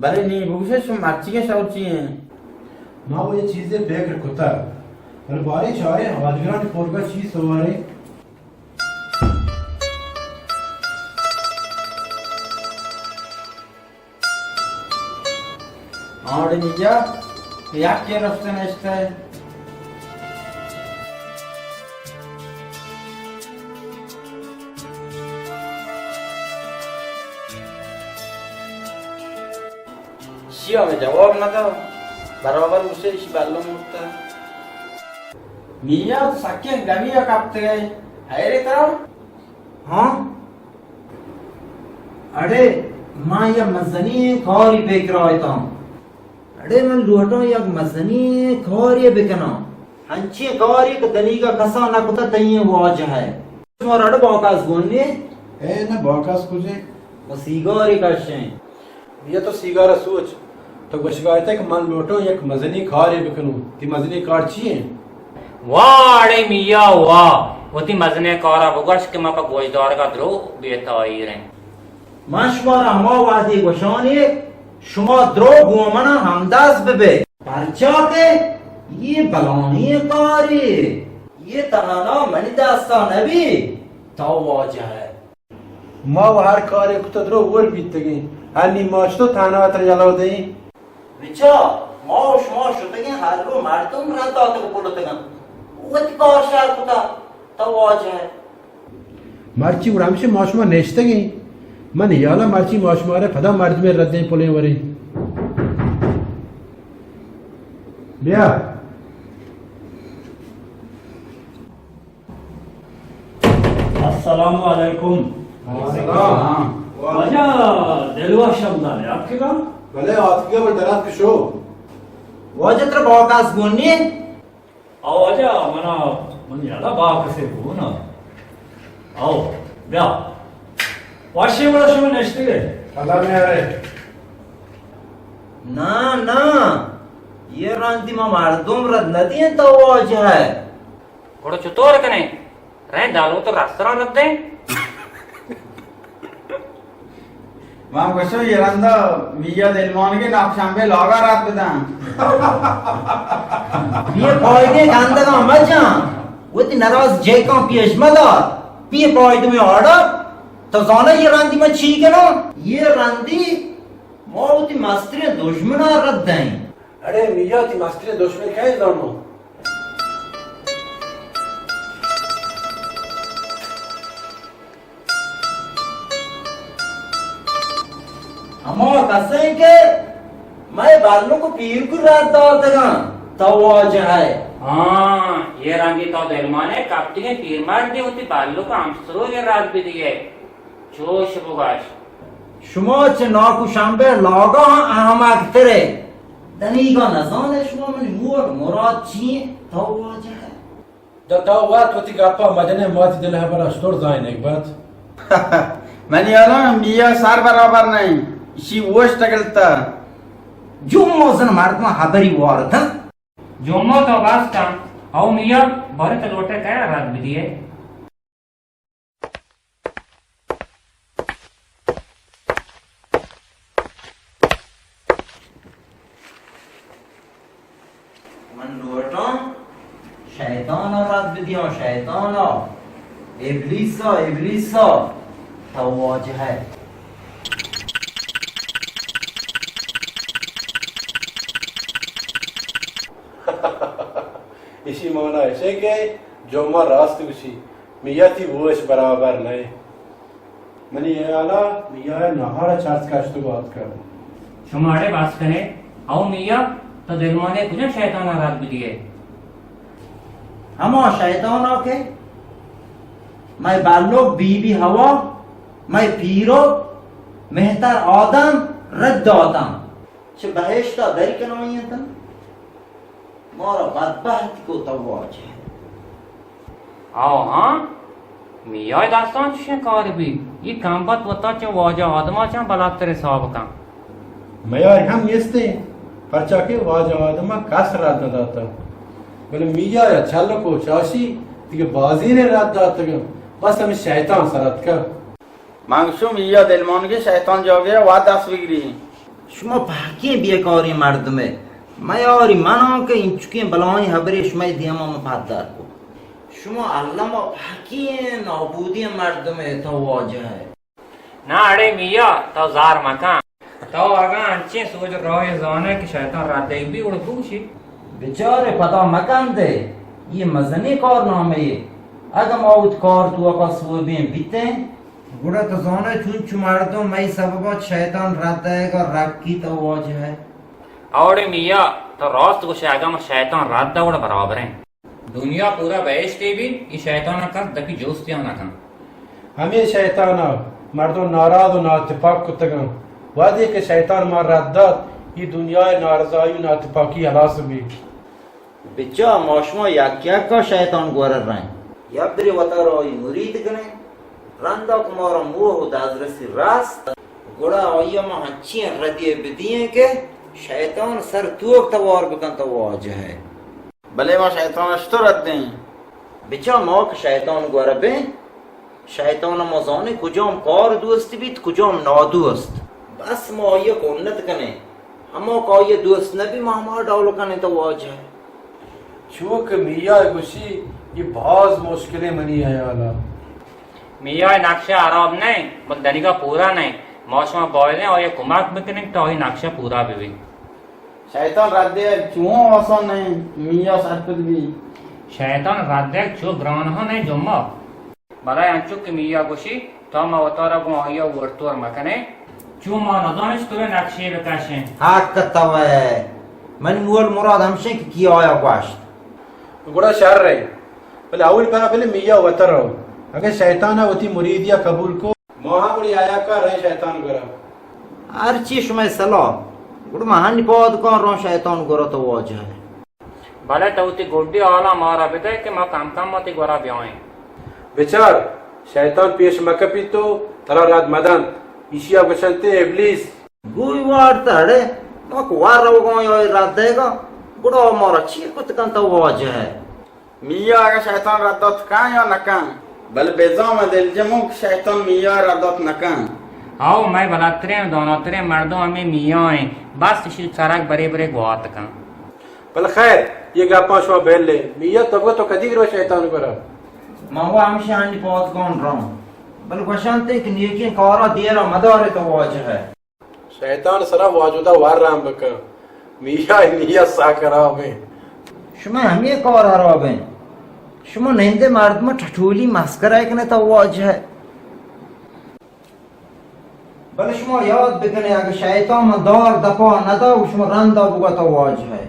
بلے نی بگوشے، شما مرچیگیں شور چی ایں؟ ما وَ اے چیزے پکر کتگ، بلے باریں چاریں آجگرانی پورگا چی سواریں؟ آڑے میاں، یکے رستہ نشتہ۔ شی ہمے جواب نہ دا، برابر گوشے شی بلو مرتا۔ میاں تو سکیں گمی ءَ کپتگ ئے، حیرے ترا؟ ہاں؟ اڑے، من یک مزنیں کاری پکرا اتاں۔ اڑے، من لوٹاں یک مزنیں کارے بکناں۔ ہنچیں کارے کہ دنیگا کسا نہ کتہ تئی واجہ ءَ۔ شما اڑے باکس گون نے؟ اے نہ، باکس کجے؟ و سیگارے کشیں۔ بیا تو سیگار ءَ سوچ۔ تو گوشگا اتئے کہ من لوٹاں یک مزنیں کارے بکنوں۔ تئی مزنیں کار چی ایں؟ واہ اڑے میاں واہ، وتی مزنیں کار ءَ بگوش کہ من پہ گوشدارگ ءَ درو بے تاہیر ایں۔ من شمارا ہما وہدے گوشاں، شما درو گوں من ءَ ہمدست ببئے، پرچا کہ اے بلاہیں کارے، اے تہنا منی دست ءَ نہ بی، تو واجہ ئے۔ ما وَ ہر کارے کتہ درو ہور بیتگیں۔ ہنی ما چتو تہنا ترا یلہ دئیں؟ بچا، ما و شما شتگیں ہر رو مردم رد داتگ و پلتگاں۔ وتی کار شر کتہ، تو واجہ ئے۔ مرچی گڑا ہمشی ما شما نشتگیں۔ من ہیالا مرچی ما شمارا پدا مردمے ردیں پلیں وریں۔ بیا۔ السلام علیکم۔ وعلیکم السلام۔ واجہ دلوش ہمدان ءَ آتکگاں؟ بلے آتکگاں، من درات کشو۔ واجہ ترا باکس گون نے؟ او واجہ منا، من یلا باکسے گون ءَ۔ او، بیا۔ وشی وڑا شما نشتگے؟ اللہ میارے۔ نا، نا۔ یہ رندی ما مردم رد ندیں تو واجہ ئے۔ گڑا چطور کنیں؟ رند دالو تو رستراں رد دیں؟ ما گوشو یہ رندا میا دلمانگے ناکشمبے لاگا رد بدن۔ یہ پایدے گندگا مجان۔ وتی نراز جیکاں پیش مدار۔ پی پاید میں آڑا۔ تو زانا یہ رندی من چی کنو؟ یہ رندی ما وتی مستریں دشمنا رد دیں۔ اڑے میا، تئی مستریں دشمن کئے زانو؟ ہما کسیں کہ مئے بلک و پیرک رد داتگاں، تو واجہ ئے۔ ہاں، یہ رندی تو دلمانے کپتگیں پیرمردے وتی بلک و ہمسروئے رد بدیئے۔ چوش بگوش۔ شما چہ ناکو شمبے لاگا ہم احمق ترے۔ دنیگا نزانے شما منی مور مراد چی ایں؟ تو واجہ ئے۔ دا تو وت وتی گپا مجنے، ما وتی دل ہبرا شتر زانیں نگبت۔ منی حالا میا سر برابر نہیں، اشی وش تگلتا۔ جو موزن مردم ہبری وارتا۔ جمعہ تو بس کن، او میا بارے تو لوٹے کیا رد بدیے۔ من لوٹاں شیطان ءَ رد بدیاں، شیطان ءَ، ابلیس ءَ، ابلیس ءَ، تو واجہ ئے۔ ایشی مانا ایشیں کہ جمعہ راست گوشی، میا تئی ہوش برابر نئے۔ منی ہیالا میا نہارا چرس کشت و آتکا۔ شما اڑے بس کنے، او میا، تو دلمانے کجا شیطانا رد بدیے؟ ہما شیطانا کہ مئے بلوک بی بی حوا، مئے پیرو مہتر آدم رد داتاں۔ چہ بہشتا در کنائینتن، مارا بدبہت کو تو واجہ۔ آو ہاں، میای دستان چشیں کار بی، یہ کمبت وتا چہ واجہ آدما چاں بلاتر حساب کن۔ میای ہم نیستیں، پرچا کہ واجہ آدما کس رد نداتا۔ بلے میای چلک و چاشی دیگہ بازینے رد داتگا، بس ہمیں شیطان سرتکا۔ من گوشم، ایا دلمانگی شیطان جاگہے وا دست بگری۔ شما پہکیں بیکاریں مردمے، میاری مناں کہ انچکیں بلاہیں ہبرے شمئے دیما من پدر کو۔ شما الما پہکیں نابودیں مردمے، تو واجہ ئے۔ نا اڑے میا، تو زار مکن۔ تو اگاں انچیں سوج راہے زانے کہ شیطان رد دیگ بی، گڑا بگوشی۔ بچارے، پدا مکندے، یہ مزنیں کارنامے یے۔ اگاں ما وت کار توکا سوبیں بیتیں، گڑا تو زانے چونچو مردم مئی سببا شیطان رد دئیگا رکیت، تو واجہ ئے۔ اوڑے میا، تو راست گوشے، اگاں ما شیطان رد دا گڑا برابریں۔ دنیا پورا بہشتے بیت، اے شیطان ء کس دپی جوستی ہم نہ کن۔ ہمے شیطان ء مردم ناراض و ناتپاک کتگاں۔ وہدے کہ شیطان ما رد دات، اے دنیا ء نارضائی و ناتپاکی ہلاس بیت۔ بچا ما شما یک یک ء شیطان گور ء رئیں۔ یا برے وتارا آئی مرید کنیں۔ رندا کہ مارا موہ و دزرسی رست، گڑا آئی ء ما ہنچیں ردی ء بدییں کہ شیطان سر توک توار بکنت، تو واجہ ئے۔ بلے ما شیطان ء چتو رد دیں؟ بچا ما کہ شیطان گور ء بیں، شیطان ء ما زانیں کجام کار دوست بیت، کجام نادوست۔ بس ما آئی ء کنت کنیں۔ ہما کہ آئی ء دوست نہ بی، ما ہما ڈول کنیں، تو واجہ۔ چو کہ میا ء گوشی، یہ باز مشکلیں منی ہیال ء۔ میا ء نقشہ ہراب نہ انت، بل دنیگا پورا نہ انت۔ ما شما بایدیں آئی ء کمک بکنیں تا آئی نقشہ پورا بہ بیت۔ شیطان رد دیگ چون آسان نہ انت، میا سرپد بی۔ شیطان رد دیگ چو گران ہم نہ انت جمعہ۔ بلے انچو کہ میا گوشی، تا ما وتارا گوں آئی ء ورتور مکنیں۔ چو ما نزانیں چطوریں نقشے بکشیں۔ حق تو ئے۔ منی مول مراد ہمشیں کہ کی آیا گوشت۔ گڑا شر ئے۔ بلے اولی پدا بلے میا وتر رو۔ اگہ شیطان ء وتی مریدی ء قبول کو، ما ہم گڑی آیا کا رئیں شیطان گورا۔ ہرچی شمئے صلاح۔ گڑا ما ہنی پاد کن روں شیطان گورا، تو واجہ ئے۔ بلے تو وتی گڈی حالاں مارا بدئے کہ ما کم کم وتی گورا بیائیں۔ بچار، شیطان پیش مکپیت و ترا رد مدنت۔ ایشی ء گوشنت ابلیس۔ گوئی وارت اڑے، ما کوار روگاں یا رد دئیگا، گڑا مارا چی کت کنت واجہ ئے؟ میا اگاں شیطان رد دات کن یا نہ کن، بلے بزاں ما دلجم اوں کہ شیطان میا رد دات نہ کن۔ ہاو، مئے بلاتریں و داناتریں مردم ہمے میا ایں، بس اشی سرگ برے برے گوات کن۔ بلے خیر، یہ گپاں شما بل لے۔ میا تو بگو تو کدی رو شیطان گورا؟ ما وہ ہمشی ہنی پاد کن روں۔ بلے گوشنتے کہ نیکیں کارا دیرا مدارے تو واجہ ئے۔ شیطان سرا واجودا وار رام بکن۔ میا نیا سا خراب ایں۔ شما ہمے کار ہراب ایں۔ شما نندے مردم ٹٹولی مسکرا کنے تو واجہ ئے۔ بلے شما یاد بکنے، اگہ شیطان من دار دپا ندا و شما رندا بگا تو واجہ ئے۔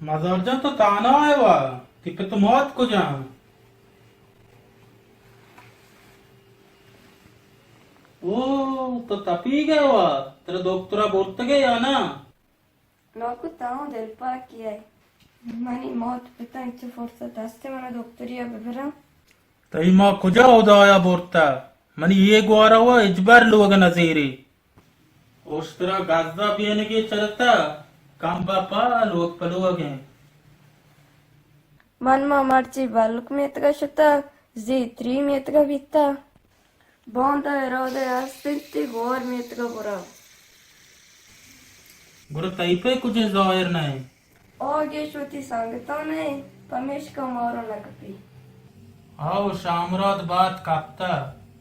مزار جان، تو تہنا ئے وا؟ تئی پت و مات کجا انت؟ او، تو تپیگ ئے وا؟ ترا دکترا برتگ ئے یا نا؟ ناکو، تاں دلپاکی ئے۔ منی مات پتاں چہ فرصت ہست منا دکتریا ببراں؟ تئی ماں کجا ہدایا برتہ؟ منی اے گوارا وا ہچبر لوگ نزیری۔ اشترا گزا بینگے چرتہ، کم بپا لوگ پلوگیں۔ من ما مرچی بلک میتگا شتہ، زی تری میتگا بیتہ۔ باندا ارادہ است انت گوار میتگا برا۔ گڑا تئی پہ کجیں ظاہر نہ انت؟ آ گیش وتی سنگتاں نہ انت، پمیشکا مارا نہ کپی۔ آو، شاہ مراد بات کپتہ۔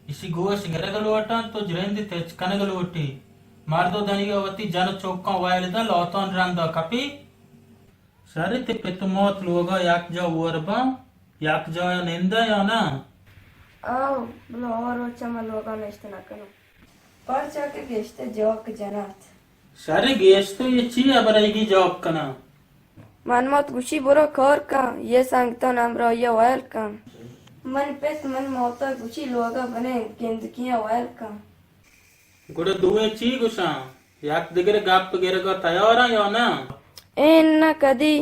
اشی گوش گرگ لوٹاں، تو جرندی تچ کنگ لوٹی۔ مرد و دنیگا وتی جن و چوکاں ویل داں، لوتان رندا کپی۔ شری، تئی پت و مات لوگا یک جا ہور باں، یک جایا ننداں یا نہ؟ آو، بلے آ روچا من لوگا نشت نکناں۔ پرچا کہ گیشتر جاک جنات۔ شری، گیشتر یہ چی ہبرئیگی جاک کناں؟ من مات گوشی برو کار کن، یہ سنگتان ہمراہیا ویل کن۔ من پت، من موتا گوشی لوگا بنیں، گندکیاں ویل کن۔ گڑا دوئیں چی گوشاں؟ یک دگرے گپ گرگا تیاراں یا نہ؟ اے نہ کدی۔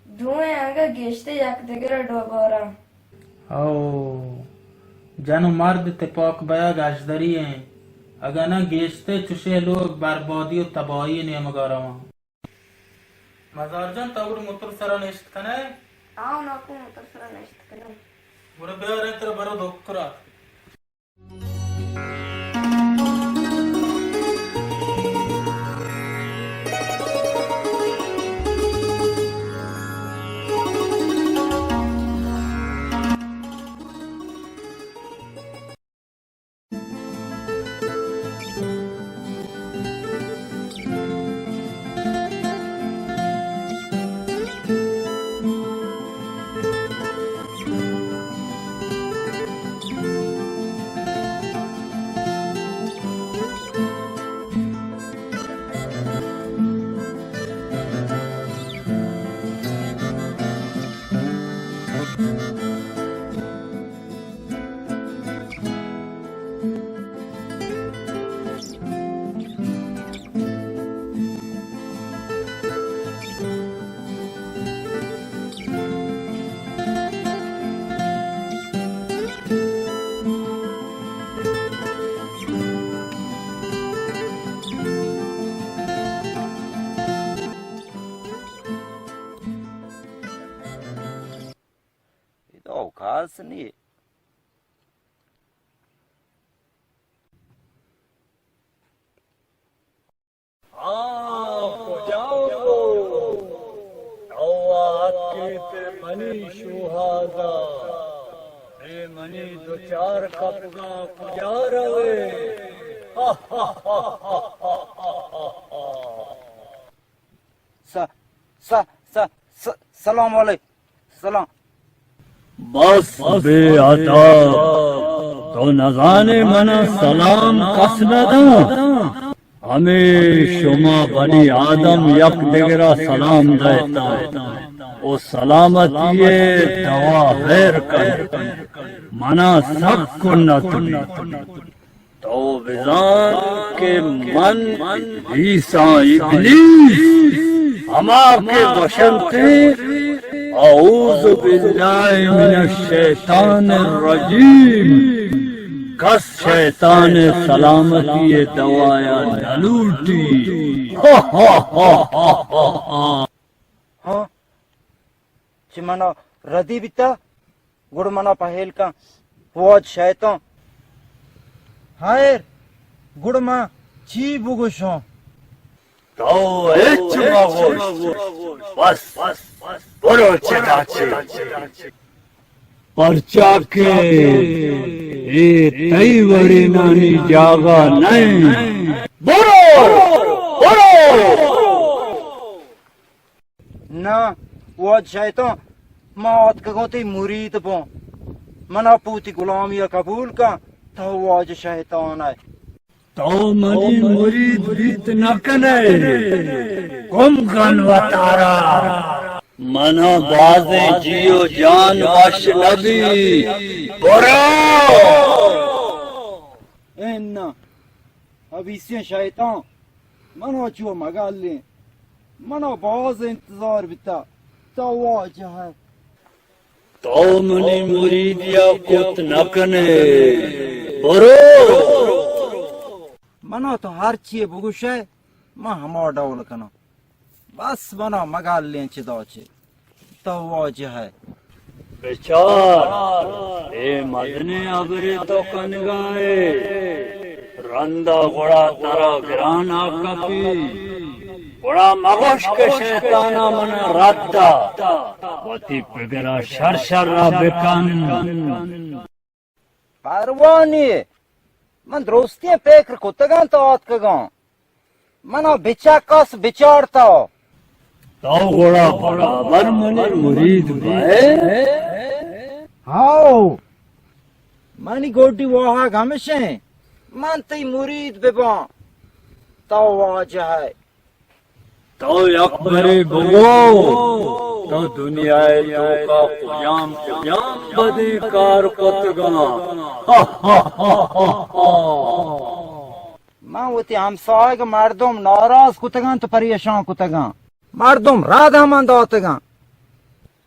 دوئیں اگاں گیشتر یک دگرا ڈوباراں۔ او، جن و مرد تپاک بیگ اژدری ایں، اگاں نہ گیشتر چشیں لوگ بربادی و تباہی نیمگا رواں۔ مزار جان، تو گڑا موتر سرا نشت کنئے؟ آؤ ناکو، موتر سرا نشت کناں۔ گڑا بیاریں ترا برو دکترا۔ ادا کس نی۔ آ، کجا بو؟ تو اتکے پہ منی شوہازا۔ اے منی دو چار کپگا کجا روے؟ س-، س-، س-، س-، سلام علیکم۔ سلام۔ بس بے ادب، تو نزانے منا سلام کس نہ داں۔ ہمے شما بنی آدم یک دگرا سلام دیتا و سلامتی دوا ہیر کن۔ منا سک کنت بی۔ تو بزان کہ من ابلیساں، ابلیس، ہما کہ گوشنت، اعوذ باللہ من الشیطان الرجیم، کس شیطان سلامتی دوایا نہ لوٹی۔ ہاں؟ چہ منا ردی بیتا، گڑ منا پہیل کن، واجہ شیطان۔ ہائر، گڑ من چی بگوشاں؟ تو ہچ مگوش، بس برو چدا چہ، پرچا کہ اے تئی وڑینانی جاگہ نہ انت۔ برو، برو۔ نہ، واجہ شیطان، ما آتکگاں تئی مرید باں۔ منا پہ وتی غلامی ءَ قبول کن، تو واجہ شیطان ئے۔ تو منی مرید بیت نہ کنئے، گم کن وتارا۔ منا بازیں جی و جان وش نہ بیت۔ برو! اے نہ۔ ابیسیں شیطان، منا چو مگلیں، منا باز انتظار بیتا، تو واجہ ئے۔ تو منی مریدیا کت نہ کنئے، برو! منا تو ہر چی بگوشئے، من ہما ڈول کناں۔ بس منا مگلیں چدا چہ، تو واجہ ئے۔ بچار، اے مزنیں ہبرے تو کنگا ئے۔ رندا گڑا ترا گران آ کپی۔ گڑا مگوش کہ شیطانا منا رد دات۔ وتی پگرا شر شرا بکن۔ پرواہ نی، من درستیں پکر کتگاں تو آتکگاں۔ منا بچکس بچار تو۔ تو گڑا برابر منی مرید بئے؟ ہاؤ، منی گڈی واہگ ہمشیں، من تئی مرید بباں، تو واجہ ئے۔ تو یک برے بگو، تو دنیا ءِ توکا کجام کجام بدیں کار کتگاں؟ من وتی ہمساہگ مردم ناراض کتگاں تو پریشان کتگاں۔ مردم رد ہمان داتگاں۔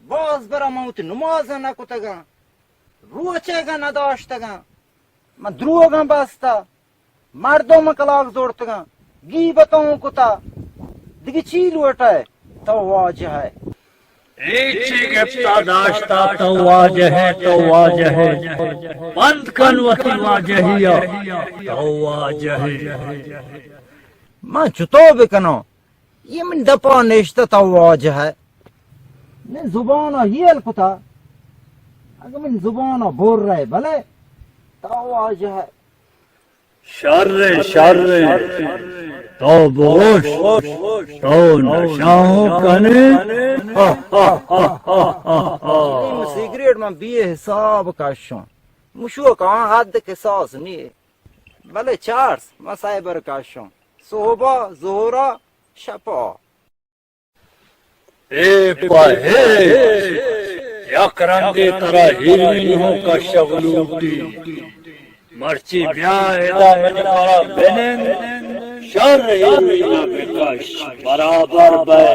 باز برا من وتی نماز نہ کتگاں۔ روچگ ءَ نداشتگاں۔ من دروگاں بستہ، مردم کلاگ زورتگاں، گیبتاں کتا، دگہ چی لوٹئے؟ تو واجہ ئے۔ ہچی گپتا داشتا، تو واجہ ئے، تو واجہ ئے۔ بند کن وتی واجہی ءَ، تو واجہ ئے۔ من چتو بکناں؟ یہ من دپا نشتہ تو واجہ ئے۔ من زبان ءَ ہیل کتا۔ اگہ من زبان ءَ بر رہے، بلے تو واجہ ئے۔ شر، شر، تو بوش، تو نشاں کنے۔ سگریٹ من بے حساب کشاں۔ مشوک آں حد کساس نی۔ بلے چارس، من سائبر کشاں۔ صحبا، ظہرا، شپا۔ اے پہ اے، یک رندے ترا ہیروئن ہوں کشگ لوٹی۔ مرچی بیا ادا منی کرا بنند، شر ہیروئن بکش، برابر بئے۔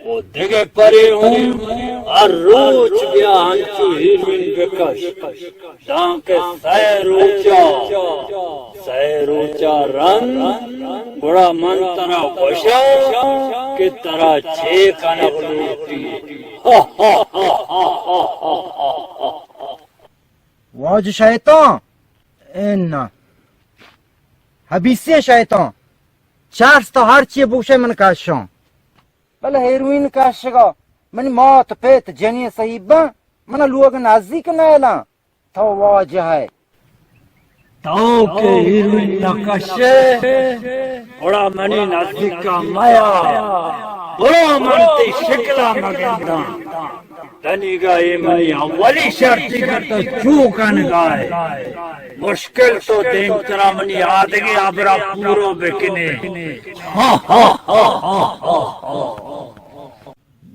و دگہ پرے ہوں ہر روچ بیا ہنچو ہیروئن بکش۔ دانکہ سئے روچا، سئے روچا رند، گڑا من ترا گوشاں کہ ترا چے کنگ لوٹی۔ واجہ شیطان، انا، حبیثیں شیطان، چرس تو ہر چی بوشے من کشاں۔ بلے ہیروئن کشگا منی مات پت جنین صحیح باں، منا لوگ نزدیک نیلاں۔ تو واجہ ئے۔ تو کہ ہیروئن نہ کشے، گڑا منی نزدیکا میا، گڑا من تئی شکلا مگنداں۔ تنیگا اے منی اولی شرطی کہ تو چو کنگائے۔ مشکل تو دیمترا منی آدگہ ہبرا پورو بکنے۔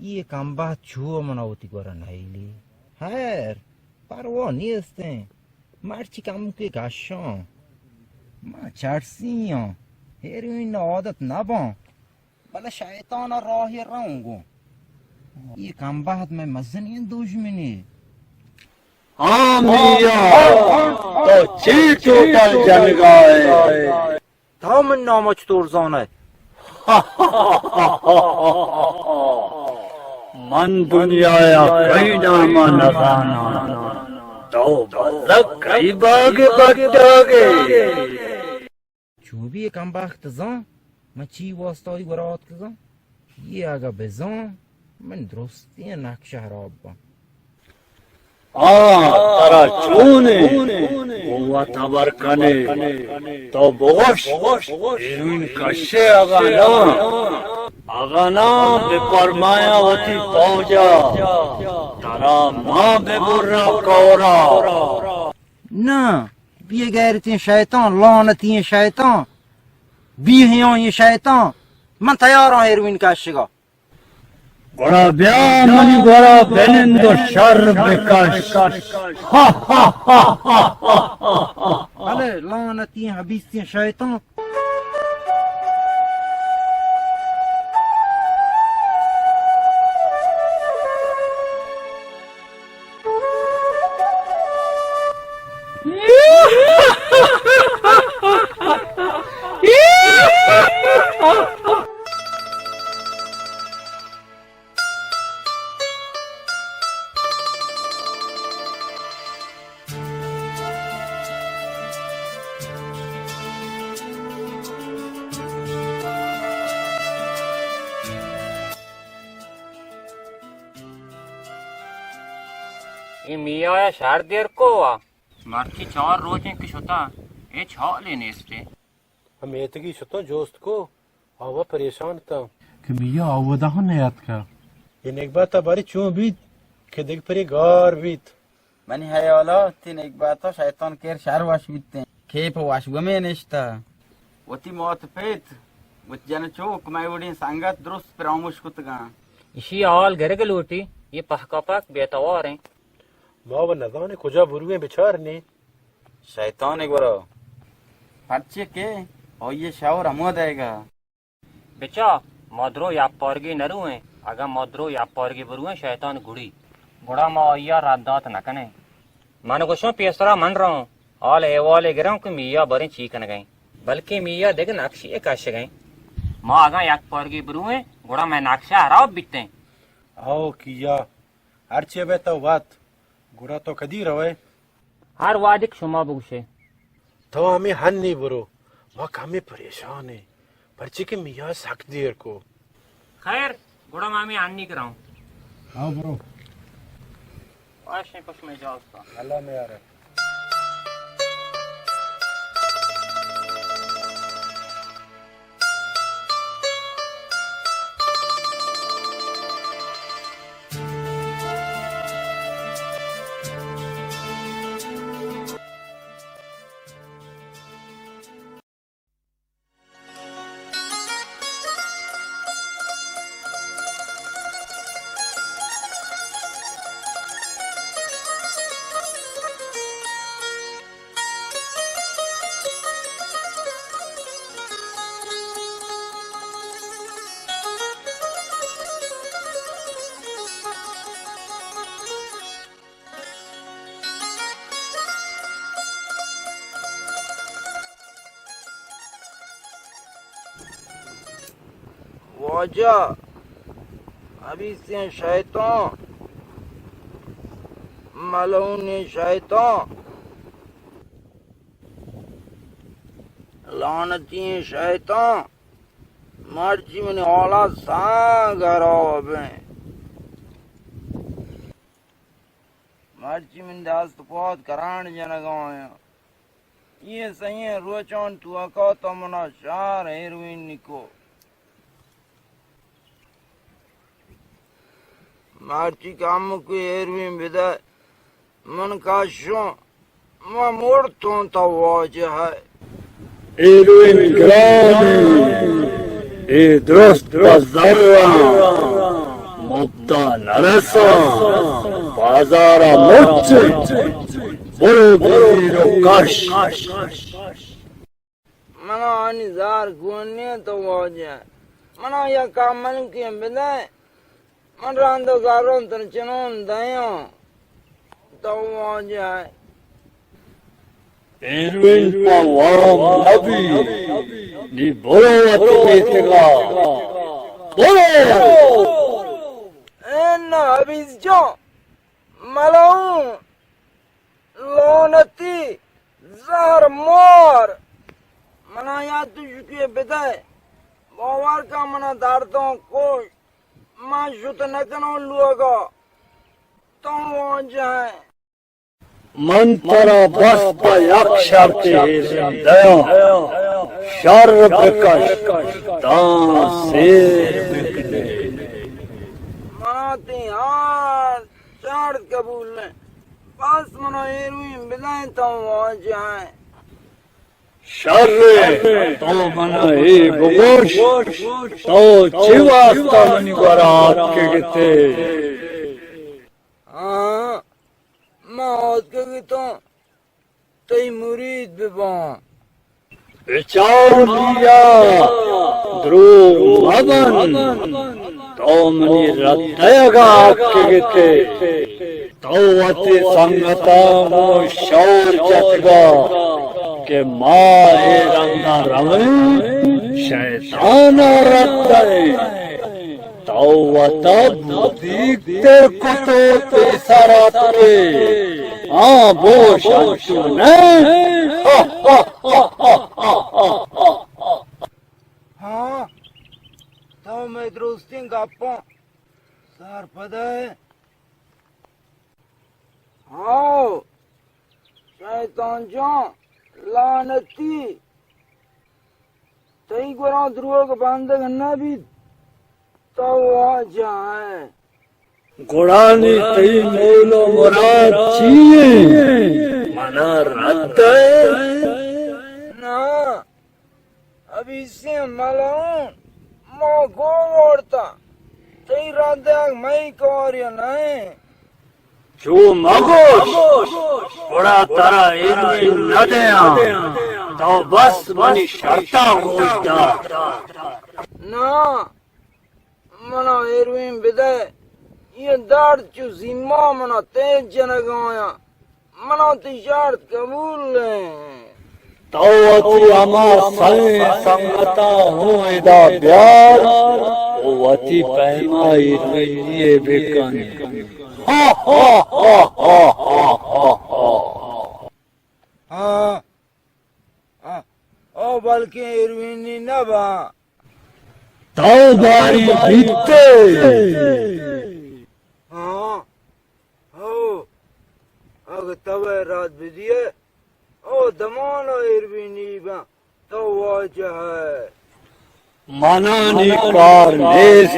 اے کمبخت چو منا وتی گورا نئیلی۔ خیر، پرواہ نیستیں۔ مرچی کمکے کشاں۔ من چرسی آں۔ ہیروئن عادت نباں۔ بلے شیطان راہی روں گوں۔ اے کمبخت مئے مزنیں دژمنے۔ آ میا، تو چے ٹوٹل جنگا ئے؟ تو من نام چطور زانئے؟ من دنیا ءَ کئی نام ءَ نزاناں۔ تو بزگ کئی باگ ءِ بڈاگ ئے؟ چو بی اے کمبخت زان، من چی واسطہ آئی گورا آتکگاں؟ اے اگہ بزان، من درستیں نقشہ حراب باں۔ آ، ترا چونیں قوت ہبر کنے؟ تو بگوش، ہیروئن کشے اگاں ناں، اگاں ناں بہ پرمایاں وتی پوجا، ترا ما بہ براں کورا۔ ناں، بے غیرتیں شیطان، لعنتی شیطان، بے حیائیں شیطان، من تیاراں ہیروئن کشگا۔ گڑا بیا منی گورا بنند و شر بکش۔ بلے لعنتی حبیثیں شیطان۔ اے میا ءَ شر دیر کو ءَ؟ مرچی چار روچیں کہ شتاں، ہچ حالے نیست۔ ہم میتگی شتاں جوست کو، آوا پریشان اتاں کہ میا اودا ہم نیاتکا۔ اے نگبت ءَ بارے چون بیت کہ دگہ پرے گار بیت۔ منی ہیالا تئی نگبت ءَ شیطان کیر شر وش بیتیں۔ کیپ وش گمے نشتہ۔ وتی مات پیت، وتی جن چوک، مئے وڑیں سنگت درست پراموش کتگاں۔ ایشی ءَ حال گرگ لوٹی، اے پہکا پہک بے توار ایں۔ ما و نزانیں کجا برویں بچار نی۔ شیطان ءِ گورا۔ پرچے کہ آئی ءِ شور ہمو دئیگا۔ بچا، ما درو یاپارگی نہ رویں، اگاں ما درو یاپارگی برویں شیطان گڑی۔ گڑا ما آئی ءَ رد دات نہ کنیں۔ من گوشاں پیسرا من رواں، حال احوالے گراں کہ میا بریں چی کنگئیں، بلکیں میا دگہ نقشے کشگئیں۔ ما اگاں یک پارگی برویں، گڑا مئے نقشہ حراب بیتیں۔ او کیا، ہرچی بہ تو وت، گڑا تو کدی روئے؟ ہر وہدے کہ شما بگوشے۔ تو ہمے ہنی برو، ما کمے پریشان ایں، پرچے کہ میا سک دیر کو۔ خیر، گڑا ما ہمے ہنی کراؤں۔ ہاں برو۔ واشیں پشمے جاز کا۔ اللہ میارے۔ واجہ، حبیثیں شیطان، ملعونیں شیطان، لعنتی شیطان، مرچی منی حالات سنگ حراب ایں۔ مرچی من دست پاد کران جنگا آیاں۔ اے سئیں روچان توکا تو منا شہر ہیروئن نکو۔ مرچی کمکے ہیروئن بدئے، من کشاں۔ ما مرتوں تو واجہ ءَ۔ ہیروئن گران ایں، اے درست پہ زراں، مپتا نہ رساں، بازار ءَ مچ ایں، برو بزیر و کش۔ منا آنی زار گون نیں تو واجہ ءَ۔ منا یک کمکے بدئے۔ من رند و زران تر چنان دیاں، تو واجہ ءَ۔ ہیروئن پہ وام نبی، نی برو وت میتگا، برو۔ اے نہ حبیث جان، ملعون، لعنتی، زہر مار، منا یا تو شکے بدئے، باور کن منا درداں کش۔ من شت نہ کناں لوگا، تو واجہ ئے۔ من ترا بس پہ یک شرطے ہیروئن دیاں، شر بکش، داں سیر بکنے۔ منا تئی ہر شرط قبول ایں، بس منا ہیروئن بدئے تو واجہ ئے۔ شر ایں، تو منا اے بگوش، تو چے واستا منی گورا آتکگ ات ئے؟ ہاں، ما آتکگ اتاں تئی مرید بباں۔ بچار میا، دروغ مبند، تو منی رد دئیگا آتکگ ات ئے۔ تو وتی سنگتاں گوں شور جتگا کہ ما اے رندا رویں، شیطان ءَ رد دئیں۔ تو وتا بودیگ تر کت و پیسر آتکے۔ ہاں، بوش انچو نہ۔ ہاں، تو مئے درستیں گپاں سرپد ئے۔ ہاؤ، شیطان جان، لعنتی، تئی گورا دروگ بندگ نہ بیت، تو واجہ ئے۔ گڑا نی تئی مول و مراد چی انت؟ منا رد دئے؟ نہ، حبیثیں ملعون، ما گوں وارتا۔ تئی رد دئیگ مئی کارے نہ انت۔ چو مگوش، گڑا ترا ایروین نہ دیاں۔ تو بس منی شرطاں گوش دار۔ ناں، منا ایروین بدئے۔ اے درد چو زیما منا تیز جنگ ءَ آیاں۔ منا تئی شرط قبول انت۔ تو وتی ہما سئیں سنگتاں ہوں ادا بیار ءُ وتی پیما ایروینی ءَ بکن۔ ہاں، ہاں، ہاں۔ ہاں، ہاں، او بلکیں ایروینی نہ باں۔ تو باری بیتے۔ ہاں، ہو، اگہ تو رد بدیئے، او دمان ءَ ایروینی باں، تو واجہ ئے۔ منا نی کار نیست،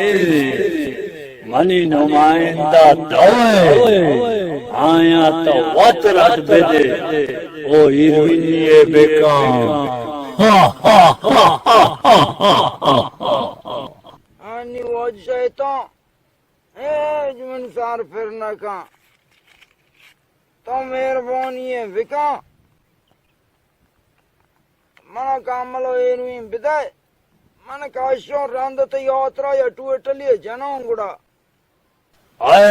منی نمائندہ تو ئے، آیاں تو وت رد بدے، او ایروینی ءَ بکن۔ ہاں، ہاں، ہاں۔ آنی واجہ شیطان، ہچ من سر پر نہ کن۔ تو مہربانی ءَ بکن، منا کمل ءُ ایروین بدئے۔ من کشاں رند تئی ہاترا یا ٹوٹلی جناں گڑا۔ اے،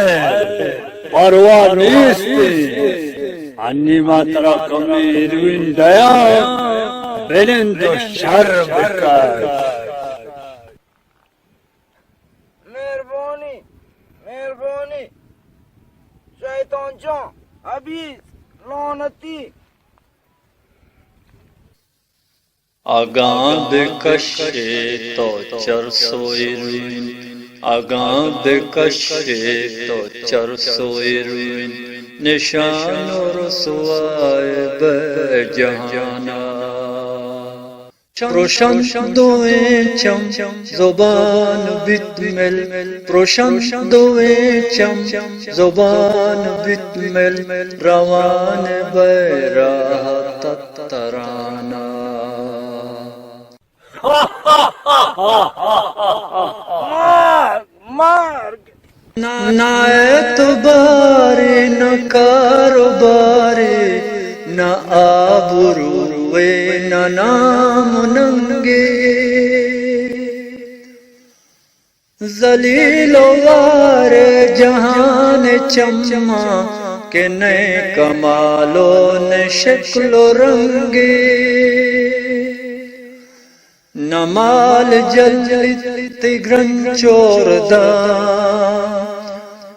پرواہ نیست۔ انی ما ترا کمے ایروین دیاں، بنند ءُ شر بکن۔ مہربانی، مہربانی۔ شیطان جان، ابیس، لعنتی۔ اگاں بکشے تو چرس ءُ ایروین، اگاں بکشے تو چرس ءُ ایروین، نشان ءُ رسوائے بئے جہانا۔ پروشنت دوئیں چم، زبان بیت مل، پروشنت دوئیں چم، زبان بیت مل، روان بئے راہ تترانا۔ مار، مار۔ نہ اعتبارے، نہ کاروبارے، نہ آبروئے، نہ نام ءُ ننگے۔ ذلیل ءُ وار جہان چماں کہ نئے کمال ءُ نئے شکل ءُ رنگے۔ نہ مال جلیت تئی گرنچور داں،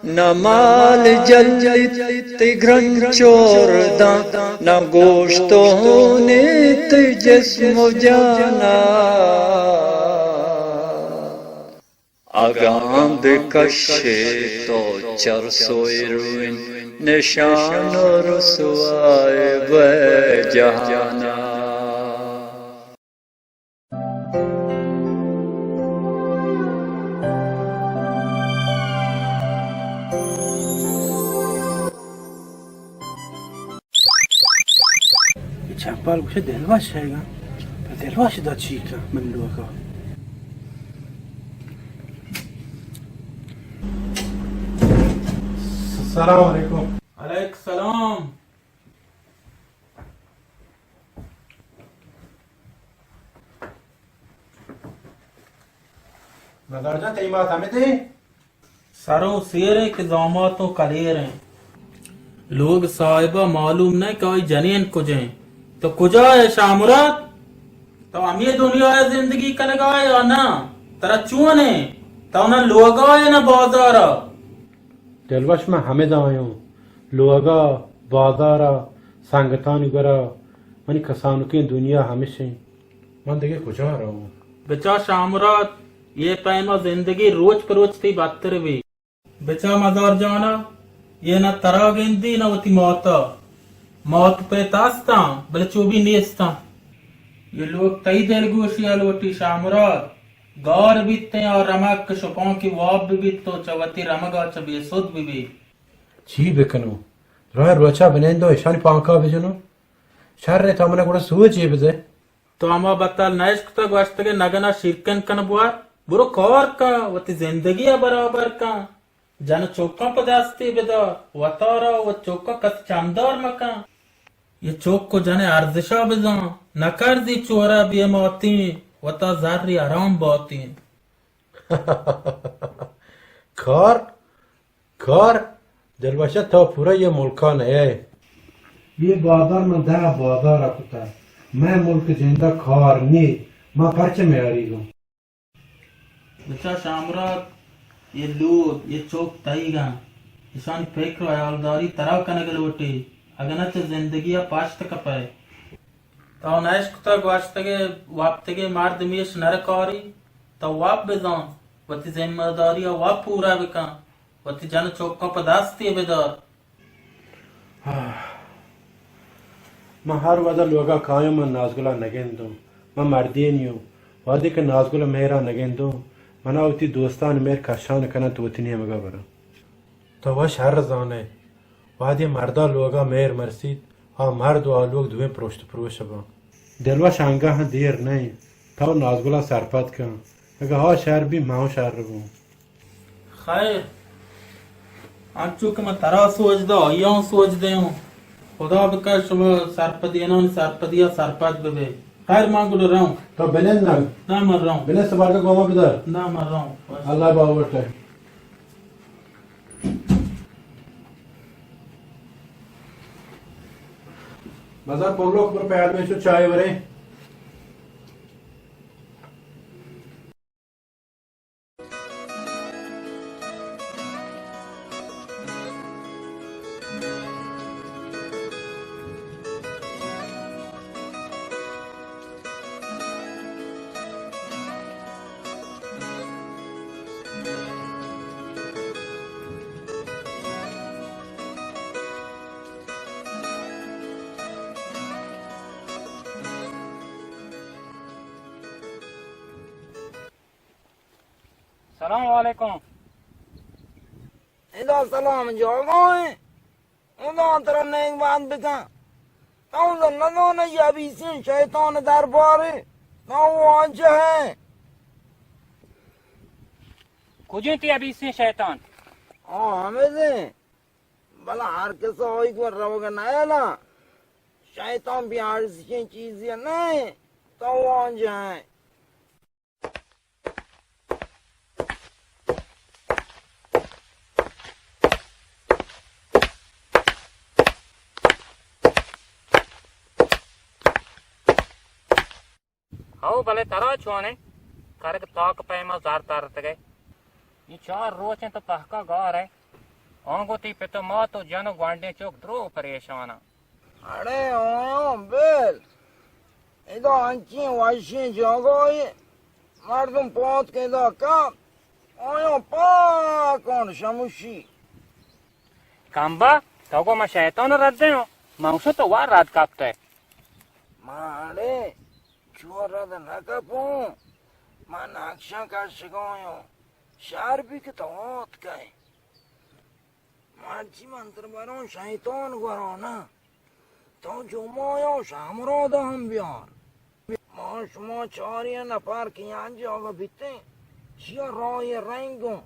نہ مال جلیت تئی گرنچور داں، نہ گوشت ءُ ہونے تئی جسم ءُ جانا۔ اگاں بکشے تو چرس ءُ ایروین، نشان ءُ رسوائے بئے جہانا۔ اے چمپل گوشے دلوش ہے گا۔ پہ دلوش دا چی کا من لوگا۔ السلام علیکم۔ علیک السلام۔ مزار جان، تئی مات ہمے دے؟ سروں سیر ایں کہ زاماتوں کلیر ایں۔ لوگ صاحبا معلوم نہ کہ آئی جنین کجا ایں۔ تو کجا ئے شاہ مراد؟ تو ہمے دنیا ءَ زندگی کنگا ئے یا نہ؟ ترا چون ایں؟ تو نہ لوگا ئے نہ بازارا۔ دلوش، من ہمدا آں، لوگا، بازارا، سنگتانی گورا، منی کسانکیں دنیا ہمیش انت۔ من دگہ کجا رواں؟ بچا شاہ مراد، اے پیما زندگی روچ پہ روچ تئی بدتر بی۔ بچا مزار جانا، اے نہ ترا گندی نہ وتی ماتا۔ مات پت استاں، بلے چو بی نیستاں۔ اے لوگ تئی دلگوشی ءَ لوٹی شاہ مراد۔ گار بیتیں آ رمگ کہ شپانکی واب بہ بیت و چہ وتی رمگ ءَ چہ بے سد بہ بی۔ چی بکنوں؟ دراہیں روچ ءَ بنندوں، اشانی پانک ءَ بجنوں۔ شر انت، تو من ءَ گڑا سوجے بدے۔ تو ہما بتل نہ اشکتگ گوشتگ ئے نگن ءَ شیرکن کن بوار؟ برو کار کن، وتی زندگی ءَ برابر کن، جن ءُ چکاں پہ دستی بدار، وتارا ءُ وت چکاں کس چمدار مکن۔ یہ چک ءُ جن ءِ ارزشا بزان، نہ کرزی چورا بے ماتیں، وتا زری حرام باتیں۔ کار؟ کار؟ دلوشہ، تو پورا یہ ملکا نہ ئے۔ یہ بازار من دہ بازار کتا۔ میں ملک جندا کار نی، ما پرچہ میاری گوں۔ بچا شامراد، یہ لوگ، یہ چوک تئیگاں، اشانی فکر ءُ حیالداری ترا کنگ لوٹی، اگہ نہ چہ زندگی ءَ پشت کپئے۔ تو نہ اشکتہ گوشتگے وپتگے مرد میش نرکاری، تو وپ بزان، وتی ذمہ داری ءَ وپ پورا بکن، وتی جن ءُ چکاں پہ دستی بدار۔ من ہر وہدا لوگا کایاں، من نازگلا نگندوں۔ من مردینیوں۔ وہدے کہ نازگل مہرا نگندوں، منا وتی دوستان مہر کشان کنن تو وتی نیمگا برن۔ تو وش ہر زانے، وہدے مردا لوگا مہر مرسیت، آ مرد و آ لوگ دوئیں پروشت پروش بان۔ دلوش، انگاہ دیر نئیں، تو نازگلا سرپد کن۔ اگہ آ شر بی، من شر بوں۔ خیر، انچو کہ من ترا سوج دا، آیاں سوج دیاں۔ خدا بکا شما سرپدینانی سرپدیا سرپد ببے۔ خیر، من گڑا روں۔ تو بنند نہ۔ نہ، من روں۔ بنند، سبارگا گوما بدار۔ نہ، من روں۔ اللہ باور تے۔ بازار پرلوک، برو پہ آدمی شو چائے ورے۔ سلام علیکم۔ ادا سلام جاگا ہے۔ ادا ترا نیک بات بکن۔ تو تو نزانے یہ ابیسین شیطان دربارے۔ تو واجہ ہے۔ کجیں تی ابیسین شیطان؟ آ، ہمیں دیں۔ بلا ہر کس آئی کو روگ نہ نا۔ شیطان بھی ارزشیں چیزی نہیں۔ تو واجہ ہے۔ ہو، بلے ترا چونے؟ کرک تاک پیما زر ترتگے۔ یہ چار روچیں تو پہکا گار ہے۔ آنگو تی پت و مات و جن و گوانڈیں چوک درو پریشاناں۔ اڑے اویوں بل، ادا انچیں وشیں جاگاہے، مردم پاد کہ ادا کپت، اویوں پاکان شموشی۔ کمبا، تو گو من شیطان رد دیوں، من گوشاں تو وا رد کپتئے۔ من اڑے چو رد نہ کپوں، من نقشاں کشگایوں، شر بی کہ تو آتکئے۔ مرچی من تر بروں شیطان گورا نہ، تو جمعہ یا شامراد ہم بیار۔ ما شما چاریں نفر کہ یک جاگہ بیتیں، چیا راہ رنگوں۔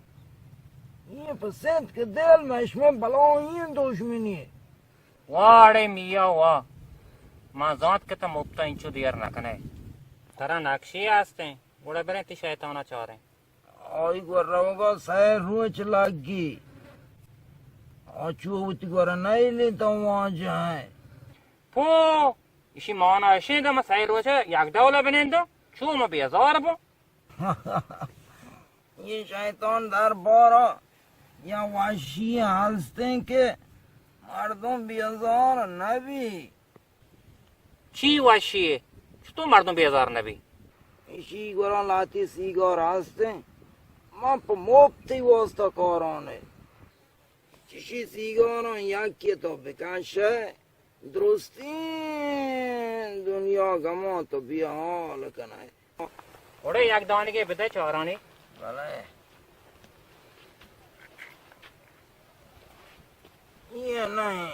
یہ پسند کہ دل میں شما بلائیں دشمنی۔ واہ اڑے میاں واہ، ما زانت کہ تو مپتا انچو دیر نہ کنے۔ ترا نقشے ہستیں، گڑا بریں تی شیطانا چاریں۔ آئی گور روگا سئے روچ لگی۔ آ چو وتی گور نئیلی تو واجہ ہیں۔ پو، اشی مانا اشیں کہ ما سئے روچ یک ڈولا بنندو، چو ما بیزار بو۔ یہ شیطان دربارا یا وشی ہستیں کہ مردم بیزار نبی۔ چی وشی؟ چطور مردم بیزار نبی؟ ایشی گورا لاتی سیگار ہستیں، من پہ مپتی واسطہ کارانے۔ چشی سیگاراں یکی تو بکشئے، درستیں دنیا گماں تو بیحال کنئے۔ اڑے یک دانگے بدئے چارانی۔ بلے۔ یہ نہیں۔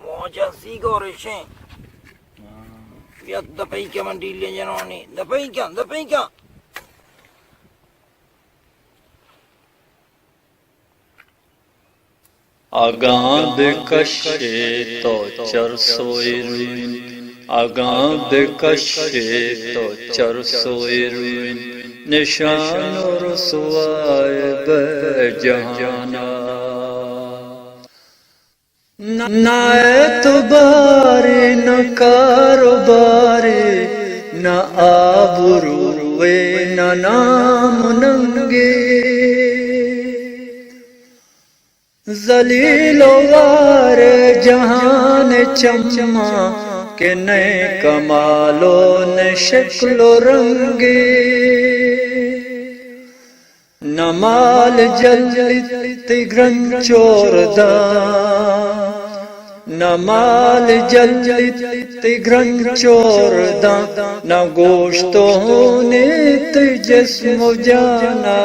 واجہ سیگار اشیں۔ بیا دپئی کہ من ڈیلے جنانی۔ دپئی کن، دپئی کن۔ اگاں بکشے تو چرس و ہیروئن، اگاں بکشے تو چرس و ہیروئن، نشان و رسوائے بہ جہانا۔ نہ اعتبارے، نہ کاروبارے، نہ آبروئے، نہ نام و ننگے۔ ذلیل و وار جہان چماں کہ نئے کمال و نئے شکل و رنگے۔ نہ مال جلیت تئی گرنچور داں، نہ مال جلیت تئی گرنچور داں، نہ گوشت و ہونے تئی جسم و جانا۔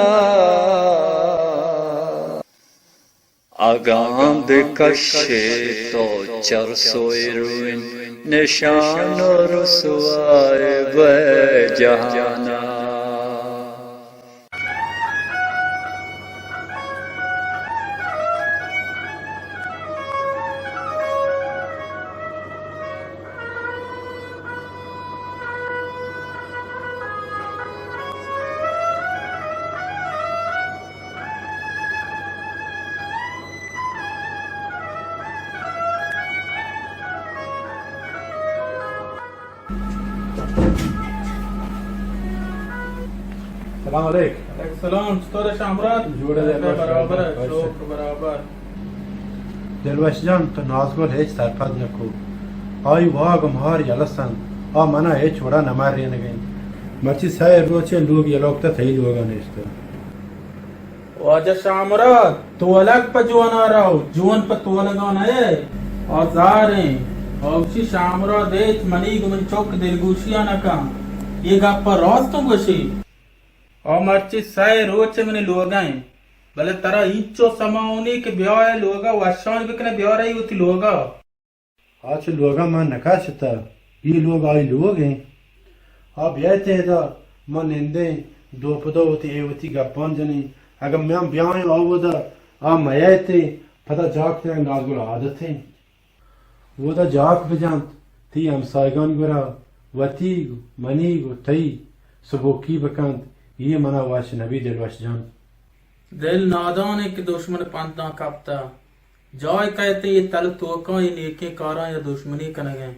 اگاں بکشے تو چرس و ہیروئن، نشان و رسوائے بہ جہانا۔ سلام علیک۔ وعلیکم سلام، چطور ئے شامراد؟ جوڑ ئے، دلوش جان، برابر ئے، شکر برابر۔ دلوش جان، تو نازگل ہچ سرپد نکو۔ آئی واگ و مہار یلہ سنت، آ منا ہچ وڑا نمرینگ انت۔ مرچی سئے روچے لوگ یلہ کتہ تئی لوگا نشتہ۔ واجہ شامراد، تو الگ پہ جوانا رو، جون پہ تولگا نئے۔ آ زاریں، آ گوشی شامراد ہچ منی گوں من چک دلگوشیا نکن۔ اے گپا راست تو گوشی؟ آ مرچی سئے روچ منی لوگا انت، بلے ترا اینچو سما ہونی کہ بیائے لوگا وشان بکنے بیارے وتی لوگا۔ آ چہ لوگا من نکشتہ، اے لوگ آئی لوگ انت۔ آ بیایت ادا، ما نندیں، دو پہ دو وتی اے وتی گپان جنیں۔ اگاں من بیایں آ اودا، آ میایت، پدا جاک تیان نازگل عادت انت۔ اودا جاک بجنت، تئی ہمسایگانی گورا وتیگ، منیگ و تئی سبکی بکنت، اے منا وش نبی دلوش جان۔ دل نادان انت کہ دشمن پنداں کپتہ۔ جاہ کئیت اے تل توکاں اے نیکیں کاراں یا دشمنی کنگ ء،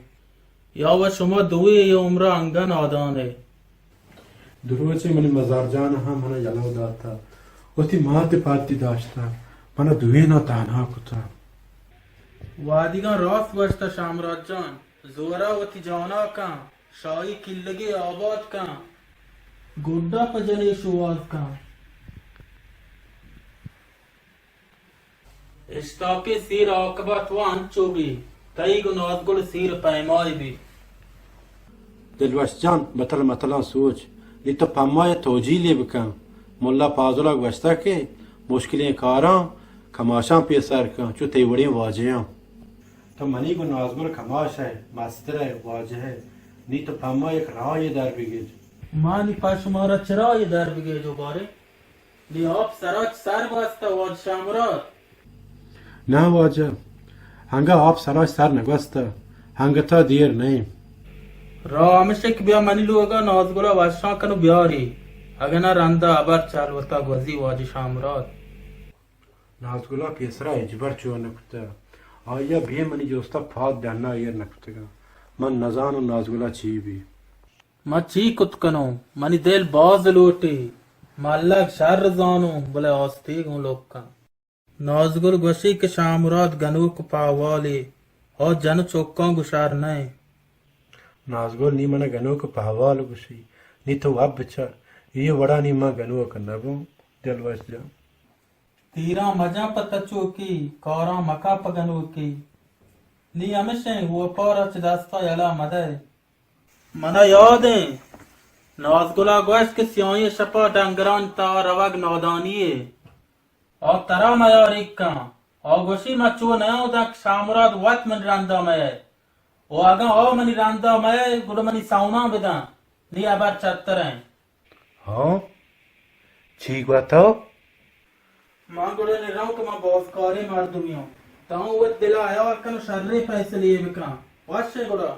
یا و شما دوئے اے عمر ء انگہ نادان ء۔ دروچے منی مزار جان ء ہم منا یلہ داتہ، وتی مات ء پارتی داشتہ، منا دوئیناں تہنا کتہ۔ وہدیگاں راست گوشتہ شامراد جان، زورا وتی جانا کن، شاہی کلگے آباد کن، گڈا پہ جنے شوہاز کن۔ اشتاپی سیر عاقبت و انچو بی، تئی گوں نازگل سیر پیمائی بی۔ دلوش جان، بتل متلاں سوچ، نی تو پما ء توجیلے بکن۔ ملا پازل ء گوشتہ کہ مشکلیں کاراں کماشاں پیسر کن، چو تئی وڑیں واجہاں۔ تو منی گوں نازگل کماش ئے، مستر ئے، واجہ ئے، نی تو پما یک راہے در بگیج۔ ما نی پہ شمارا چہ راہے در بگیج و باریں؟ نی آپ سراچ سر گوستہ واجہ شامراد۔ نہ واجہ، ہنگہ آپ سراچ سر نگوستہ، ہنگتا دیر نئیں۔ راہ ہمش انت کہ بیا منی لوگا نازگلا وشان کن و بیاری، اگہ نہ رندا ہبر چہ ہلوتا گوزی واجہ شامراد۔ نازگلا پیسرا ہچبر چو نکتہ، آئیا بے منی جستا پاد ڈنا ایر نکتگاں۔ من نزاناں نازگلا چی بی۔ من چی کت کنوں؟ منی دل باز لوٹی، ملگ شر زانوں، بلے آستیگ اوں لکاں۔ نازگل گوشی کہ شاہ مراد گنوک و پہوالی، آ جن و چکاں گوں شر نئیں۔ نازگل نی منا گنوک و پہوال گوشی، نی تو وت بچار، اے وڑا نی من گنوک نبوں، دلوش جان۔ تیراں مجن پہ تچوکی، کاراں مکن پہ گنوکی۔ نی ہمشیں، اوپارا چہ دستا یلہ مدئے۔ منا یادیں، نازگلا گوشت کہ سیاہیں شپا ڈنگرانی تہا روگ نادانیے۔ آ ترا میاریگ کن۔ آ گوشی، من چو نیاوداں کہ شاہ مراد وت منی رندا مئے۔ و اگاں آ منی رندا مئے، گڑا منی سوناں بدن۔ نی ہبر چتریں۔ ہاں؟ چی گوتو؟ من گڑا نی رؤں کہ من بازکاریں مردمے آں۔ تو وت دل ءَ ہیال کن ءُ شریں فیصلے یے بکن۔ وش ایں گڑا۔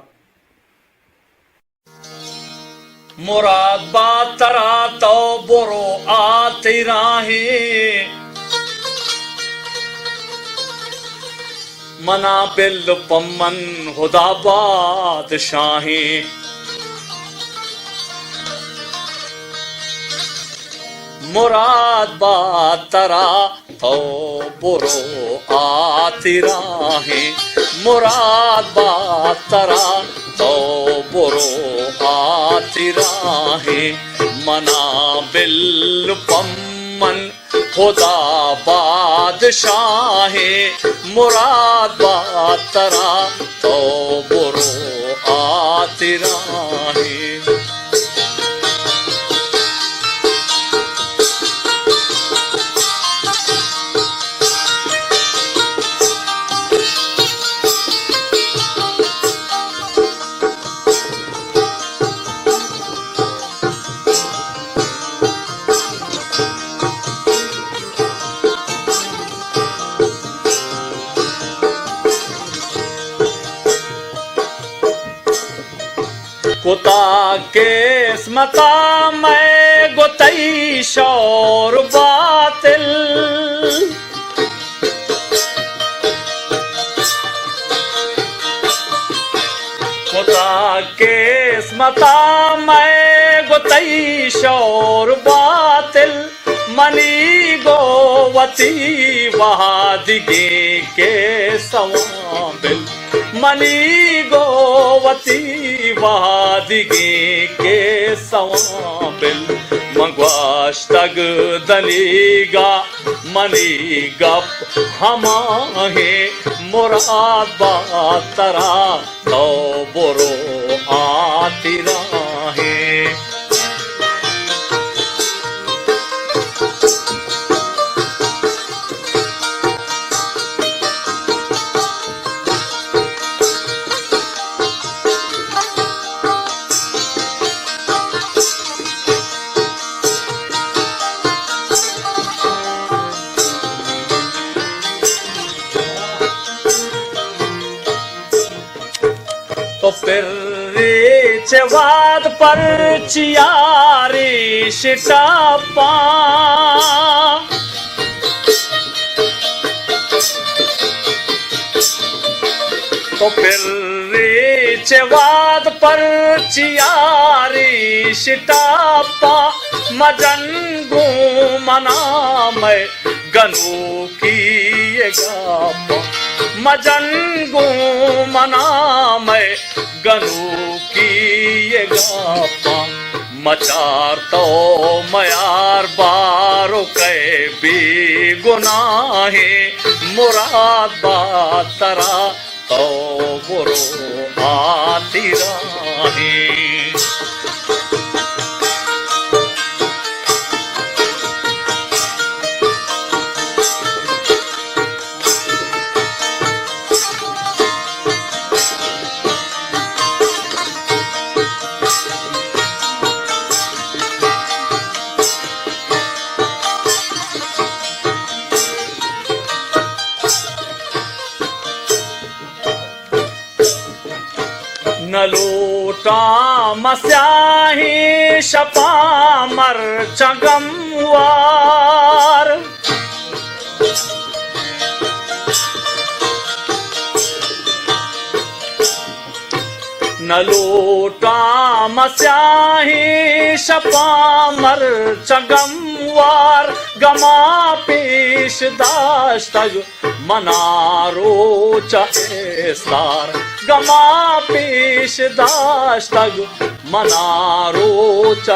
مراد بات ترا، تو برو آ تئی راہیں، منا بل پمن ہدا بادشاہیں۔ مراد بات ترا، تو برو آ تئی راہیں، مراد بات ترا، تو برو آ تئی راہیں، منا بل پمن ہدا بادشاہیں۔ مراد بات ترا، تو برو آ تئی راہیں۔ کتا قسمتا مئے گوں تئی شور باطل، کتا قسمتا مئے گوں تئی شور باطل، منی گوں وتی وہدیگیں قصہاں بل، منی گوں وتی وہدیگیں قصہاں بل، من گوشتگ دنیگا منی گپ ہماہیں۔ مراد بات ترا، تو برو آ تئی راہیں۔ تو پرے چہ واد پرچیا ریش ٹپاں، تو پرے چہ واد پرچیا ریش ٹپاں، مجن گوں منا مئے گنوکی ءِ گپاں، مجن گوں منا مئے گنوکی ءِ گپاں۔ مچار تو میار بارو کئے بے گناہیں، مراد بات ترا تو برو آ تئی راہیں۔ نہ لوٹاں من سیاہیں شپاں مرچاں گموار، نہ لوٹاں من سیاہیں شپاں مرچاں گموار، گماں پیش داشتگ منا روچ ءِ استار، گماں پیش داشتگ منا روچ ءِ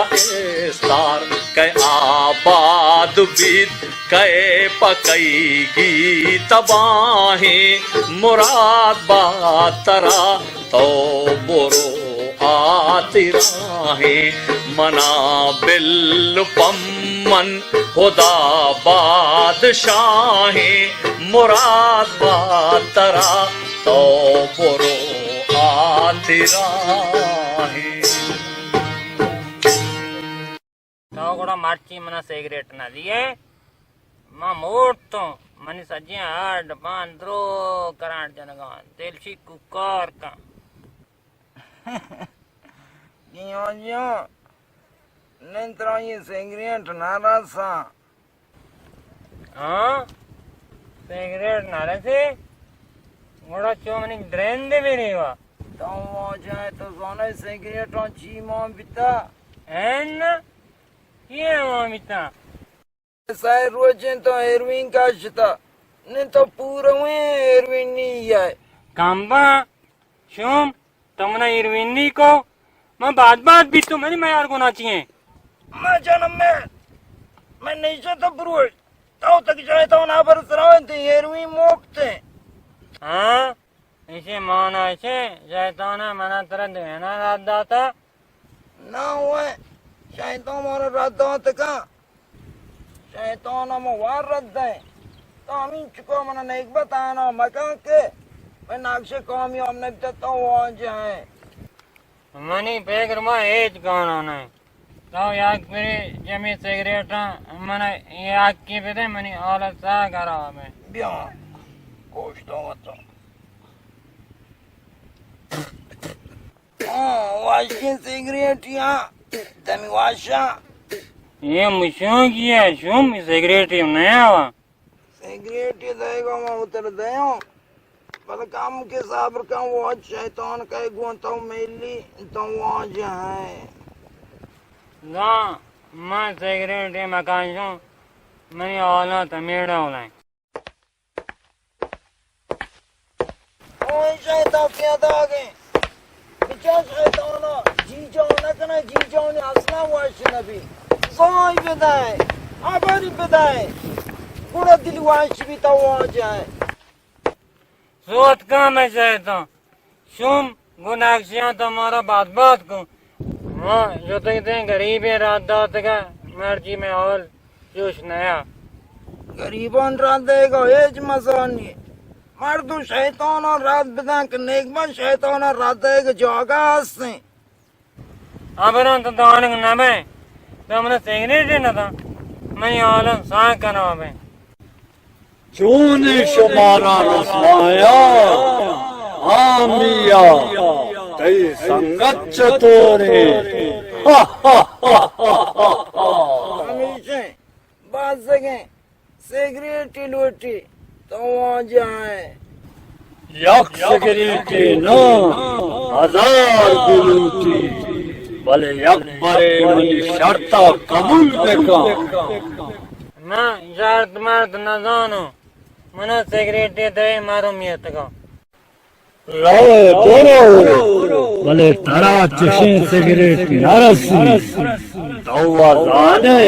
استار۔ کئے آباد بیت، کئے پہ کئیگی تباہیں، مراد بات ترا تو برو آ تئی راہیں، منا بل پمن ہدا بادشاہیں، مراد بات ترا تو برو آ تئی راہیں۔ تو گڑا مرچی منا سگریٹ نہ دیئے۔ ما موٹتوں، منی سجیں ہڈ پان درو کرانٹ جنگان، دل شی کوکار کن۔ جی ہاں، جی ہاں، نن ترا یہ سگریٹ نہ رساں۔ ہاں؟ سگریٹ نہ رسے؟ گڑا چو منی درندے میرے وا۔ تو واجہ تو زانے سگریٹاں چی مان بیتا؟ این؟ کی مان بیتا؟ سئے روچیں تو ہیروین کشتا، نی تو پورویں ہیروین نی ئے۔ کمبا، شوم، تو منا ہیروین نی کو، من باد باد بیتو، منی میار گنا چیئے؟ ما جنم میں، من نیشہ تو بروش، تو تک شیطان آبر سراویں تے ہیروین موپتے۔ ہاں؟ ایشی مانا ایشی، شیطان ء منا ترا دوینا رد داتا۔ نا ہوئے، شیطان مارا رد دات کن۔ شیطان ہم وار رد دیں۔ تو ہمین چکا منا نیک بت آنا مکان کے، میں نقش کامیاب نبیتا تو واجہ ہیں۔ منی پگر ما ہیچ گانا نہ۔ تو یک بری جمی سگریٹاں من یکی بدے، منی حالت سا خراب ہے۔ بیا، گوشتوں تو۔ ہاں، واشیں سگریٹ یا دمی واشا۔ یہ مشوں کی ہے، شوم سگریٹ نیا وا۔ سگریٹے دئیگا من اتر دیوں، بلے کم کہ صبر کن، واجہ شیطان کئے گوں تو میلی، تو واجہ ہیں۔ نا، من سگریٹے مکاشوں، منی حالات ہمے ڈولیں۔ اوئے شیطان پیداگیں۔ بچار شیطانا، جی جان نہ کنے، جی جان اصلا وش نبی۔ زای بدائے، خبری بدائے۔ گڑا دل وش بی تو واجہ۔ زوت کام ہے شیطان۔ شوم گناکشیاں تو مارا بات بات کن۔ ہاں، جو تک تیں غریبیں رات داتگا، مرچی میں حال جوش نیا۔ غریبان رد دئیگا ہچ مزار نی۔ مردم شیطاناں رد بدن کہ نیک بخت شیطاناں رد دئیگ جاگہ ہستیں۔ ہبراں تو دانگ نہ بئے، تو منا سگریٹے نہ داں، منی حالاں ساہ کناں بئے۔ چونیں شمارا رسوایا، آمیا، تئی سنگت چطوریں؟ ہمیشیں بازگیں سگریٹی لوٹی تو واجہ ئے۔ یک سگریٹے نہ، ہزار بلوٹی، بلے یک برے منی شرطا قبول بکن۔ من شرط مرد نزانوں، منا سگریٹے دئے، مرو میتگا۔ روئے برو، بلے ترا چشیں سگریٹ نہ رسی۔ تو وا زانے،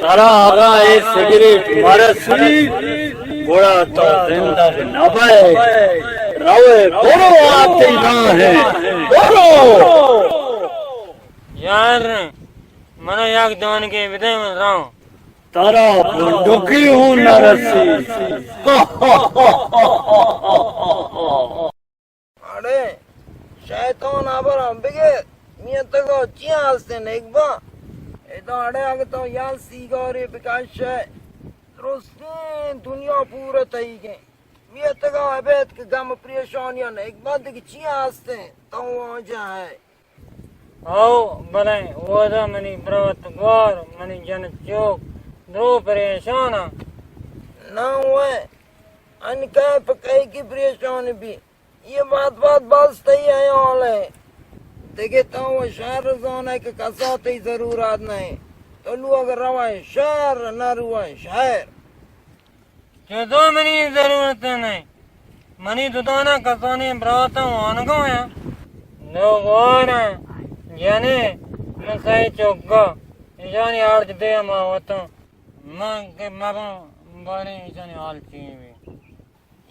ترا اگاں اے سگریٹ مہ رسی، گڑا تو زندگ نہ بئے۔ روئے برو، آ تئی راہ ء، برو۔ یار، منا یک دانگے بدے، من راں۔ ترا بندوکی ہوں نہ رسی۔ اڑے، شیطان ہبراں بگر، میتگا چیا ہستیں نیک بخت؟ ادا اڑے اگہ تو یک سیگارے بکشئے، درستیں دنیا پورا تئیگیں۔ میتگا ابید کہ غم پریشانیاں نیک بخت، دگہ چیا ہستیں؟ تو واجہ ئے۔ او، بلے اودا منی برات گوار، منی جن چوک، درو پریشان آں۔ نہ ہوئے، انکہ پہ کئی کی پریشان بی۔ یہ بات بات بس تئی حیال ہے۔ دگہ تو و شر زانے کہ کسا تئی ضرورت نہیں۔ تو لوگ روئے شر، نہ روئے شہر۔ چدو منی ضرورت نہ۔ منی ددانا کسانی براتاں وانگا ہیں۔ دو گوارا جنے من سئے چوگا۔ ایشانی ہرچ دے ما وتاں۔ من کہ مباں باریں ایشانی حال چی بی۔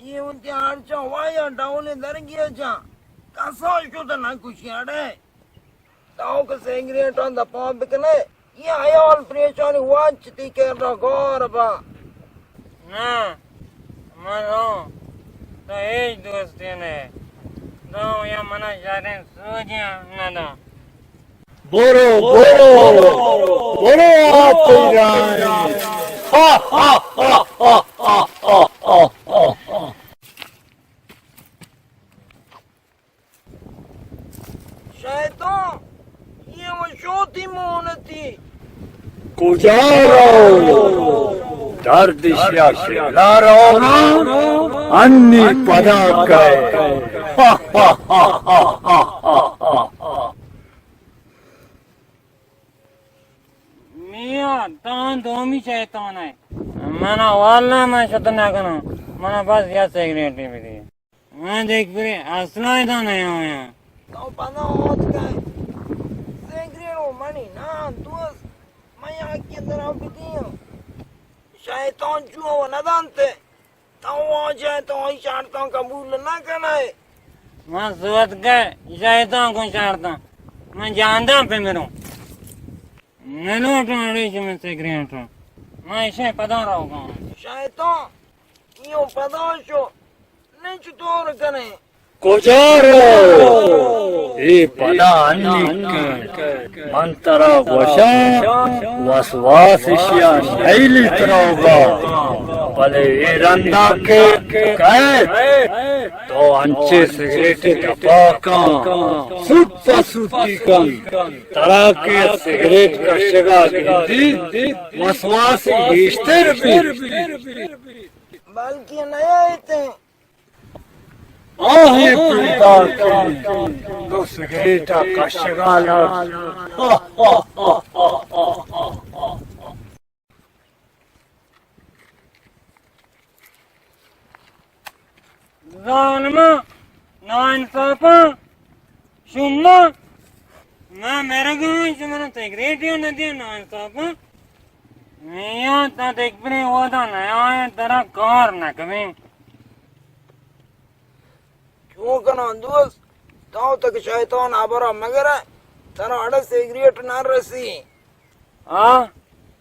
یہ انتی ہرچاں وایا ڈولیں درگیا جاں۔ کسا شد نہ کشی اڑے۔ تو کہ سگریٹاں دپا بکنے، یہ حیال پریشانی وچ تی کرا گار با۔ نہ، من رو، تو ہیچ دوستی نہ، تو یا منا شریں سوجیاں نہ دا۔ برو، برو، برو، آ تئی راہ۔ شیطان، یہ و شوتی مونتی۔ کجا رو؟ درد شیا شلا رو نا، انی پدا کئے۔ میاں، تاں دومی شیطان ئے۔ منا واللہ من شت نہ کناں۔ منا بس یا سگریٹے بدے۔ من دیکھ برے اصلاً ادا نہ آیاں۔ تو پدا آتکئے۔ سگریٹ و منی نہ دوست۔ من یکی درا بدیاں۔ شیطان چو و ندانتے۔ تو واجہ تو ای شرطاں قبول نہ کنئے۔ من سوتکئے شیطان کو شرطاں۔ من جانداں پہ مروں۔ نلوٹاں اڑے شمئے سگریٹ۔ من اشیں پدا روگاں۔ شیطان، ایو پدا شو۔ نی چطور کنئے؟ کجا رو؟ اے پدا انی کن۔ من ترا گوشاں، وسواس اشیا نیلی تروگا۔ بلے اے رندا کہ کئے، تو انچیں سگریٹے دپا کن، سوت پہ سوتی کن۔ ترا کہ سگریٹ کشگا گندی، وسواس گیشتر بی۔ بلکیں نیایتیں۔ آہیں پیداکیں، تو سگریٹا کشگا لگ۔ ظالماں، ناانصافاں، شما، من مرگاں، شما سگریٹے نہ دیاں، ناانصافاں۔ میاں، تا دگہ برے وھدا نیائیں، ترا کار نہ کپیں۔ چون کناں دوست؟ تو تک شیطان ہبرا مگرے، ترا اڑے سگریٹ نہ رسی۔ آ،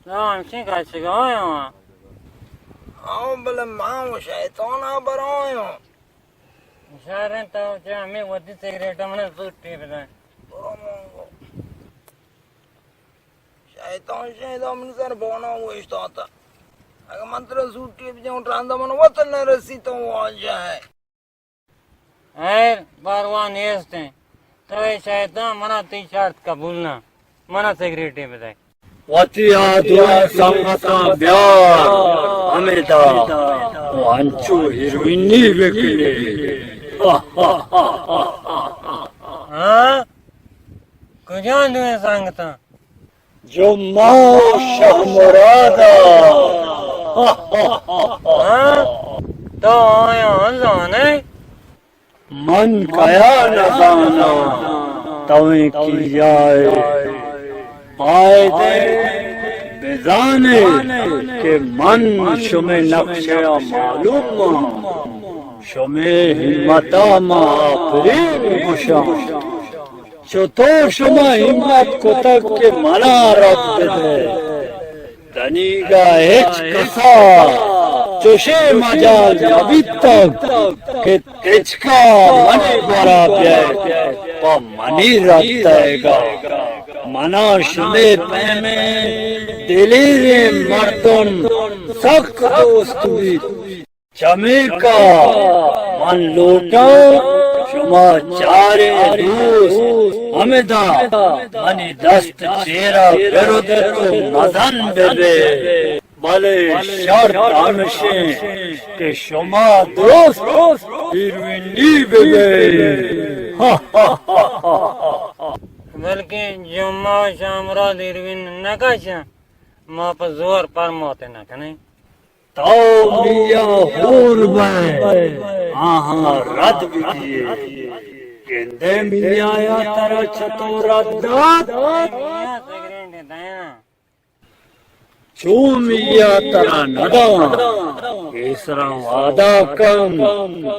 تو ہمشی کشگا آیاں۔ آؤ، بلے من و شیطان ہبرا آیاں۔ شریں، تو چہ ہمے وتی سگریٹ منا زوٹی بدے۔ برو مونگو۔ شیطان شیطان منی سر بونا اوشتاتا۔ اگہ من ترا زوٹی بجاؤں، رندا من وت نہ رسی تو واجہ ئے۔ خیر، پرواہ نیست انت۔ تو اے شیطان، منا تئی شرط قبول نہ، منا سگریٹے بدئے۔ وتی آ دوئیں سنگتاں بیار، ہمدا و انچو ہیروئنی بکنے۔ ہاں؟ کجا دوئیں سنگتاں؟ جمعہ و شہ مراد ء۔ ہاں؟ تو آیاں زانئے؟ من کیا نزاناں، توئیں کیا ئے؟ باید انت بزانئے کہ من شمئے نقشہ ء معلوم آں، شمئے ہمت ء من آپرین گوشاں۔ چتو شما ہمت کتگ کہ منا رد بدئے؟ دنیگا ہچ کسا چشیں مجال نہ بیتگ کہ تچکا منی گورا بیئے پہ منی رد دئیگا۔ منا شمے پیمیں دلیریں مردم سک دوست بیت۔ چمیکا من لوٹاں شما چاریں دوست ہمدا منی دست چیرا برد ات و مزن ببے، بلے شرط ہمشیں کہ شما درست ہیروئنی ببے۔ بلکیں جمعہ و شامراد ہیروئن نہ کشاں، ما پہ زور پرمات نہ کنیں۔ تو میا ہور بئے، آہاں رد بدیئے۔ گندئے میا ء ترا چتو رد دات؟ میا سگریٹ دیاں۔ چو میا ترا نہ داں، پیسرا وعدہ کن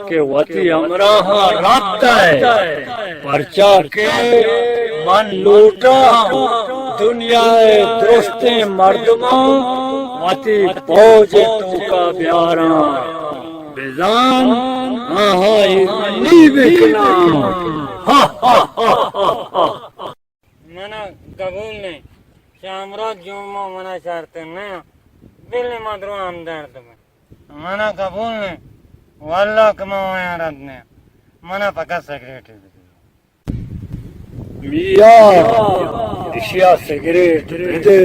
کہ وتی ہمراہاں رد دئے۔ پرچا کہ من لوٹاں دنیا ء درستیں مردماں وتی پوج ء توکا بیاراں، بزان آہاں ایرانی بکناں۔ منا قبول نہ انت۔ شامراد جمعہ منا شرط نہ انت۔ بلے ما درو ہمدرد بیں۔ منا قبول نہ، واللہ کہ ما آیاں رد نہ، منا فقط سگریٹ بدے۔ میاں، اشیا سگریٹ بدے،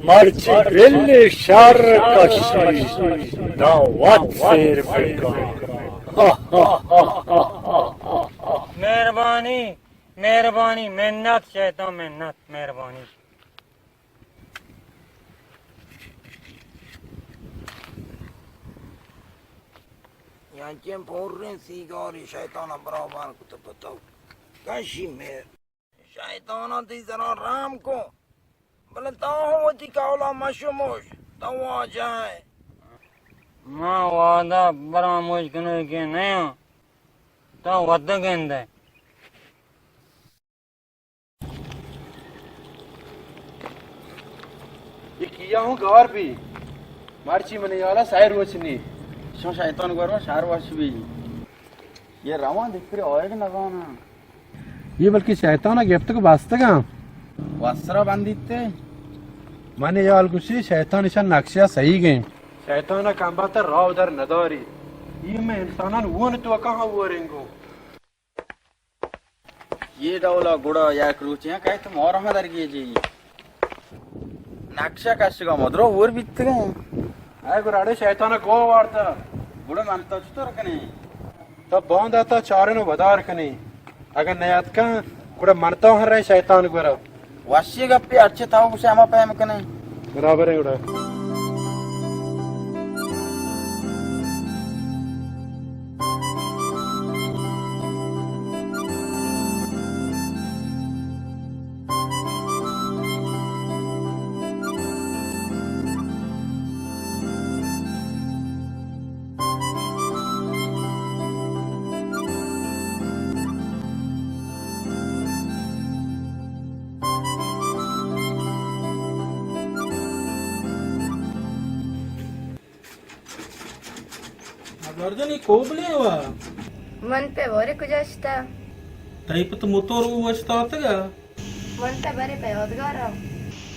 مرچی بل شر کشی، داں وت سیر بکن۔ مہربانی، مہربانی، منت شیطان، منت، مہربانی۔ انچیں پوریں سیگاری شیطان ءَ برابر کت پہ تو۔ کشی میر۔ شیطان ءَ تئی سرا رحم کو۔ بلے تو ہم وتی قولا مشموش۔ تو واجہ ئے۔ ما وعدہ براموش کنگے نہ آں۔ تو وت گندئے۔ اے کیا ہوں گار بی؟ مرچی منی ہیالا سئے روچ نی۔ شما شیطان گورا شہر وش بی۔ اے رواں دکری آیگ نزاناں۔ اے بلکہ شیطان گپتگ و بستگاں۔ وسرا بندیتے۔ منی ہیال گوشی شیطان ایشان نقشہ صحیح گیں۔ شیطان کمبخت راہ در نداری۔ اے میں انسانان وون تو کہاں وورنگو۔ اے ڈولا گڑا یک روچے کئیت مارا درگیجی۔ نقشہ کشگا مدرو ہور بیتگیں۔ اے گڑا اڑے شیطان گو وارتا۔ گڑا من تو چطور کنی؟ تو باندا تا چارن و ودار کنی۔ اگر نیاتکن، گڑا من تو ہر رہے شیطان گورا۔ وشی گپی، ہرچی تو گوشے ہما پیم کنی۔ برابر ہے گڑا۔ گردنی کوبلے وا۔ من پہ بارے کجا شتا؟ تئی پت موتور اوشتاتگا۔ من تہ برے پہ یادگار ءَ۔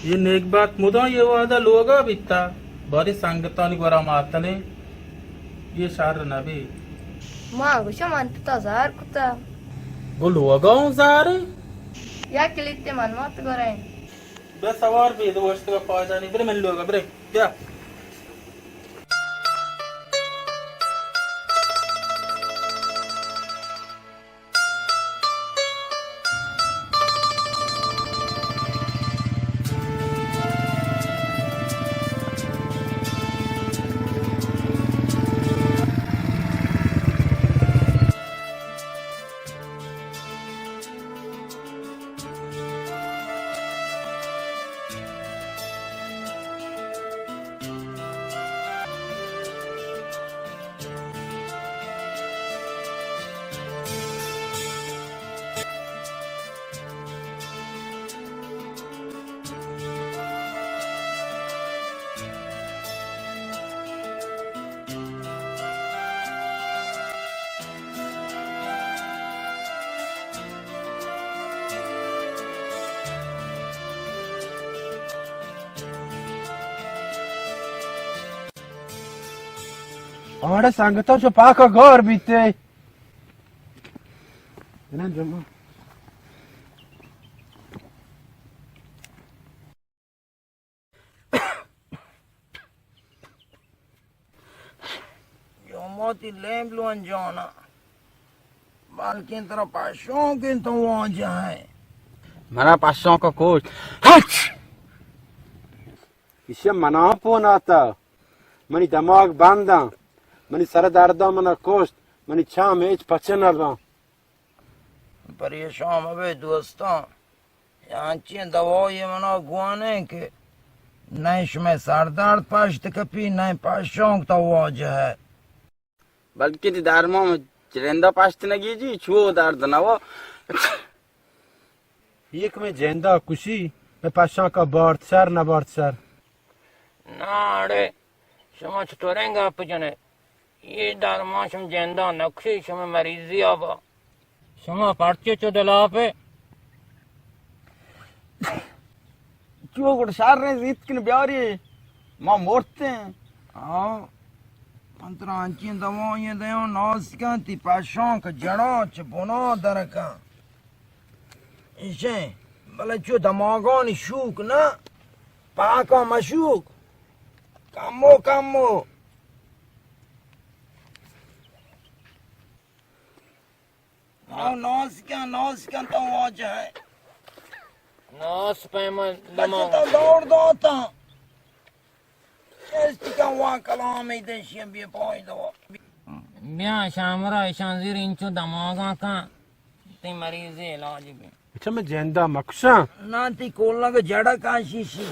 اے نیک بات مدام اے وہد ءَ لوگ ءَ بیتا، باریں سنگتانی گورا ماتنے، اے شر نہ بی۔ ما گوشاں من پہ تو زہر کتا۔ گوں لوگ ءَ اوں زہر؟ یک کلیتے من مات گورا ایں۔ بیا سوار بی، دو اشتگا پائدانی، برے من لوگ ءَ، برے، بیا۔ آڑے سنگتاں چو پاک ءَ گار بیتے۔ اناں جمع۔ جماعتی لیمب لوان جانا، بلکیں ترا پشونکیں تو واجہ ئے۔ منا پشونک کشت۔ ہچ! ایشی منا پون آتا۔ منی دماغ بنداں۔ منی سر درداں منا کشت۔ منی چام ہچ پچ نہ باں۔ پریشان مبے دوستاں، انچیں دوائے منا گوانیں کہ نئے شمئے سردرد پشت کپی، نئے پشونک تو واجہ ئے۔ بلکیں تئی درمان جرندہ پشت نگیجی، چو درد نوا۔ یک میں جندا کشی، میں پشانکا بارت شر نہ بارت شر۔ ناڑے، شما چطوریں گپ جنے؟ اے درمان شم جندا نکشی، شم مریضی آبا۔ شما پرچے چو دلاپے؟ چو گڑ شر زیت کن بیاری۔ ما مرتیں۔ ہاں۔ من ترا انچیں دوائیں دیاں، ناز کن، تئی پشانک جڑاں چہ بنا در کن۔ ایشیں، بلے چو دماغانی شوک نہ، پاکاں مشوک۔ کمو کمو۔ آؤ، ناز کن، ناز کن، تو واجہ ئے۔ ناز پہ من بچہ دماغ۔ تو دور داتاں۔ چست کن وا کلام ای دشی بے پائدہ وا۔ بیا شامرا ایشان زیر انچو دماغاں کن، تئی مریض علاج بی۔ اچھا، من جندا مکشاں۔ نا، تئی کولنگ جڑا کاشی شی۔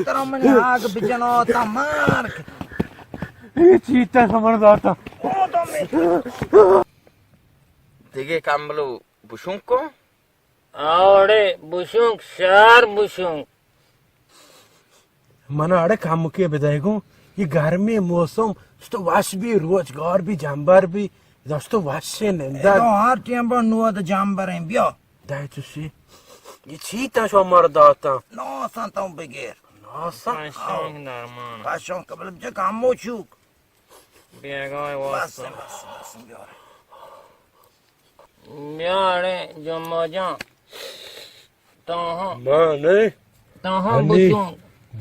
ترا من آگ بجنو تا مار۔ اے چیتا خبر داتا۔ دگہ کمبلو بشونک کو۔ آوڑے بشونک، شار بشونک۔ من اڑے کمکے بدئے گوں، یہ گرمی موسم، است وش بی، روزگار بی، جمبر بی، است وش نندگ۔ تو ہر ٹیم با نود جمبر ہیں، بیا۔ دای تو سی۔ یہ چی تا شما مر داتا؟ ناسان تو بگیر۔ ناسان؟ پشنگ درمان۔ پشنگ قبل بجا کمو چوک۔ بیگاہ واسطہ۔ بس، بس، بس، بیار۔ بیا اڑے جمعہ جان، تاہاں۔ ما نہیں۔ تاہاں ہنی بچوں۔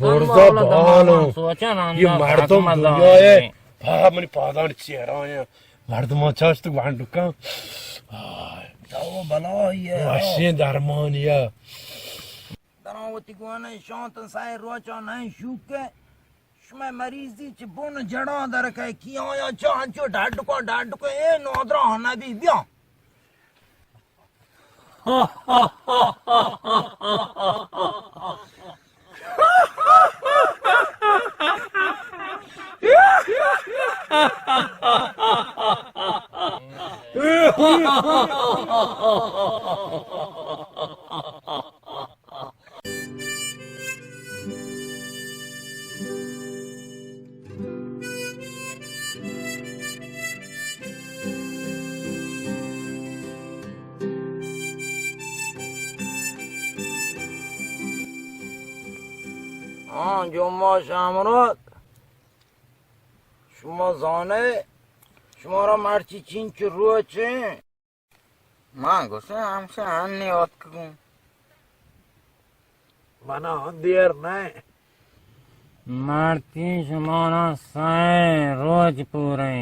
برزا بالوں۔ سوچا نا یہ مردم دنیا ہے۔ پا منی پادان چہرہ ہیں۔ مردم چاش تو گوانڈو کن۔ آہ۔ تو بلا یہ۔ وشیں درمان یہ۔ دراں وتی گوانیں شانت سائے روچا نہیں شوکے۔ شمئے مریضی چہ بن جڑاں در کئے، کی آیا چہ انچو ڈڈ کو، ڈڈ کو، اے نادرا نبی بیا۔ ہاں، جمعہ شامرات، شما زانے، شمارا مرچی چینچ روچیں؟ من گوشیں ہمشہ ہنی آتکگوں۔ منا دیر نہ۔ مرچی شمارا سئے روچ پوریں،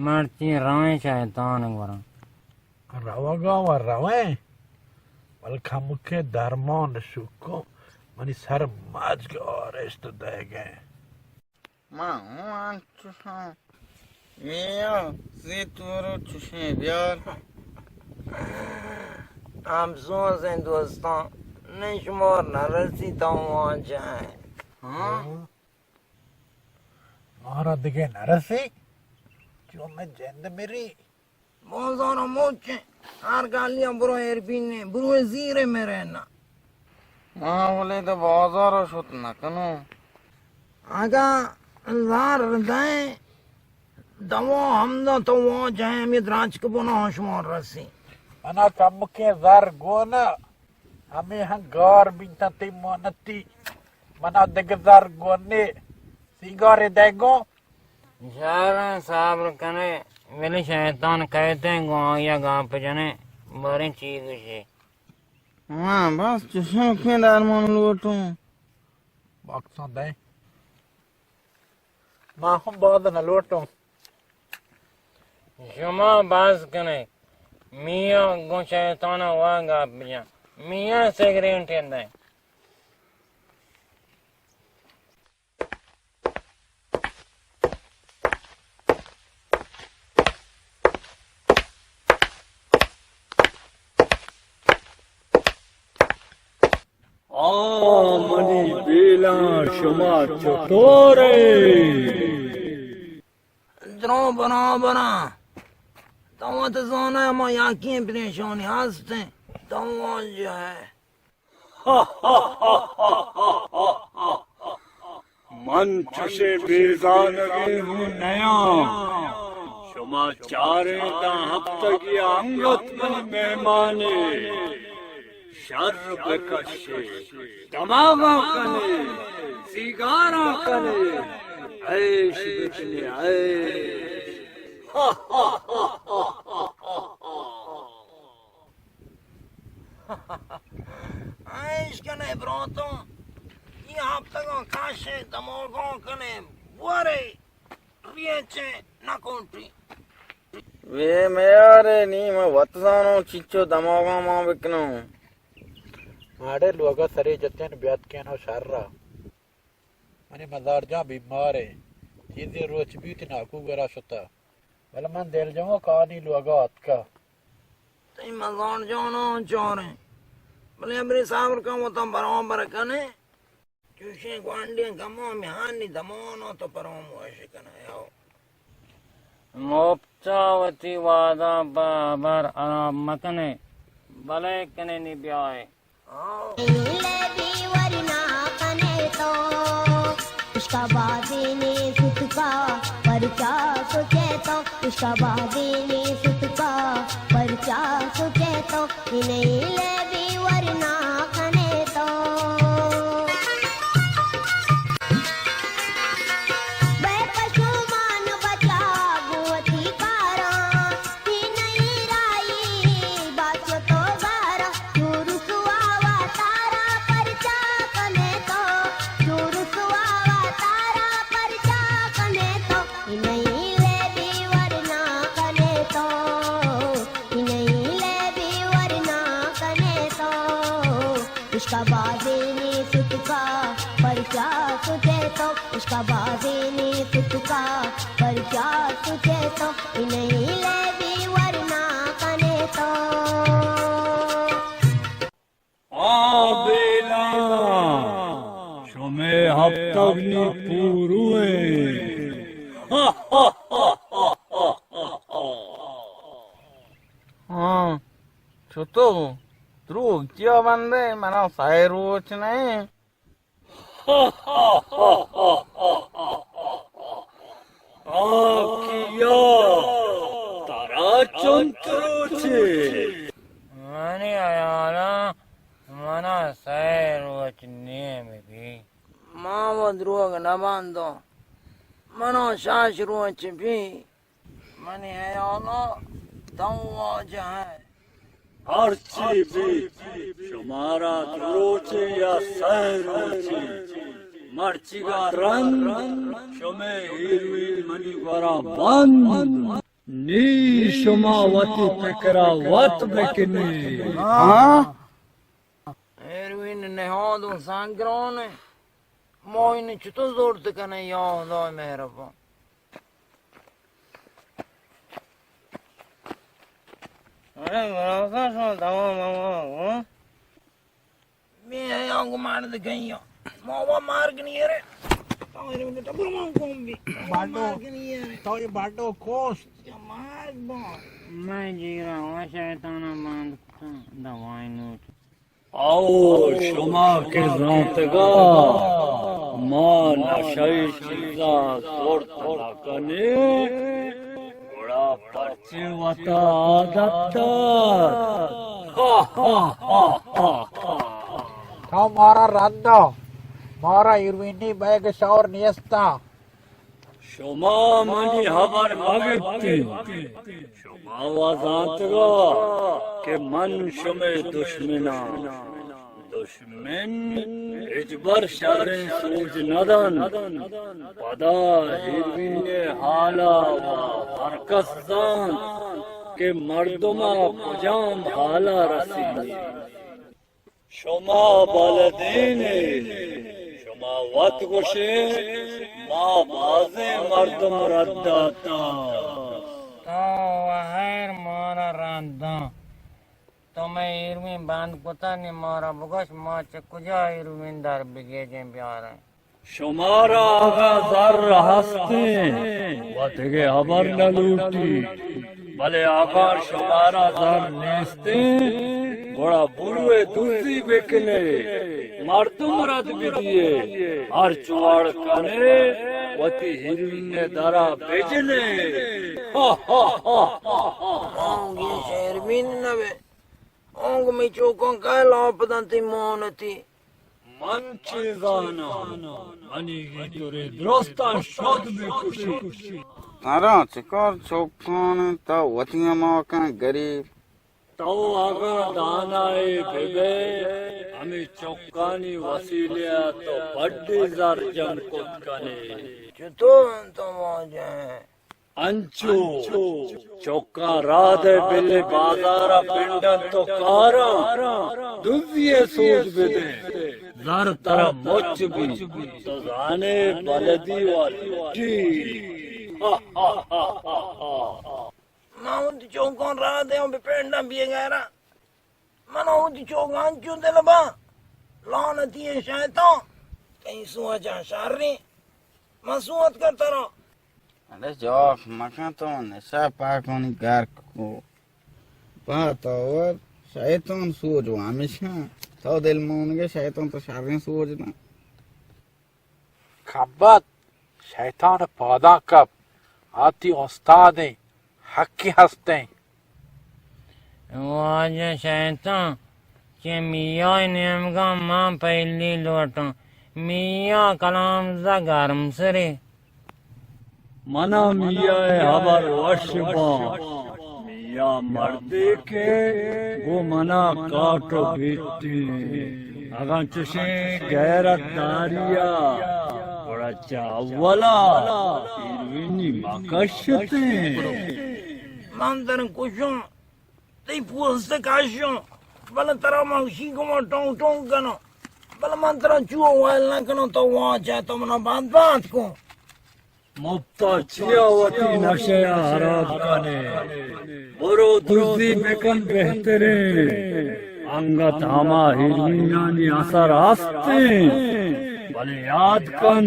مرچی رویں شیطان گورا۔ روگا و رویں، بل کمکے درمان شکو، منی سر مجگ آرشت دئیگیں۔ ما ہوں انچوشاں۔ میا، زیت ورو چشیں بیار۔ ہم سوزیں دوستاں، نشمار نہ رسی تو واجہ۔ ہاں؟ مارا دگہ نہ رسی؟ چو میں جند مری۔ بازار ء موچ انت، ہر گالی ء برو ایربین ء، برو زیر ء مرے نا۔ ما ولے دہ بازار ء شت نہ کنوں۔ اگاں زر دئے، دوا ہمدا تو واجہ ء ہمے درانچک بنا شما رسی۔ منا کمکیں زر گون ء، ہمے ہم گار بینتاں تئی منتی۔ منا دگہ زر گون نے، سینگارے دئے گوں۔ شریں، صبر کنے، بلے شیطان کئیتیں گوں آئی ء گپ جنے، باریں چی گوشے۔ ہاں، بس چشیں کیں درمان لوٹوں۔ باکساں دئے۔ ما ہم باز نہ لوٹوں۔ شما بس کنے، میاں گوں شیطان ء وا گپ بجن۔ میاں سگریٹ دئے۔ آ منی بیلاں، شما چطور ئے؟ درو برابراں۔ تو وت زانئے ما یکیں پریشانی ہستیں۔ تو واجہ ئے۔ من چشیں بے زانگے ہوں نیاں۔ شما چاریں داں ہپتگی انگت منی مہمانے۔ شر بکشے، دماغاں کنے، سیگاراں کنے، عیش بکنے، عیش۔ عیش کنے براتاں، اے ہپتگاں کشے، دماغاں کنے، بورے۔ ریچے نہ کونٹی۔ وے میارے، نی من وت زانوں چنچو دماغاں مان بکنوں۔ ماڑے لوگا سرے جتین بیاتکین و شر ء۔ منی مزار جان بیمارے، چیزے روچ بیت ناکو گورا شتا، بلے من دل جمو کانی لوگا اتکا۔ تئی مزار جان چاریں، بلے ابری صبر کن، وتاں برابر کنے۔ چوشیں گوانڈیں کماں میہانی دمان ء تو پراموش کنئے او۔ مپتا وتی وہداں پہ ہبر ہراب مکنے، بلے کنے نی بیائے۔ او۔ لیبی ورنا کنے تو، اشکا بازی نی ستکا، پرچا سوچے تو، اشکا بازی نی ستکا، پرچا سوچے تو۔ انہی لیبی ورنا کنے تو۔ بے پشومان بچا گوں وتی کاراں، انہی رائی باس تو گارا، چو رسوا وتارا پرچا کنے تو، چو رسوا وتارا پرچا کنے تو۔ انہی لیبی ورنا کنے تو، انہی لیبی ورنا کنے تو، اشکا بازینی ستکا پرچا سوچے تو، اشکا بازینی ستکا پرچا سوچے تو، انہی لیبی ورنا کنے تو۔ آ بیلاں، شمئے ہپتگ نی پورو ایں۔ ہاں، چتو؟ دروگ چیا بندے؟ منا سئے روچ نہ ایں۔ آ کیا؟ ترا چنت روچے؟ منی ہیالاں منا سئے روچ نیم بی۔ ما و دروگ نہ باندوں۔ منا شش روچ بی۔ منی ہیالاں تو واجہ ئے۔ ہرچی بیت، شمارا دو روچے یا سئے روچے، مرچیگا رند شمئے ہیروئن منی گورا بند۔ نی شما وتی پکرا وت بکنی۔ ہاں؟ ہیروئن نہاد و سنگران، ما این چطور زورت کنیں یا خدای مہربان؟ ارے، براسا شما دوا موا، ہاں؟ می ہے آنگو مرد گئی، ما وا مارگ نیرے۔ تو میرے مجھے ٹبر مان کون بھی۔ باڈو، مارگ نیرے۔ تو یہ باڈو کوشت۔ یا مارگ بان۔ میں جیرا وا شیطانا باند کتا، دوائی نوٹ۔ او شما کہ زانتگا ما نشئی چیزاں زرت نہ کنیں، گڑا پرچے وتا عادت دات؟ ہا، ہا، ہا، ہا، ہا۔ تو مارا رندا، مارا ہیروئنی بیگ شور نیستا۔ شما منی ہبر مگپتیں۔ شما وا زانتگا کہ من شمئے دشمناں۔ دشمن ہچبر شریں سوج نہ دنت۔ پدا ہیروئن ء حالا وا ہرکس زانت کہ مردما کجام حالا رسینیت۔ شما بلدین ئے، شما وت گوشے، ما بازیں مردم رد داتاں۔ تو و خیر مارا رد داں۔ تو مئے ہیروئن بند کتا، نی مارا بگوش، ما چہ کجا ہیروئن در بگیجیں بیاریں؟ شمارا اگاں زر ہستیں و دگہ ہبر نہ لوٹی، بلے اگاں شمارا زر نیستیں، گڑا بروئے دزی بکنے، مردم رد بدیے، ہرچ وڑ کنے وتی ہیروئن ء درا بجنے۔ ہا، ہا، ہا، ہا، ہا۔ آؤں گیش ہیروئن نہ بے۔ آنگو می چوکاں کئے لاپ دنتی مونتی؟ من چے زاناں؟ منی گیترے درستاں شد بکشی۔ ترا چکار چوکان انت؟ تو وتی ہماکاں گریب۔ تو اگاں دانائے بہ بئے، ہمے چکانی وسیلہ ءَ تو بڈے زر جم کت کن ئے۔ چتو انت واجہ؟ انچو، چکاں راہ دئے، بلے بازار ءَ پنڈ انت تو کاراں، دزی ءِ سوج بدئے، زر ترا مچ بیت، تو زان ئے بلدی والی ٹی۔ من وتی چوکاں راہ دیاں بہ پنڈاں بے غیراں۔ من وتی چوکاں انچو دل باں۔ لعنتی ایں شیطان، تئی سوجاں شریں۔ من سوت کر ترا۔ اڑے جواب مکن، تو نشہ پاکانی گرک کو۔ پا تو ور شیطان سوج و ہمیشہ تو دل مونگے، شیطان تو شریں سوج داں۔ کمبخت، شیطان ءِ پاداں کپ، آ تئی استاد ایں، حقی ہست ایں۔ واجہ شیطان، چہ میا ءِ نیمگا من پہلی لوٹاں۔ میا کلام زا گرم سرے۔ منا میا ءِ ہبر وش باں۔ میا مردے کہ گوں منا کاٹو بیتیں۔ اگاں چشیں غیرت داریا، گڑا چہ اولا ہیروئنی مکشتیں۔ من ترا کشاں، تئی پوست کشاں، بلے ترا من شی گما ٹونگ ٹونگ کناں، بلے من ترا چو ویل نہ کناں، تو واجہ تو منا بات بات کن۔ مپتا چیا وتی نشہ ءَ ہراب کن ئے؟ برو دزی بکن بہتریں۔ انگت ہما ہیروئینانی اثر ہست انت، بلے یاد کن،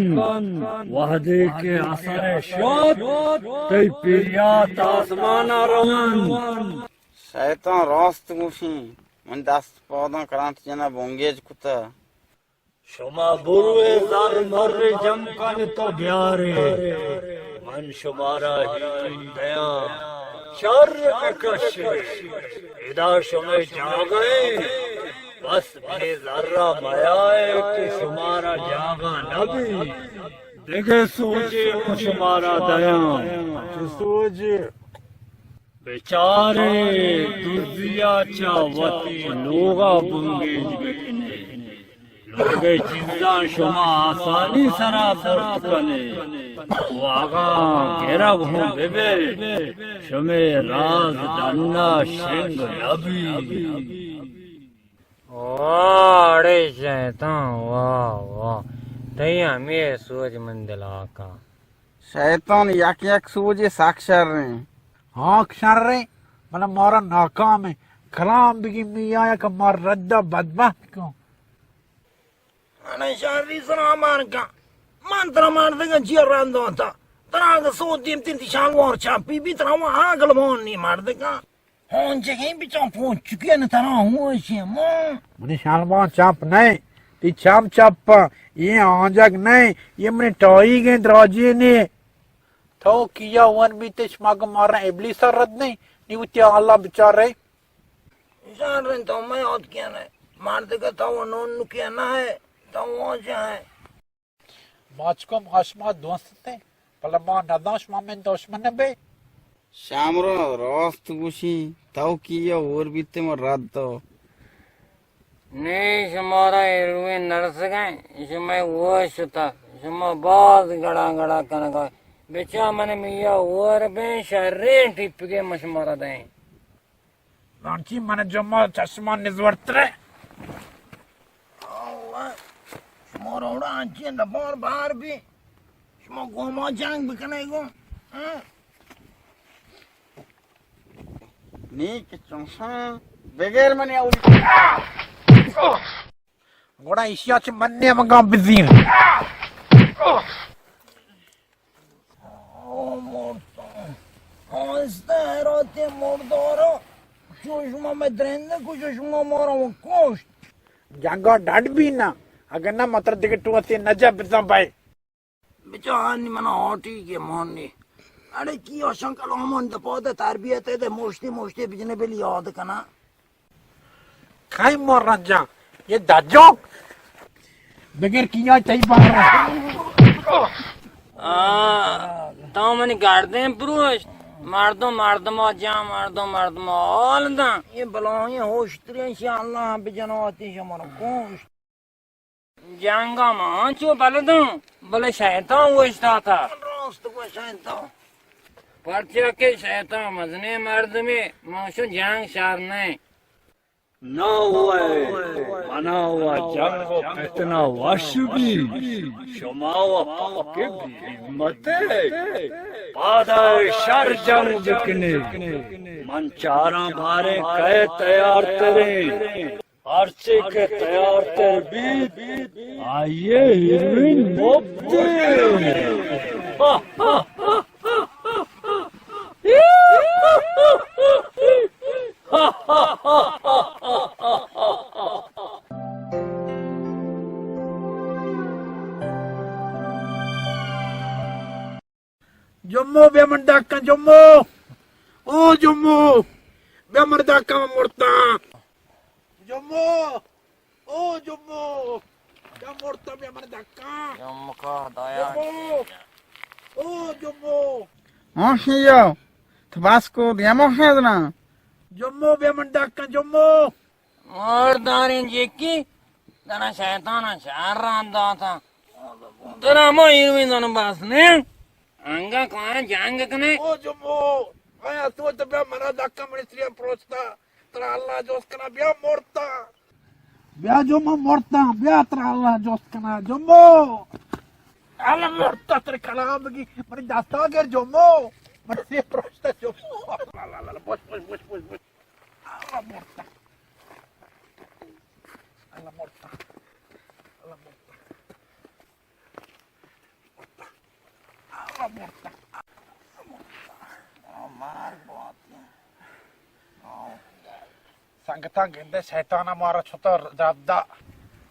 وہدے کہ اثر شت، تئی پریات آسمان ءَ رونت۔ شیطان راست گوشیں، من دست پاداں کرنٹ جناں بنگیج کتہ۔ شما بروئے زر مر جم کن تو بیارے، من شمارا ہیروئن دیاں، شر بکشے۔ ادا شمئے جاگہ ایں، بس بے زرا میائے کہ شمارا جاگہ نبی۔ دگہ سوجے اوں شمارا دیاں۔ چہ سوجے؟ بچارے، دزیا چہ وتی لوگا بنگیج بکنے۔ لوگئے چیزاں شما آسانی سرا برت کنے و اگاں گرگ ہوں ببے، شمے راز ڈنا شنگ نبی۔ واہ، اڑے شیطان، واہ، واہ، تئی ہمے سوج من دلا کاں۔ شیطان، یک یک سوجے سک شریں۔ ہاک شریں، بلے مارا ناکامیں۔ کلام بگی میاں کہ مار ردا بدبخت کن۔ اڑے شری سرا مار کن۔ من ترا مردگاں چیا رند آتا؟ ترا اگہ سوت دیمتیں تئی شلوار چپی بی، ترا وا عقل مان نی مردگاں۔ ہونچگیں بچاں پونچکے نہ ترا ہوش ایں ما۔ منی شلوار چپ نئے، تئی چم چپ، اے آنجگ نئے، اے منی ٹائیگیں دراجے نے۔ تو کیا ون بیتے؟ شما گو مارا ابلیس رد نہیں، نی وتی اللہ بچارے۔ شر انت، تو مئے آتکیان ئے۔ مردک ءَ تو نون نکیا نہ ئے، تو واجہ ئے۔ ماچکو، ما شما دوست انت، بلے ما نداں شما من دشمن بے۔ شامرو راست گوشی، تو کیا ہور بیتے من رد تو۔ نی شمارا ہیروئن نرسگیں، شمئے ہوش شتا، شما باز گڑا گڑا کنگا۔ بچا من میا ہور بیں، شریں ٹپگے من شمارا دیں۔ لانچی من جمع چشمان نزورترے۔ آوہ، شما روڑا انچیں دپار بار بی، شما گوما جنگ بکنے گو، ہاں؟ نی کہ چونسا بغیر منی اولی۔ گوڑا ایشیا چہ من نے مگا بزیر۔ او مردم، آہستہ حیراتیں مردارا، چو شما مئے درندہ کشت، شما مارا و کشت۔ جنگا ڈڈ بی نا، اگر نہ متر دگہ ٹوتے نجا بزن بھائی۔ بچا ہانی منا ہاٹی کے مانی۔ اڑے کی آشان کلامان دپا دے تربیت دے، مشتی مشتی بجنے بلی یاد کنا۔ ہائی مور رجا، یہ دجو۔ بگر کیا چاہی بار۔ آ، تو منی گردن پروشت۔ مردم مردم جان، مردم مردم حال داں۔ یہ بلاہیں ہوشتری انشاءاللہ بجناتی شمارا کوشت۔ جنگا ما چو بلدوں، بلے شیطان اوشتاتا۔ راست گو شیطان۔ پرچا کہ شیطان مزنیں مردمے، ما شو جنگ شر نہ۔ نہ ہوئے، منا و جنگ و فتنہ وش بی، شما و پاک بی ہمت۔ پادا شر جنگ بکنے، من چاراں باریں کئے تیار تریں۔ ہرچے کہ تیار تر بیت، آئی ء ہیروئن مفت۔ جمو بیا من ڈاکاں، جمو۔ او جمو، بیا من ڈاکاں، من مرتاں۔ جمو، او جمو، بیا مرتاں، بیا من ڈاکاں۔ جمو کا دایا۔ جمو، او جمو۔ ہاں شیو، تو بس کو دیا مو ہے نا۔ جمو بیا من ڈاکاں، جمو۔ مرداریں جیکی، ترا شیطان شر ران داتا۔ ترا ما ایروین دن بس نے۔ انگا کار جنگ کنے۔ او جمو، آیا تو تو بیا منا دکا منی سریا پروشتا۔ ترا اللہ جوست کنا، بیا مرتا۔ بیا جمو مرتا، بیا ترا اللہ جوست کنا، جمو۔ اللہ مرتا، ترے کلام بگی، منی دستا گر جمو۔ منی سریا پروشتا جمو۔ اللہ، اللہ، اللہ، بوش، بوش، بوش، بوش، بوش۔ اللہ مرتا۔ اللہ مرتا۔ اللہ مرتا۔ اللہ مرتا۔ اللہ مرتا۔ آ، مار بوات۔ آ۔ سنگتاں گندے شیطان مارا چطور جادا۔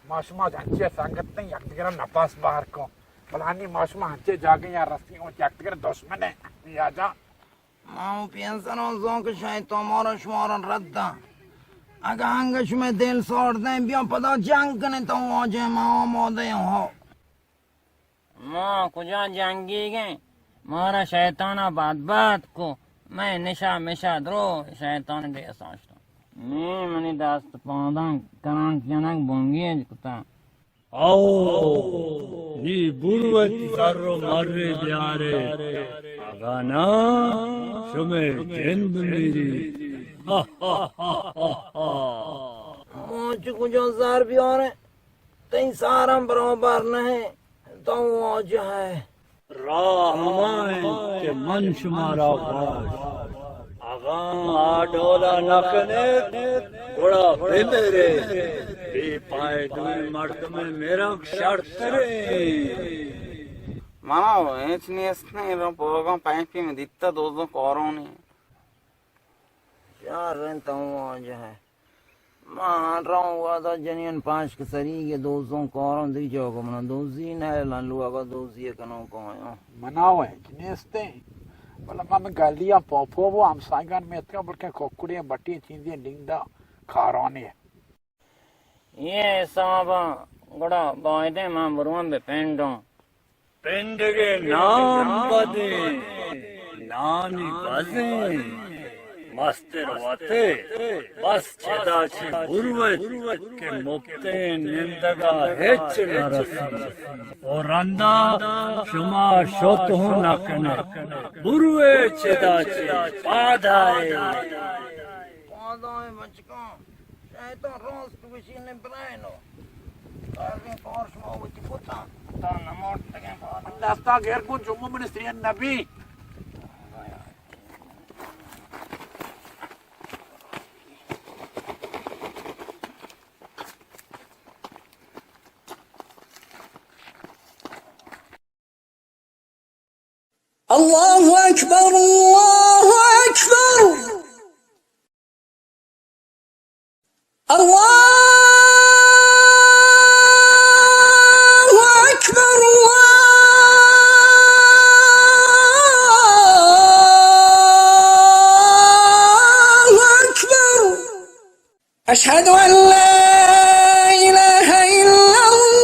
ما شما جنچی سنگت نہیں، یک دیگر نفس بہر کو۔ بلانی ما شما ہنچے جاگے یا رسی ہوں، یک دیگر دشمن ہے۔ یا جان۔ ما اوں پیسر آں زانکہ شیطان مارا شمارا رد داں۔ اگاں انگہ شمئے دل ساڑ دیں، بیا پدا جنگ کنیں، تو واجہ ما آمادہ ایں ہو۔ ما کجا جنگیگ ایں؟ مارا شیطانا بدبخت کو، مئے نشا مشا درو شیطان دے ساشتاں۔ نی منی دست پاداں کرانک جنگ بنگیج کتا۔ او، نی بروت زر و مرے بیارے، اگاں نا شمے جند میری۔ ما چہ کجا زر بیاریں؟ تئی ساراں برابر نہ ایں، تو واجہ ئے۔ راہ ہما انت کہ من شمارا گوشت، اگاں آ ڈولا نہ کنیت، گڑا بمرے۔ بے پائدویں مردمے مرگ شرتریں۔ منا ہچ نیست نہ، رو پوگاں پائپی میں دیتا دوزوں کورونی۔ یار رنت ہوں واجہ ئے۔ ما روں وہدا جنین پاشک سریگے دوزوں کاروں دی جاگہ منا دوزی نہ لن لوگا دوزی کنوں کایوں۔ منا و ہچ نیستیں۔ بلے من گلیاں پوپو و ہمسایگان میتکا بلکہ ککڑیں بٹی چیزیں ڈینگ دا کارانی۔ یہ حسابا گڑا بایدیں من برواں بہ پنڈوں۔ پنڈگے نام بدیں، نانی بزیں، مستر وتے، بس چدا چی بروت کہ مپتیں نندگا ہچ نہ رسی۔ او رندا شما شت ہوں نہ کنے، بروے چدا چی پادائے۔ پادائے بچکاں۔ شیطان راست گوشی، نہ برائینو۔ کاریں کار شما وتی کتاں۔ تا نہ مرتگیں پاد۔ دستا گر کن، جمعہ منی سرین نبی۔ الله أكبر، الله أكبر، الله أكبر، الله أكبر. أشهد أن لا إله إلا الله.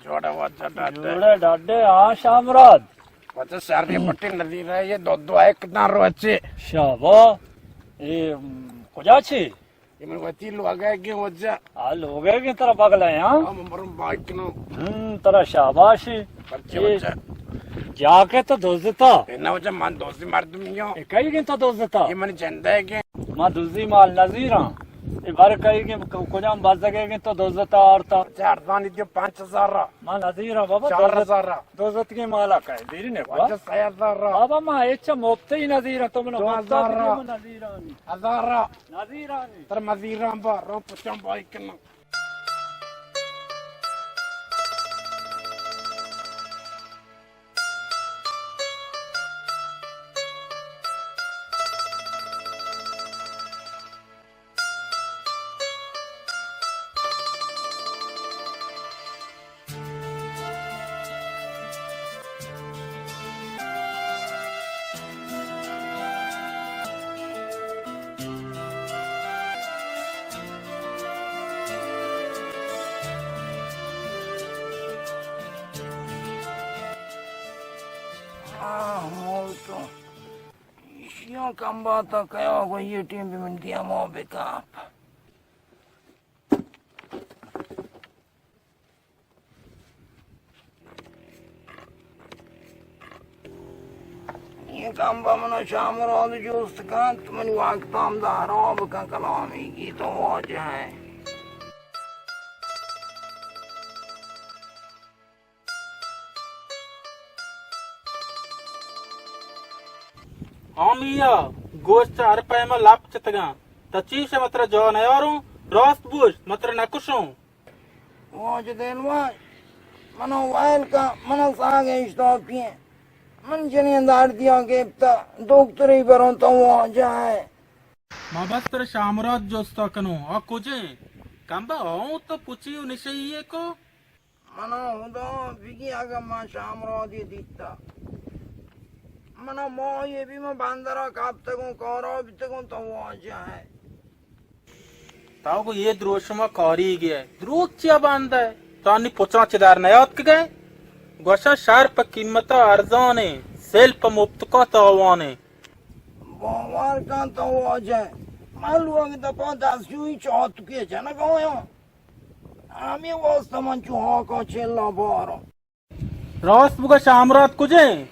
جوڑے واجہ ڈاڈے۔ جوڑے ڈاڈے، ہاں شامراد۔ واجہ شری پٹی نظیر ہے، یہ دو دو ایک دان روچے۔ شابا، اے، م، کجا چی؟ یہ من وتی لوگا گے واجہ۔ آ لوگا گے ترا بغل ہے، ہاں؟ ہاں، من برم بائک نو۔ ہم، ترا شاباشی۔ پرچے اے، واجہ؟ جا کے تو دزتا۔ اے نہ واجہ، من دوزی مردمی ہوں۔ اے کئی گے تو دزتا؟ یہ من جندے گے۔ ما دزی مال نظیراں۔ اے بار کئی گے، ک-، کجام بزگے گے تو دزتا آرتا؟ چار دانی دیو پانچ ہزار را۔ ما نظیراں بابا، چار ہزار را۔ دزت کے مالا کئے، دیری نے واجہ سہ ہزار را۔ بابا ما اچھا مفتے ہی نظیراں، تو منو دو ہزار را۔ نظیرانی۔ ہزار را۔ نظیرانی۔ تر مزیران با، رو پچان بائی کنن۔ آہ، موتو۔ ایشیاں کمباتا کیا گو یہ ٹیم بھی من دیا مو بکاپ۔ یہ کمبا منا شامراد جوست کنت، منی وقت ہم دارا بکن کلامی کی تو واجہ ہے۔ آ میا، گوشت ہر پیما لپ چتگاں۔ تا چیش متر جا نیاروں، راست بوش، متر نکشوں۔ واجہ دلواش، منو ویل کا، منو ساگ اشتاپی ہے۔ من جنین دار دیا گپتا، دکتری بروں تو واجہ ہے۔ ما بس تر شامراد جوستا کنوں، آ کجیں؟ کمبا آؤں تو پچی و نشئی کو؟ منا ہدا بگی اگاں ما شامرادی دیتا۔ منا ماہے بی ما بندرا کپتگوں، کارا بیتگوں تو واجہ ہے۔ تو گو یہ دروشما کاری گئے۔ دروگ چیا بند ہے؟ تو انی پچاں چہ در نیاتکگئے؟ گوشاں شر پہ قیمتا ارزانے، سیل پہ مپتکا تاوانے۔ باور کن تو واجہ، من لوگ دپا دستشوئی چاتکے جنگایاں۔ ہمے واسطہ من چو ہاکا چلا باروں۔ راست بگا شامراد کجیں؟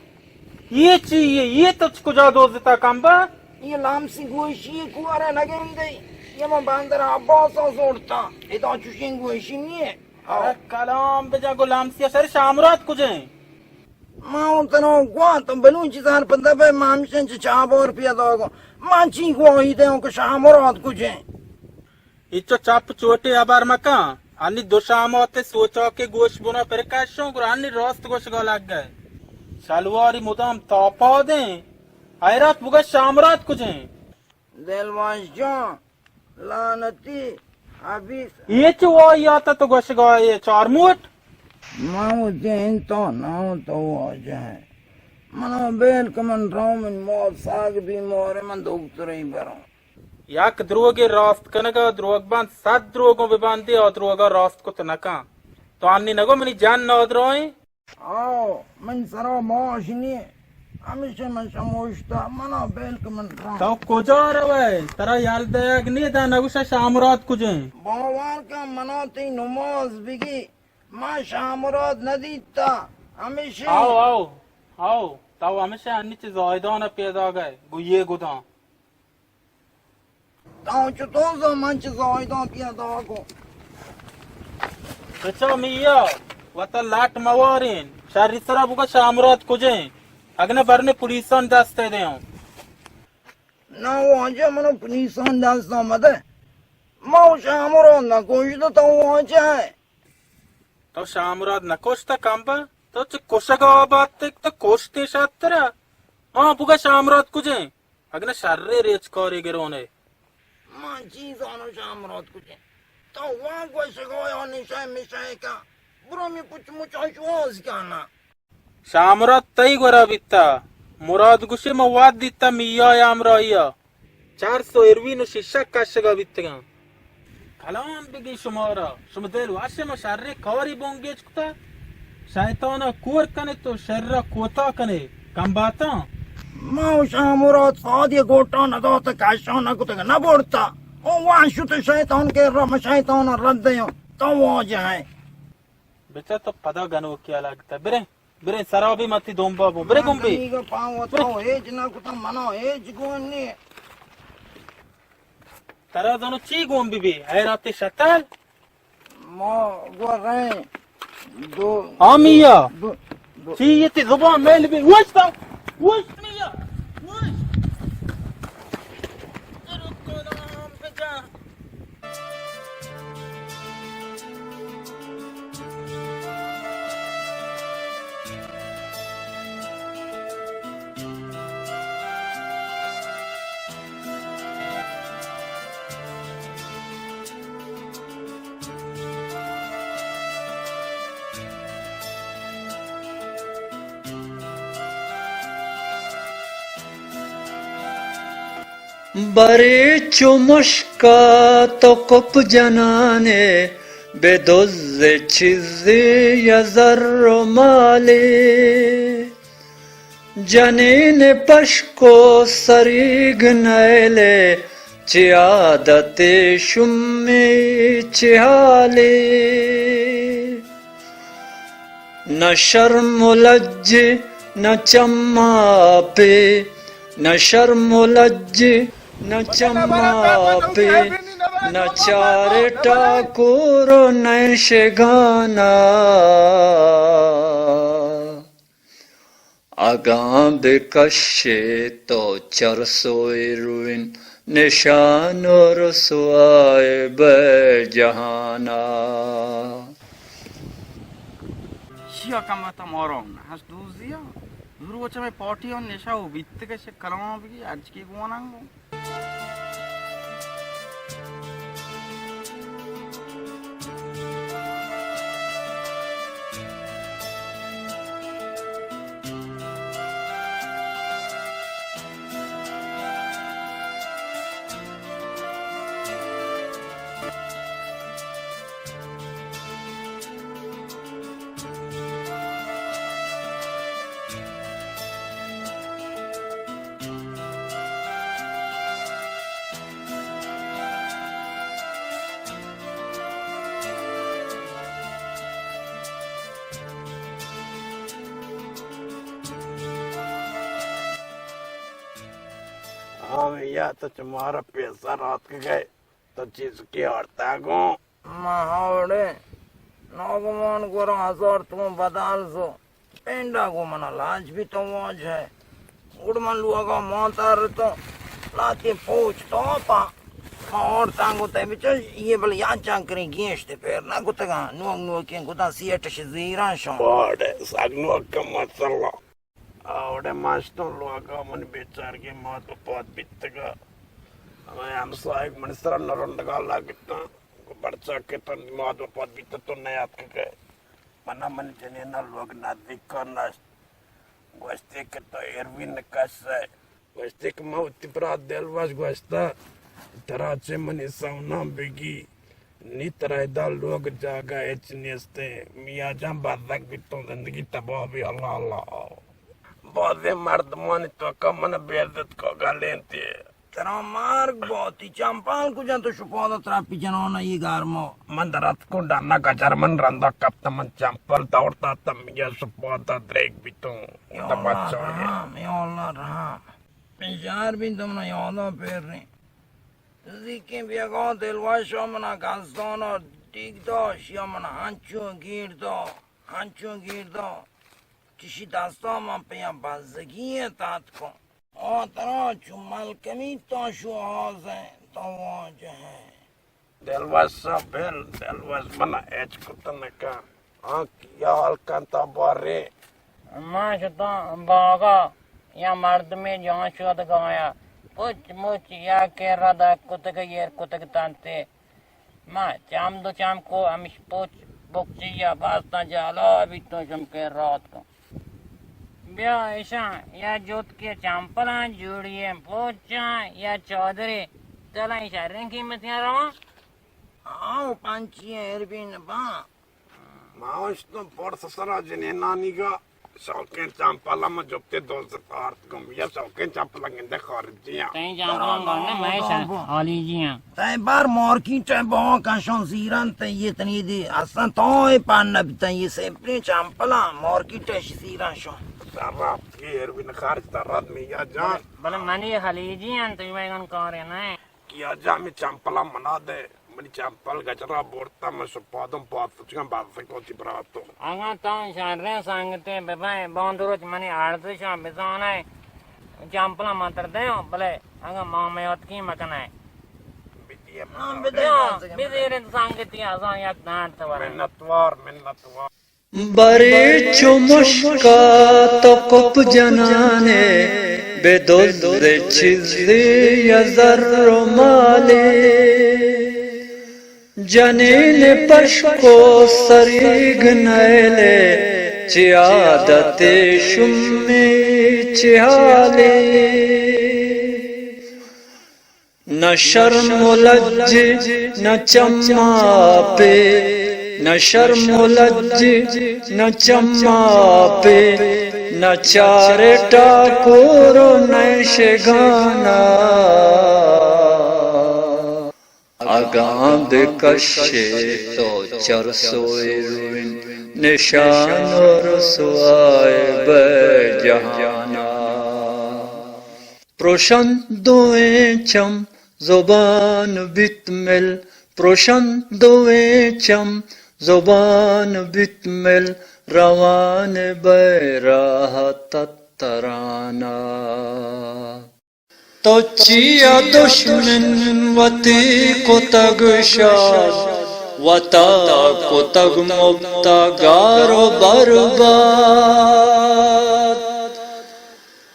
یہ چی یہ؟ یہ تو چ کجا دوزتا کمبا؟ یہ لامسی گوشی کوارا نگندے۔ یہ من بندر عباسا زورتا۔ ادا چوشیں گوشی نیے۔ ارے کلام بجا گو لامسی شر شامراد کجیں؟ ما اون تنو گوان تو بلوچی زان پندہ بے ما ہمشن چ چابور پیدا گو۔ ما چی گواہی دیوں کہ شامراد کجیں؟ اچو چپ چوٹے ہبر مکن۔ انی دو شامات سوچا کہ گوش بنا پر کشوں، گڑا انی راست گوشگا لگ گئے۔ شلواری مدام تاپا دیں۔ حیرات بگا شامراد کجیں؟ دلواش جان، لعنتی، حبیث۔ یہ چو واہی آتا تو گوشگا یہ چارموٹ؟ ما وہ دین تو نہ تو واجہ ہے۔ منا بیل کہ من راؤں، من مات ساگ بیمار ہے، من دکتری بروں۔ یک دروگے راست کنگا دروگ بند، صد دروگوں ببندی، آ دروگا راست کت نکن۔ تو انی نگو منی جن نادرائیں؟ آؤ، من سرا معاش نیے، ہمیشہ من شموشتا، منا بیل کہ من راں۔ تو کجا روئے؟ ترا یل دیگ نیے، دا نگوشا شامراد کجیں؟ باور کن منا تئی نماز بگی، ما شامراد ندیتا، ہمیشہ۔ آؤ، آؤ، آؤ، تو ہمیشہ انی چہ زاہدان پیدا گئے، گو یہ گداں۔ تاں چطور زان من چہ زاہداں پیدا کو؟ بچا میا، وتا لاٹ موارین، شری سرا بگا شامراد کجیں؟ اگنہ برنے پولیسان دست دیاں۔ نہ واجہ، منو پولیسان دست مدے۔ ما شامراد نہ کشت، تو واجہ ہے۔ تو شامراد نہ کشت کمبا؟ تو چہ کشگ آباد تک تو کشتے شاترا۔ ہاں، بگا شامراد کجیں؟ اگنہ شرے ریچ کارے گرونے۔ من چی زانو شامراد کجیں؟ تو وا گوشگا یا نشہ مشہ کا؟ برو می پچ مچ شواز کانا۔ شامراد تئی گورا بیتا۔ مراد گوشی ما واد دیتا میا یا ہمراہیا۔ چار سو ہیروین و شیشہ کشگا بیتگاں۔ کلام بگی شمارا، شما دل وش، ما شر کاری بنگیج کتا۔ شیطانا کور کنے تو شر کوتا کنے، کم باتاں۔ ما و شامراد سادی گوٹا ندات، کشا نکتگ، نبرتا۔ او وان شت شیطان کے را، ما شیطان رد دیاں۔ تو واجہ ہے۔ بچا تو پدا گنوکی لگتا۔ برے، برے سرابی متی دومبا بو۔ برے گمبی۔ دنیگا پاں و برے۔ تو ہیچ نہ کتا، منا ہیچ گون نی۔ ترا زانو چی گون بی بی؟ حیرات شتل؟ ما گو رہے۔ دو۔ آمیا۔ دو، دو۔ چی یہ تی زبان میل بی؟ وشتا۔ وش میا۔ وش۔ برے چو مشکا تو کپ جنانے، بہ دز چیزے یا زر و مالے۔ جنین پشک و سریگ نیلے، چہ عادت شمی چہ حالے۔ نہ شرم و لج، نہ چماپے، نہ شرم و لج، نہ چماپے، نہ چار ٹاکور و نہ شگانا۔ اگاں بہ کشے تو چرس و ہیروئن، نشان و رسوائے بہ جہانا۔ شیا کم تا مارا نہ ہست دوزیا۔ دور وچ میں پارٹی اور نشا و بیت کش کلام بگی اج کی گوناں گو۔ ہاں، یا تو چمارا پیسہ رات کے گئے۔ تو چیز کی آڑتا گوں؟ ما ہاوڑے ناگمان گورا ہزار تومن بدل زو۔ پینڈا گو منا لاج بی تو واج ہے۔ گڑ من لوگا مانتا رتو۔ لاتی پوچ تو پا۔ ما آڑتا گو تے بچو یہ بل یاد چان کریں گیشت پیر نہ گتگا۔ نوک نوکیں گتا سیٹ شی زیران شان۔ باڑے ساگ نوک کم مسئلہ۔ آوڑے ماشتوں لوگا من بیچارگی مات وپات بیتگا۔ ہمے ہمساہگ من سرا نہ رندگا لگتاں۔ گو برچا کہ تن مات وپات بیتا تو نیاتکگے۔ منا من جنینا لوگ نزدیکا نشت۔ گوشتی کہ تو ایروین کش ئے۔ گوشتی کہ من وتی برات دلوش گوشتہ، ترا چہ منی سوناں بگی، نی ترا ادا لوگ جاگہ ہچ نیستیں۔ میاں جان بزگ بیتوں، زندگی تباہ بی، اللہ اللہ۔ بازیں مردمانی توکا من بے عزت کو گلینتی۔ ترا مرگ باتی، چمپل کجا تو شپادا ترا پی جنانا یہ گرما۔ من در اتکوں ڈنا گجر من رندا کپت، من چمپل دور داتم، میاں شپادا دریگ بیتوں۔ یا اللہ رحم، یا اللہ رحم۔ بچار بین تو منا یادا پیریں۔ نزیکیں بیگاہ دلوش ء منا گزدان ء ڈیگ دا، شیا منا ہنچو گیر دا، ہنچو گیر دا، چشی دستا من پیا بزگی ء تاتکوں۔ آ ترا چو ملکمی تا شوہاز ء تو واجہ ء۔ دلوش ء بل، دلوش منا ہچ کت نہ کن۔ آ کیا حال کنت باریں؟ من شتاں باگا، یا مردمے جان شودگایا۔ پچ مچ یا کرا دگ کتگ، ایر کتگ تنتے۔ ما چم دو چم کو ہمش پوچ بکچی یا باستان جالا بیتوں شم کے رات کو۔ بیا ایشاں یا جوت کے چمپلاں جوڑی ہیں پوچاں یا چادرے، چلاں ایشاں رنگ قیمتیاں رواں۔ آؤ پنچی ہیں اربین باں۔ ما اوشتوں پرس سرا جنینانی گا شوقیں چمپل ہم جپتے دوست پارت گم یا شوقیں چمپل گندے خارجی ہیں۔ تئیں چمپل گندے میں شا-، عالی جی ہیں۔ تئیں بار مارکیٹ ہے بہاں کشاں زیران تئیں یہ تنی دی اصلاً تو اے پان نہ بیتاں یہ سیمپلیں چمپلاں مارکیٹ ہے زیران شو۔ شراب کی اربین خارج ترات میاں جان۔ بلے منی خلیجی ہیں تو میں گن کارے نہ۔ کہ آجا ہمے چمپلاں منا دے، منی چمپل گچرا برتا، من شپادم پاد سچگاں بازک وتی براتو۔ اگاں تو شریں سنگتے ببئے، باندروچ منی ارزشاں بزانئے، چمپلاں من تر دیاں، بلے اگاں مامیاتکی مکنئے۔ بدیے ہاں، من بدے بیا، بازک بزیریں سنگتی ازاں یک دانت ورے۔ منتوار، منتوار۔ برے چو مشکا تو کپ جنانے، بہ دزد چیزے یا زر و مالے۔ جنین پشک و سریگ نیلے، چہ عادت شمی چہ حالے۔ نہ شرم و لج، نہ چماپے، نہ شرم و لج، نہ چماپے، نہ چار ٹاکور و نہ شگانا۔ اگاں بکشے تو چرس و ہیروئن، نشان و رسوائے بہ جہانا۔ پروشنت دوئیں چم زبان بیت مل، پروشنت دوئیں چم زبان بیت مل، روان بئے راہ تترانا۔ تو چیا دشمن وتی کتگ شاد، وتا کتگ مبتا گار و برباد۔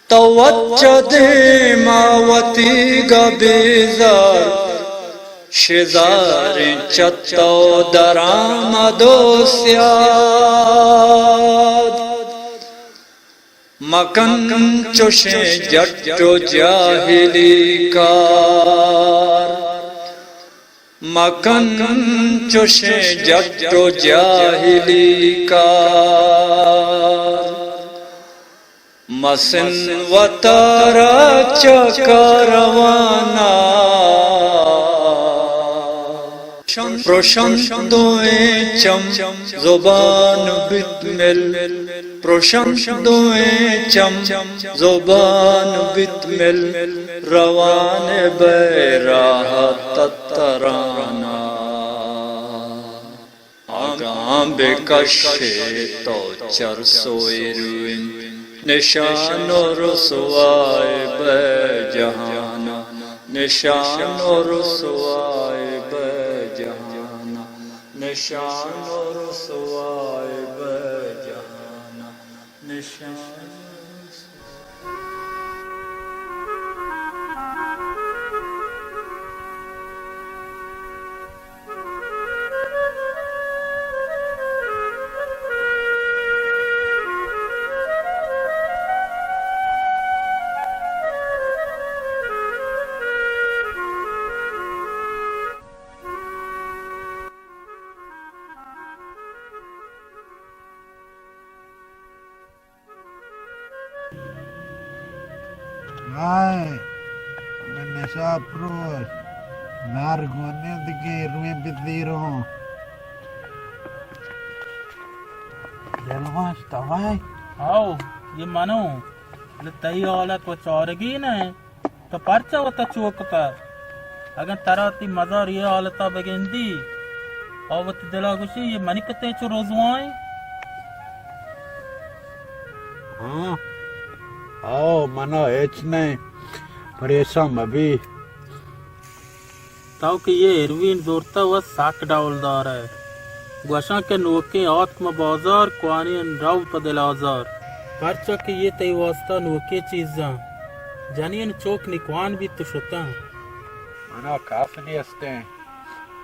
تو وت چہ دیما وتیگا بیزار، شزاریں چہ تو درآمد و سیاد۔ مکن چوشیں جٹ و جاہلی کار، مکن چوشیں جٹ و جاہلی کار۔ مسن وتارا چہ کاروانا۔ پروشنت دوئیں چم زبان بیت مل، پروشنت دوئیں چم زبان بیت مل، روان بئے راہ تترانا۔ اگاں بکشے تو چرس و ہیروئن، نشان و رسوائے بہ جہانا، نشان و رسوائے بہ جہانا، نشان و رسوائے بہ جہانا، نشان۔ ہائے، من نشا پروش، نار گونیں دگہ رویں بزیروں۔ دلوش تو ئے؟ ہاؤ، یہ منوں۔ بلے تئی حالت و چارگی نہ۔ تو پرچا وتا چو کتہ؟ اگاں ترا تئی مزار اے حالتا بگندی، آ وتی دلا گوشی، اے منی کتیں چو رزوائیں؟ ہاں، آؤ، منا ہچ نہ، پریشان مبی۔ تو کہ اے ہیروئن زرتہ و سک ڈولدار ئے۔ گوشاں کہ نوکیں آتک مہ بازار، کوانیں رو پہ دل آزار۔ پرچا کہ اے تئی واستا نوکیں چیزاں۔ جنین چوک نکوان بیت و شتاں۔ منا کس نیستیں۔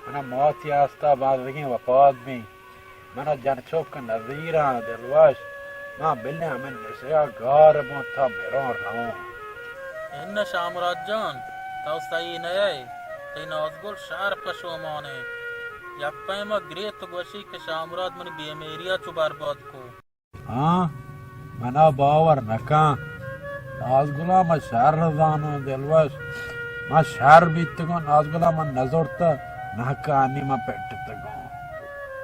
منا ماتی آستا بازگیں وپات بیں۔ منا جن چک نزیراں دلوش، من بلے ہمے نشہ ءَ گار بوں تا مروں روں۔ اناں شامراد جان، تو سہی نہ ئے، تئی نازگل شر پشومان ایں۔ یک پیما گریت گوشی کہ شامراد منی بے مہری ءَ چو برباد کو۔ ہاں، منا باور نکاں۔ نازگلا من شر زاناں دلوش۔ من شر بیتگاں، نازگلا من نزرتہ، نہکہ انی من پٹتگاں۔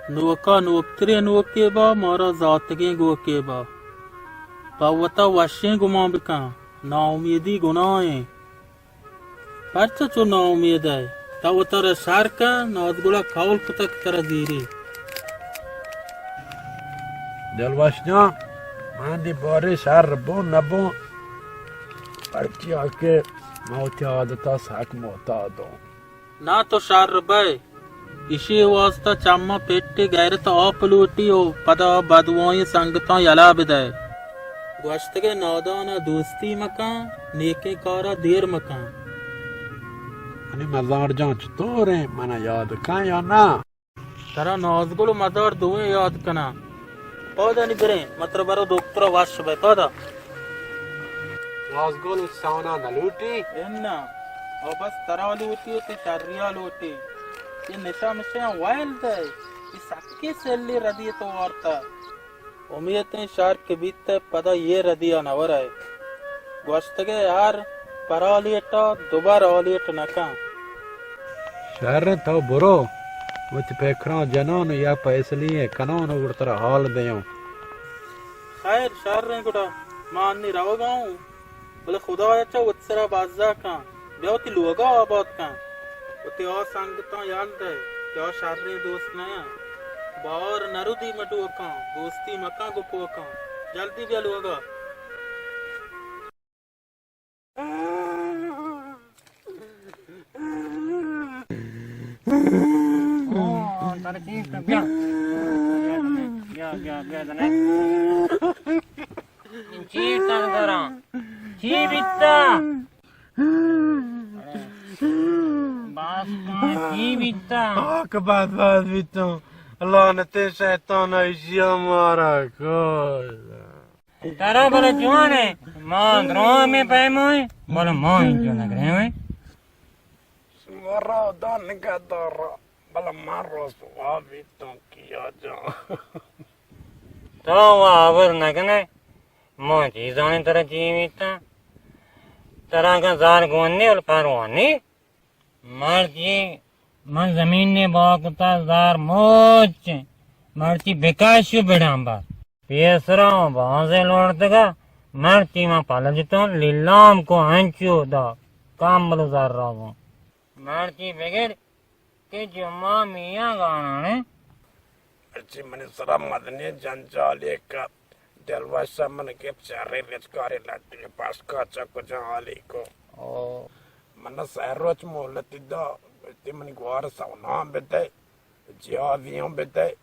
نوکا نوکتریں نوکے با، مارا زاتگیں گوکے با۔ پہ وتا وشیں گمان بکن، ناامیدی گناہ ایں۔ پرچا چو ناامید ئے؟ تو وتارا شر کن، نازگلا قول کتگ کہ ترا زیری۔ دلوش جان، من دی بارے شر بوں نہ بوں، پرچیا کہ من وتی عادتا سک معتادوں۔ ناں تو شر بئے، ایشی واستا چماں پٹے غیرت آپ لوٹی و پدا بدوائیں سنگتاں یلا بدئے۔ گوشتگئے نادانا دوستی مکن، نیکیں کارا دیر مکن۔ منی مزار جان چطور ایں؟ منا یاد کن یا نہ؟ ترا نازگل و مزار دوئیں یاد کناں۔ پادا نی بریں، من ترا برو دکترا وش بئے، پادا۔ نازگل و سانا نلوٹی؟ اناں، او بس ترا لوٹی و تئی شریا لوٹی۔ اے نشہ مشہ ویل دئے، اے سکیں سلیں ردی تو وارتہ۔ امیت ایں شر کہ بیتہ پدا اے ردیا نہ ورئے۔ گوشتگئے ہر پر آلیٹا دوبر آلیٹ نکن۔ شر ایں تو برو، وتی پکراں جنان و یا فیصلے کنان و گڑا ترا حال دیاں۔ خیر شر ایں گڑا، ما انی روگا اوں۔ بلے خدایا چہ وت سرا بزا کن، بیا وتی لوگا آباد کن۔ وتی آ سنگتاں یل دئے کہ آ شریں دوست نہ انت۔ بار نرو دیم ٹوکاں، دوستی مکن گپوکاں۔ جلدی بیا لوگا۔ بیا، بیا، بیا، بیا۔ چی تنگ دراں؟ چی بیتا؟ باز کن، چی بیتا؟ آ کہ باز باز بیتوں۔ لعنت شیطان ایشیا مارا کن۔ ترا بلے جوان ایں، ما دراہ ہمے پیما ایں، بلے ما اینجو نگریں۔ شمارا خدا نگہدار، بلے من رسوا بیتوں کیا جان۔ تو وا ہبر نہ کن ئے، ما چی زانیں ترا چی بیتہ۔ ترا اگاں زال گون نی، بلے پرواہ نی۔ مرچی من زمین ءِ بہا کتہ، زار موچ، مرچی بکش و بڈمبر۔ پیسرا بانزے لوٹتگا، مرچی من پلجتوں، لیلام کو انچو دا کامل زر را گوں۔ مرچی بگر کہ جمعہ میاں گانانے۔ مرچی منی سرا مزنیں جنجالے کپت۔ دلوش ءَ من گپت، شریں رجکارے لڈے پشکا چہ کجا حالی کو۔ او۔ من ءَ سئے روچ مہلتی دا، گوشتی منی گوار سوناں بدئے، جہازیاں بدئے،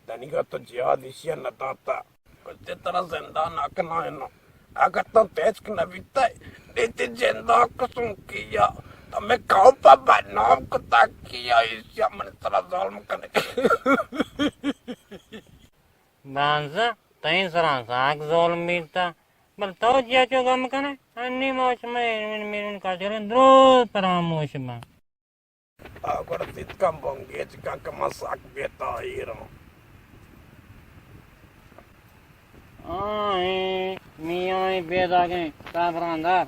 دنیگا تو جہاز ایشی ءَ نہ داتہ۔ گوشتی ترا زندہ نہ کنائیناں۔ اگاں تو تچک نہ بیتئے، نی تئی جندا کسوں کیا، تو مئے قوم ءَ بدنام کتگ کیا، ایشی ءَ منی سرا ظلم کنگ۔ بانزا، تئی سرا سک ظلم بیتہ، بل تو چیا چو گم کنئے؟ انی ما شمئے میرون کچریں دروت پراموش باں۔ آ گڑا سیت کن بنگیج کن کہ من سک بے تاہیر آں۔ آ، اے میاں، اے بیداگیں کافراں دار۔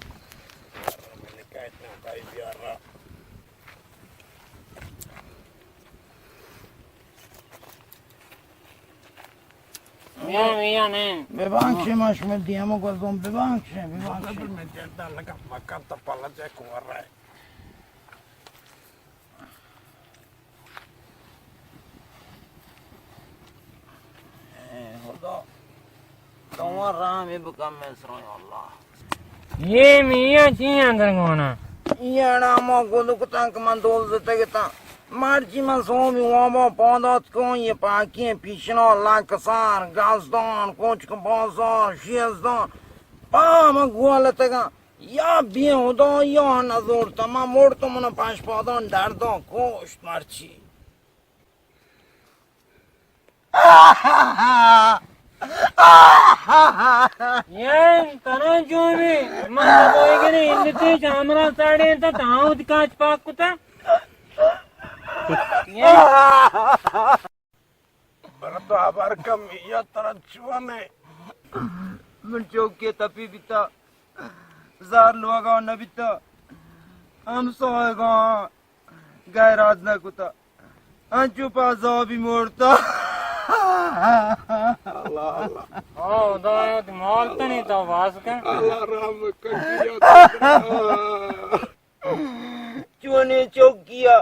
میاں، میاں، نے۔ ببانکشے، ما شمئے دیما گوزوں، ببانکشے، ببانکشے۔ من جندا لگا مکن تو پلجے کورے۔ اے خدا، تو رحم بکن مئے سرا یا اللہ۔ اے میاں چی اندر گونا؟ اے اڑا ما گد کتاں کہ من دزتگ اتاں۔ مرچی من سومی وابا پاد آتکوں، اے پاکیں پیشنا لکسر، گزدان، کوچک بازار، شیزدان، پا من گوالتگاں۔ یا بے ہدا یا نزورتا، من مرتوں، من پشپادان درداں کشت مرچی۔ یہ ترا جو بھی من بوئی گنے اندتی چامرا ساڑے تا تاؤد کاچ پاک کتا۔ یہ بلے تو ہبر کن میا، ترا چون ئے؟ من چوکی تپی بیتا، زار لوگا نہ بیتا، ہمسایگاں گیراز نہ کتا، انچو پہ عذابی مرتا۔ اللہ، اللہ۔ او خدایا، تو مال تنی تو باز کن۔ اللہ رحم کن۔ چونیں چوکیا،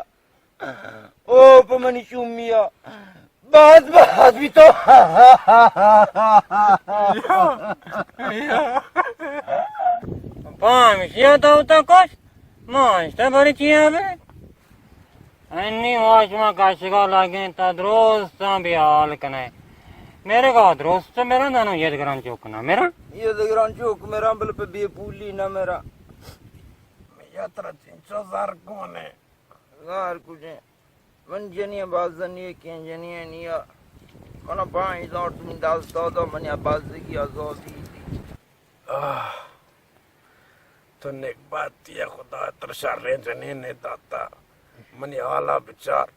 او پہ منی شومیا، باز باز بی تو۔ پا ہمشیا تو تا کش، ما اشتا بری چیا بے۔ انی واش ما کشگا لگیں تا درستاں بے حال کنے۔ میرے گا درست میرا نانو یہ گران چوک نہ میرا۔ یہ گران چوک میرا بل پہ بے پولی نہ میرا۔ یا ترا چنچو زر کون ئے؟ زر کجے؟ من جنی باز نیکیں جنی نیا۔ منا پانچ ہزار تمہیں دست دادا، منی بازگی عذابی دی۔ آہ، تو نیک باتی ئے، خدا تر شریں جنین نے داتا۔ منی حالا بچار،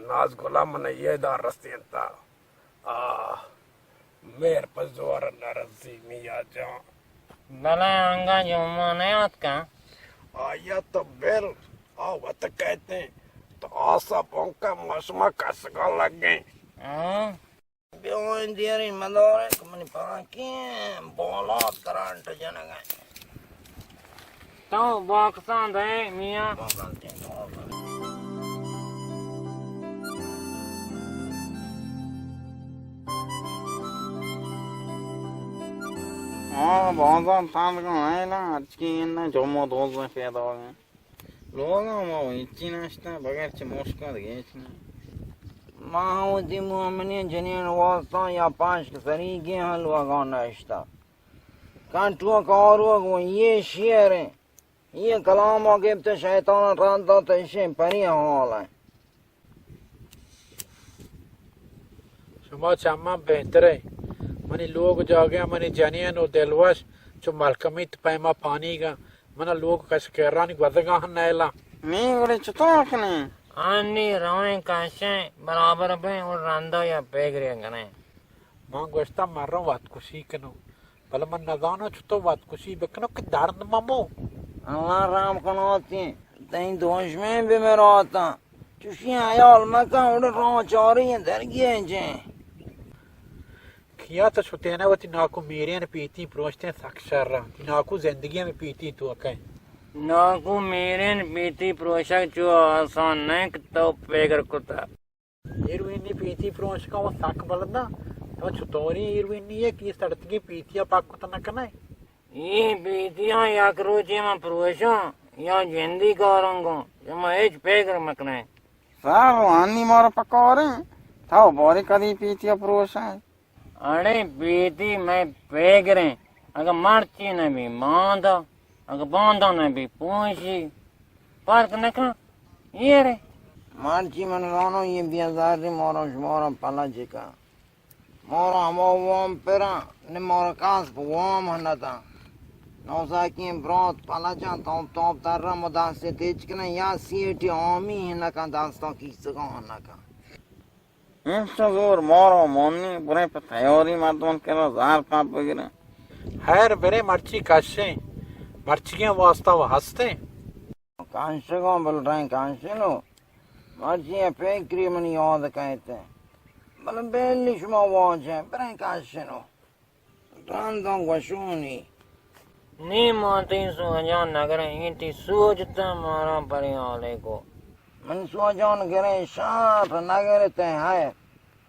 ناز گلا من یہ دار رسینتا۔ آہ، مہر پہ زور نہ رسی میا جان۔ بلے انگا جمعہ نیاتکا۔ آیا تو بل، آ وت کہتے، تو آسا پونکا مشما کسگا لگیں۔ ہاں۔ بیاین دیریں مدارے کہ منی پاکیں بالاد کرنٹ جنگ ء۔ تو باکساں دئے میاں۔ باکساں دئے۔ ہاں، بازاں تاند گوں آئے نا، ہرچی اناں جمع دوزیں پیدا ہوئے۔ لوگاں ما ہچی نشتہ، بغیر چہ مشکاں دگہ ہچ نہ۔ ما ہم وتی مومنیں جنین واسطہ یا پانچ سریگیں ہاں لوگاں نشتہ۔ کانٹو کارو گو یہ شعر ہیں، یہ کلام گپت شیطان رد دات، اشیں پری حال ہیں۔ شما چہ من بہتر ئے۔ منی لوگ جاگہ، منی جنین و دلوش چو ملکمیت پیما پانیگا۔ منا لوگ کش کرانی گوزگا ہم نیلا۔ نی گڑے چطور کنیں؟ آنی رویں کشیں برابر بیں و رندا یا پیگرے گنیں۔ من گوشتا من رو وت کشی کنوں۔ بلے من نزاناں چطور وت کشی بکنوں کہ درد ممو۔ اللہ رحم کناتیں، تئیں دشمن بمراتاں۔ چوشیں حیال مکن، اڑے راہ چاریں درگیجیں جیں۔ کیا تو شتینہ وتی ناکو میرین پیتی پروشتیں سک شر انت۔ ناکو زندگی ہمیں پیتی تو کئے۔ ناکو میرین پیتی پروشگ چو آسان نہ کہ تو پیگر کتا۔ ہیروئینی پیتی پروشگا و سک بلدا۔ تو چطوری ہیروئینی ہے کہ سڑتگی پیتیا پاک کت نہ کنے؟ اے پیتیاں یک روچے من پروشاں یا جندی کارنگاں، شما ہچ پیگر مکنے۔ سر روانی مارا پکاریں، تو باری کدی پیتیا پروشائے؟ اڑے پیتی میں پیگریں، اگہ مرچی نہ بی ماندا، اگہ باندا نہ بی پوشی، فرق نہ کن۔ یہ رے۔ مرچی من زانو یہ بیازاری مارا شمارا پلا چکا۔ مارا ہما وام پرا، نی مارا کس پہ وام ہنتا۔ نوزاکیں برات پلا جان تاپ تاپ تر مداسے تیچ کنن یا سیٹی آمی ہنکا دستا کیسگا ہنکا۔ انچو زور مارا مونی، بریں پہ تیاری مردمان کرا زار پاپ بگریں۔ خیر بریں مرچی کشیں، مرچیگیں واسطہ و ہستیں۔ کانشگاں بل رہیں کانشنو، مرچی ء پیکری منی یاد کئیت۔ بل بیلی شما واجہ بریں کانشنو۔ رنداں گوشونی۔ نی ما تئی سوجان نگریں، ایں تئی سوج تاں مارا پریالے کو۔ من سوجان گریں شر نگرتے ہے،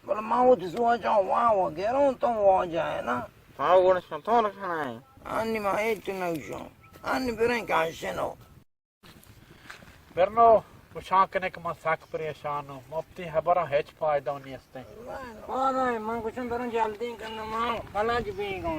بل ما وتی سوجان وا و گروں تو واجہ ہے نا۔ تو گڑا شتون کنائے؟ انی ما ہیچ نگوشوں۔ انی بریں کاشنو۔ برنو، گوشان کنے کہ من سک پریشان ہوں۔ مفتی حبراں ہچ فائدہ نیستیں۔ پادائے، من گوشن برن جلدی کن، من فلج بیگاں۔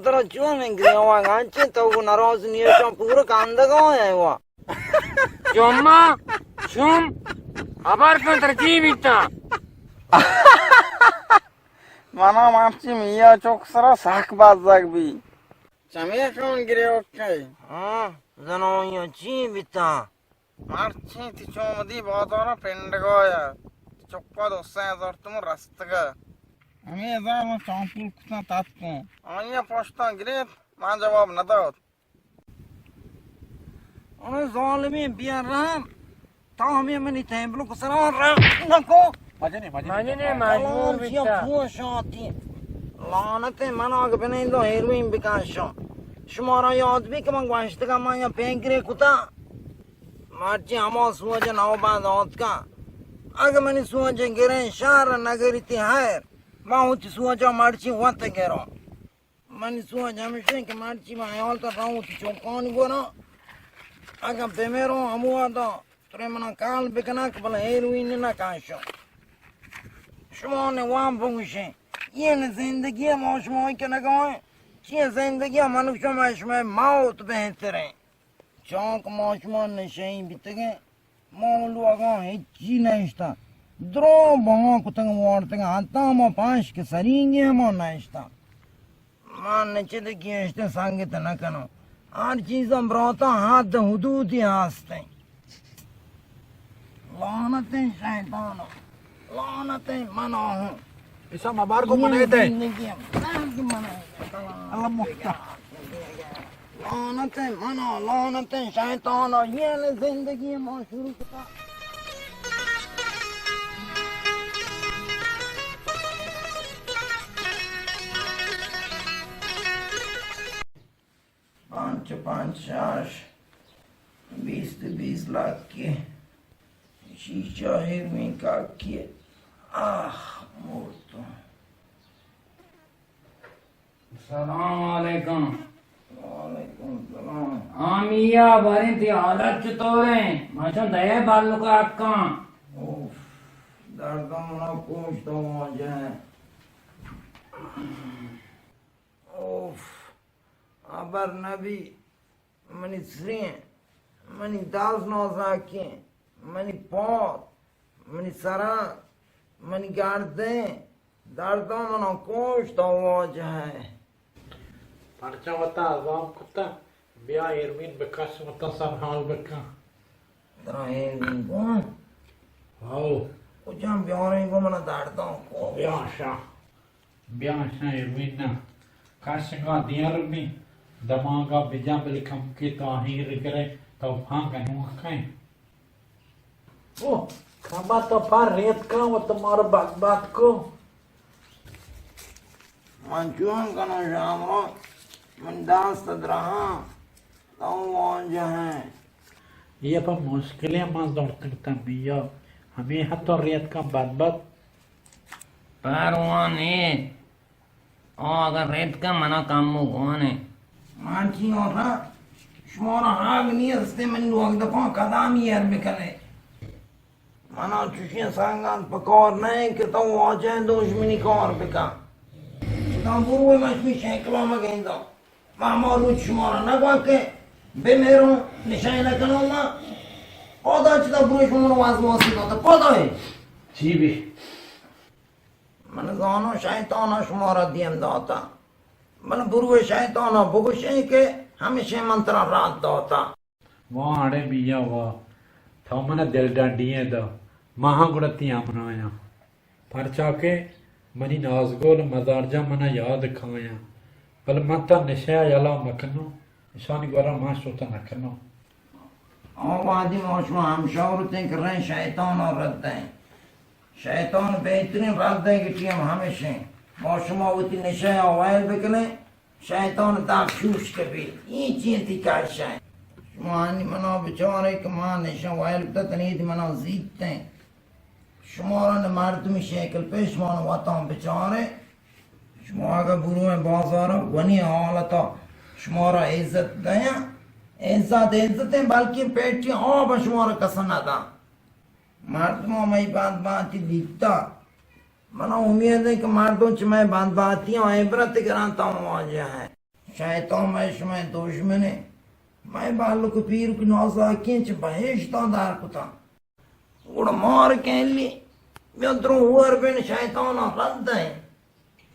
ترا چون گریوان انچیں تو ناراض نیشان پورا کاندگا ہے وا۔ چما، چم، خبر کن ترا چی بیتا؟ منا مرچی میا چوک سرا سک بزگ بی۔ چمے کن گریوک کئی؟ ہاں، زنویا چی بیتا؟ مرچی تی چومدی بازارا پنڈگایا۔ چکا دو سئے ہزار تومن رستگا۔ ہمے ہزار من چانپول کتاں تاتکوں۔ آئیا پشتاں گریت، من جواب ندات۔ اے ظالمیں بے رحم، تو ہمے منی تیمبلو کو سرا رحم نکو۔ مجنی، مجنی، مجبور کلام چیا بیتا۔ پوش آتی۔ لعنت من آگ بنندو ہیروین بکشاں۔ شمارا یاد بی کہ من گوشتگا من یا پینگرے کتا۔ مرچی ہما سوج نوبت آتکا۔ اگہ منی سوج گریں شہر نگریتی ہیر، من وتی سوجا مرچی وت گروں۔ منی سوج ہمیش انت کہ مرچی من حیال تا رہوں وتی چوکانی گورا۔ اگاں بمیروں ہمو وہدا ترے منا کال بکناں کہ بلے ہیروئین نہ کاشاں۔ شما نے وام بگوشیں، یہ نے زندگی ما شما کنگا ہیں۔ چیئے زندگی من شما، شما موت بہتریں۔ چونکہ ما شما نشئی بیتگیں، ما لوگاں ہچی نہ اشتاں۔ درو بہاں کتگ وارتگ، حتی ما پنچ کہ سرینگیں ما نہ اشتاں۔ ما نچد گیشتر سنگت نہ کنوں۔ ہر چیزاں براتاں حد حدودی ہستیں۔ لعنتیں شیطان، لعنتیں منا ہوں۔ ایشاں مبارک و منیت۔ زندگی ہم مرگ منا۔ اللہ مفتا۔ لعنتیں منا، لعنتیں شیطانا، یہ نے زندگی ما شروع کتا۔ پانچ پانچ شش، بیست بیست لاکھ کے، شیشہ ہیروین کا کے، آہ، مورتوں۔ سلام علیکم۔ وعلیکم سلام۔ آ میا، باریں تئی حالت چطور ہیں؟ ما چون دئے بالک ءَ اتکاں۔ اوف، درداں منا کوشت واجہ۔ اوف، ہبر نبی۔ منی سریں، منی داز نازاکیں، منی پاد، منی سرا، منی گردیں، درداں منا کوشت واجہ۔ پرچا وتا عذاب کتا؟ بیا ہیروین بکش، وتا سرحال بکن۔ ترا ہیروین گون؟ ہاو۔ کجام بیاریں گون، منا درداں کو۔ بیا شاہ۔ بیا شاں ہیروئن ءَ کشگ ءَ دیر بی، دماغ ءَ بجن، بلے کمکے تو آہیر گرئے، تو پاں گنوک کئے۔ او، کما تو پاں ریتکاں و تو مارا بدبخت کو۔ من چون کناں شامرو، من دست دراہاں، تو واجہ ہیں۔ یہ پہ مشکلیں من زرتگ تاں میا، ہمے حد تو ریتکاں بدبخت۔ پرواہ نیست۔ آ اگاں رد کن منا کمو گون انت۔ مرچی آرا شمارا حق نیست منی لوگ دپاں کدامی ایر بکنے۔ منا چشیں سنگت پکار نہ انت کہ تو واجہ دوشمنی کار بکن۔ شتاں برو، من شمی شکلا مگنداں۔ ما ہما روچ شمارا نگوان کہ بمیروں، نشہ نکنوں ما۔ پادا چدا برو، شمارا واز واسی داتا۔ پادا ہے۔ چی بی؟ من زاناں شیطان ءَ شمارا دیم داتا، بلے بروئے شیطان ءَ بگوشیں کہ ہمیشیں من ترا رد داتا۔ واہ اڑے میا واہ، تو من ءَ دل ڈنڈی ئے دا، ما ہاں گڑا تئی ہمراہ آں۔ پرچا کہ منی نازگل مزار جان من ءَ یاد کایاں، بلے من تاں نشہ ءَ یلہ مکنوں، اشانی گورا من شت نکنوں۔ آ وہدی ما شما ہمشاورتیں کہ رہیں شیطان ءَ رد دئیں۔ شیطان بہترین رد دئیگ ٹیم ہمیشیں۔ ما شما وتی نشہ ءَ ویل بکنیں، شیطان داغ شوش کپی۔ این چین تی کارشیں۔ شما آنی منا بچارے کہ ما نشہ ویل کتا تنید منا زیتیں۔ شمارا نہ مردمی شکل پیش، شما نہ وطن بچارے۔ شما اگہ بروئے بازارا گونی حالتا شمارا عزت دیاں، عزت عزتیں، بلکیں پیٹی آب شمارا کس نہ داں۔ مردم مئی بند باتی دیتا۔ منا امید ہے کہ مردم چہ مئی بند باتی عبرت گران تا واجہ ہے۔ شیطان مئے شمئے دژمن اِنت۔ مئے بالک ءُ پیرک نازاکیں چہ بہشتاں در کتاں۔ گڑا مار کیلی، بیا درو ہور بین، شیطان ءَ رد دئیں۔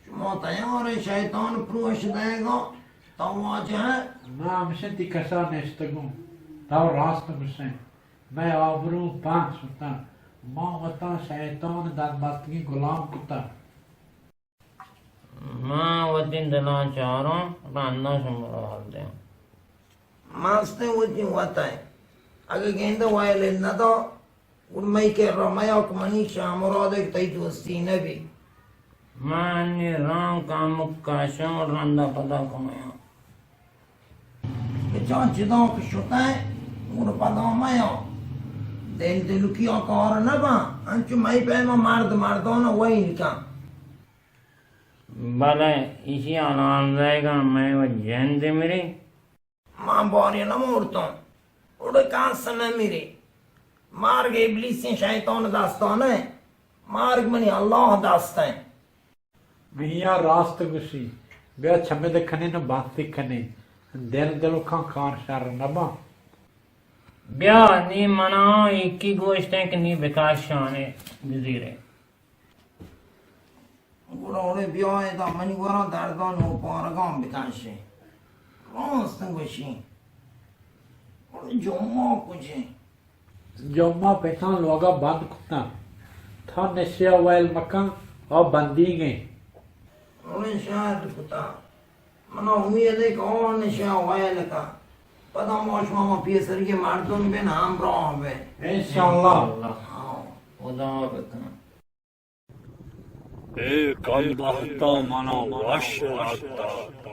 شما تیار ئے شیطان پروش دئیگا؟ تو واجہ ئے؟ ما ہمشہ تی کسا نشتگوں۔ تو راست گوشئے۔ مئے آبرو پاک شتاں۔ ما وتا شیطان در بستگیں غلام کتاں۔ من وتی دلاں چاراں، رندا شمارا حال دیاں۔ مستیں وتی وت ءَ۔ اگہ گندہ ویل نہ داں، گڑا مئی کرا میا کہ منی شاہ مراد ءَ کہ تئی دوستی نہ بی۔ من انی رنگ کمک کشاں، رندا پدا کمیاں۔ بچار چداں کہ شتئے، گڑا پدا میا۔ دل دلکی ءَ کار نہ باں، انچو مئی پیما مرد مردان ءَ ویل کن۔ بلے ایشی ءَ حلال دئیگا مئے و جند مری۔ من باری نہ مرتاں، اڑے کس نہ مری۔ مرگ ابلیسیں شیطان دستان ءَ، مرگ منی اللہ دست ءَ۔ بیا راست گوشی، بیا چمد کنیں نو بانتی کنیں، دل دلکاں کار شر نہ باں۔ بیا نی منا یکی گوشتیں کہ نی بکاشانے بزیرے۔ گڑا اڑے بیا ادا منی گوراں درداں نو پارگاں بکاشے۔ راست گوشی۔ اڑے جمعہ کجے؟ جمعہ پتاں لوگا بند کتاں۔ تھا نشیا ویل مکن، آ بندیگیں۔ اڑے شاید کتا۔ منا امید ہے کہ آ نشیا ویل کا۔ پدا ما شما ما پیسرگی مردم بین ہمراہ بین۔ انشاءاللہ۔ ہاں۔ خدا بکن۔ اے کم بختاں منا وش رد دات۔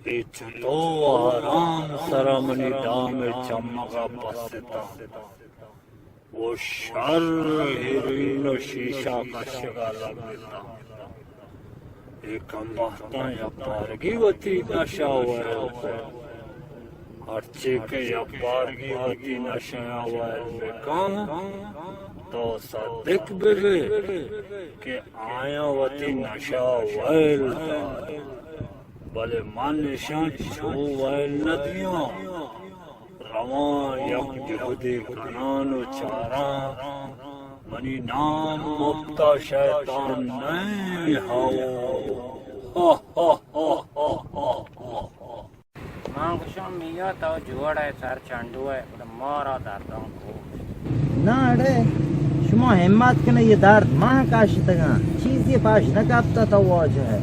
اے چتو آرام سرا منی دام ء چمگا بستاں و شر ہیروئن و شیشہ کشگا لگتاں۔ اے کم بختاں یک بارگی وتی نشہ ویل کت۔ ہرچی کہ یک بارگی وتی نشہ ء ویل بکن، تو صدق ببے کہ آیاں وتی نشہ ویل دات، بلے من اشاں چو ویل نہ دیاں۔ رواں یک جہدے کنان و چاراں، منی نام مپتا شیطان نئیں ہو۔ من گوشاں میاں تو جوڑ ئے، سر چنڈو ئے، گڑا مارا درداں کو۔ نہ اڑے، شما ہمت کنے، یہ درد ما کاشتگاں، چیزی پاش نہ کپتا تو واجہ ئے۔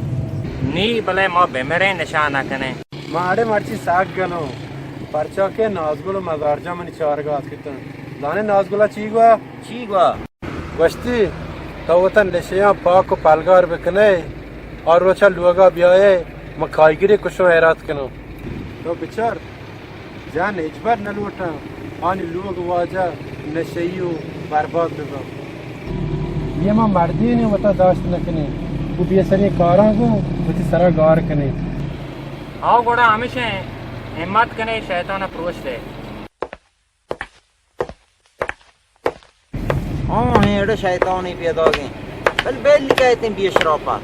نی بلے ما بمریں نشہ نہ کنیں۔ ما اڑے مرچی ساگ گنو، پرچا کہ نازگل و مزار جان منی چارگا اتکتن۔ زانے نازگلا چی گوا؟ چی گوا؟ گوشتی، تو وتن نشیاں پاک و پلگار بکنے، آ روچا لوگا بیائے، من کائیگری کشوں حیرات کنوں۔ تو بچار، جان ہچبر نہ لوٹاں، آنی لوگ واجہ نشئی و برباد بباں۔ یہ ما مردین وتا داشت نہ کنیں، وہ بے سریں کاراں گوں وتی سرا گار کنیں۔ آؤ گڑا ہمیشیں ہمت کنے شیطان پروش دے۔ ہاں، ہیں اڑے شیطانی پیداگیں۔ بل بیل کہتے ہیں بی اشرافا۔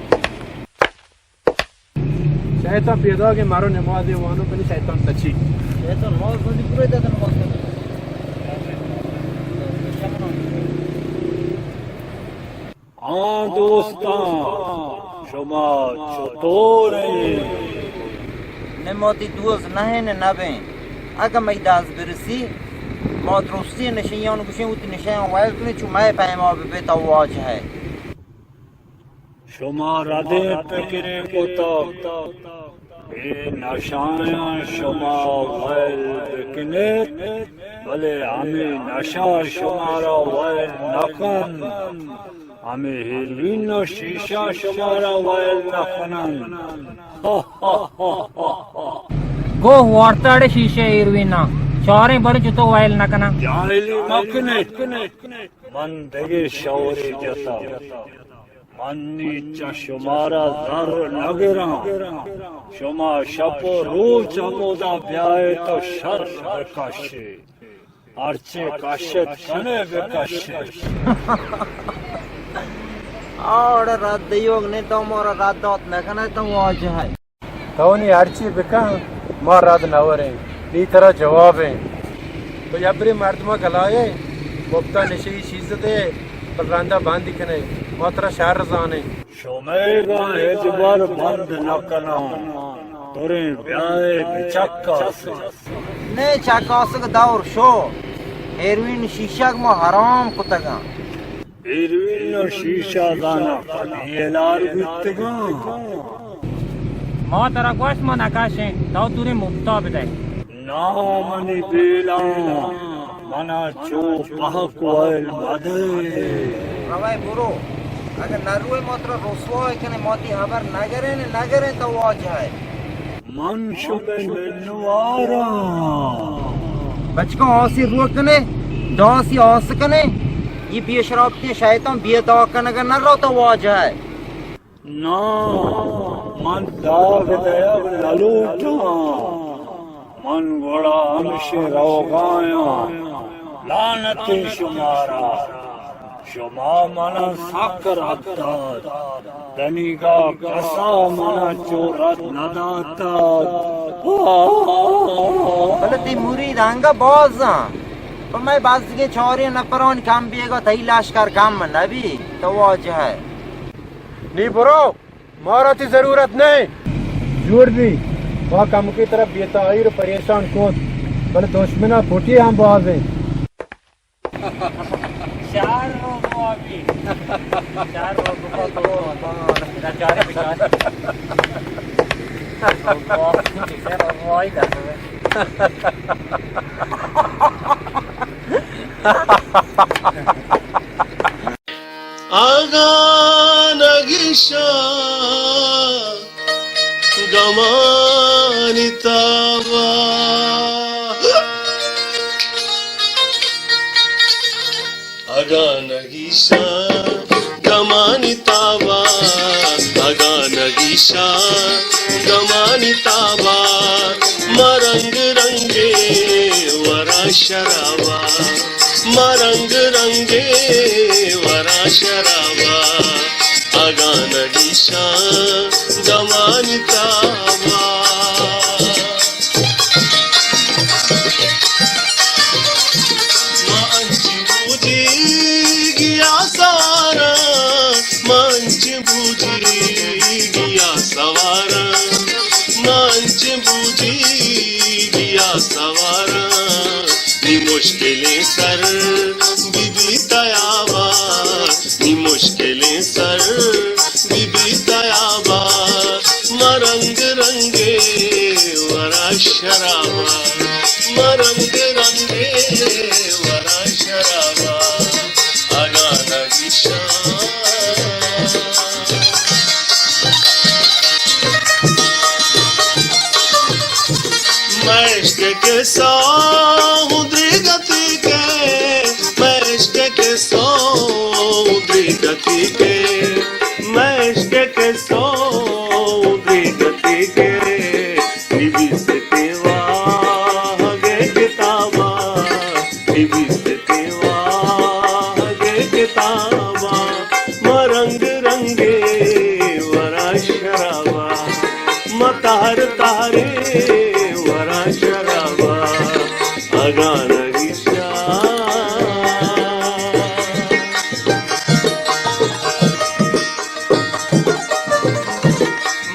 شیطان پیداگیں، مارو نماز وانو کنی شیطان تچی۔ شیطان نماز بندی پورے دے نماز بندی۔ آں دوستاں، شما چطور ایں؟ نہ ما تی دوست نہ ایں نہ نبیں۔ اگہ مئی دست برسی، ما درستی نشیان گوشیں، وتی نشیان ویل کنیں، چو مئے پیما ببیت، تو واجہ ئے۔ شما ردیں پکرے کتا۔ اے نشایاں شما ویل بکنیت، بلے ہمے نشہ شمارا ویل نہ کنت۔ ہمے ہیروئن و شیشہ شمارا ویل نہ کنن۔ گوہ وارتاڑے شیشہ ہیروئن نا چاریں بر چتو ویل نہ کنن۔ جاہلی مکنے۔ من دگہ شورے جتا۔ من نی چہ شمارا زر نہ گراں۔ شما شپ و روچ ہمودا بیائے تو شر بکشے۔ ہرچے کشت کنے بکشے۔ آ، اڑے رد دیوک نے تو مارا رد دات نہ کنے تو واجہ ئے۔ تو نی ہرچی بکن، ما رد نوریں۔ نی ترا جواب ایں۔ تو یبرے مردما گلائے، مپتا نشئی چیز دے، بل رندا بندی کنے۔ ما ترا شر زانیں۔ شمئیگاں ہچبر بند نہ کناں۔ دریں بیائے بچکاسیں۔ نئے چکاسگ دور شو۔ ہیروئن شیشگ ما حرام کتگاں۔ ہیروئن و شیشہ زاناں کدی ہلار بیتگاں۔ ما ترا گوشت ما نکشیں، تو توریں مپتا بدئے۔ نا منی بیلاں، منا چو پہک ویل مدئے۔ روئے برو، اگہ نروئے ما ترا رسوا کنیں، ما تی ہبر نگریں، نگریں تو واجہ ئے۔ من شمئے منواراں۔ بچکاں آسی روک کنے، داسی آس کنے، یہ بے شرابتی شیطان بے داغ کنگا نہ رو تو واجہ ئے۔ نا، من داغ دئیگ نہ لوٹاں۔ من گڑا ہمشیں روگایاں۔ لعنتیں شمارا۔ شما منا سک رد دات۔ تنیگا کسا منا چو رد نہ داتگ۔ بلے تئی مرید انگہ بازاں۔ پہ مئے بزگیں چاریں نفرانی کم بیگا تئی لشکر کم نہ بی۔ تو واجہ ئے۔ نی برو، مارا تئی ضرورت نہ۔ جوڑ بی، ما کمکی ترا بے تاہیر و پریشان کت، بلے دشمنا پٹی ہم بازیں۔ شہر رو بابی۔ شہر رو بابی۔ نچاری بچار۔ اگاں نگیشاں گمانی تابا، اگاں نگیشاں گمانی تابا، اگاں نگیشاں گمانی تابا، ما رنگ رنگے وراں شرابا، ما رنگ رنگے وراں شرابا، اگاں نگیشاں گمانی تابا۔ ما انچیں بوجیگیا سواراں، ما انچیں بوجیگیا سواراں، ما انچیں بوجیگیا سواراں، نی مشکلیں سر بی بی تیابا، نی مشکلیں سر بی بی تیابا، ما رنگ رنگے وراں شرابا، ما رنگ رنگے وراں شرابا، اگاں نگیشاں۔ مشک کے ساہ دریگتی کے، مشک کے ساہ دریگتی کے، مشک کے ساہ دریگتی کے، نبیستے واہگے کتابا، نبیستے واہگے کتابا، ما رنگ رنگے وراں شرابا، ما تہر تہرے وراں شرابا، اگاں نگیشاں۔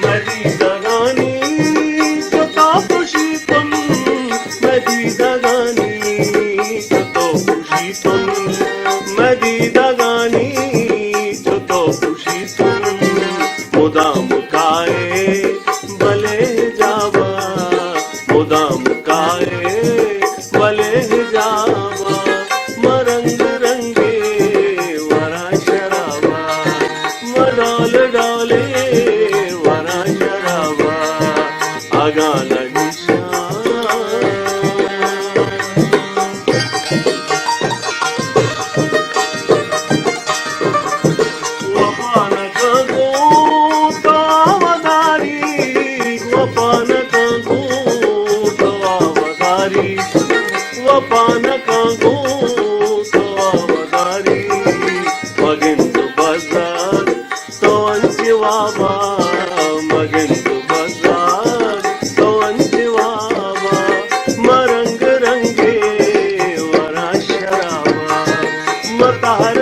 مدیدگانی چو تو خوشی تن، مدیدگانی چو تو خوشی تن، مدیدگانی چو تو خوشی تن، مدام کائے بلے جابا، مدام کائے بلے جابا، ما رنگ رنگے وراں شرابا، ما ڈول ڈولے وراں شرابا، اگاں نگیشاں۔ وپا نہ کاں گوں تو وداری، وپا نہ کاں گوں تو وداری، وپا نہ کاں گوں تو وداری۔ مگند بزگ تو انچیں وابا، مگند بزگ مدار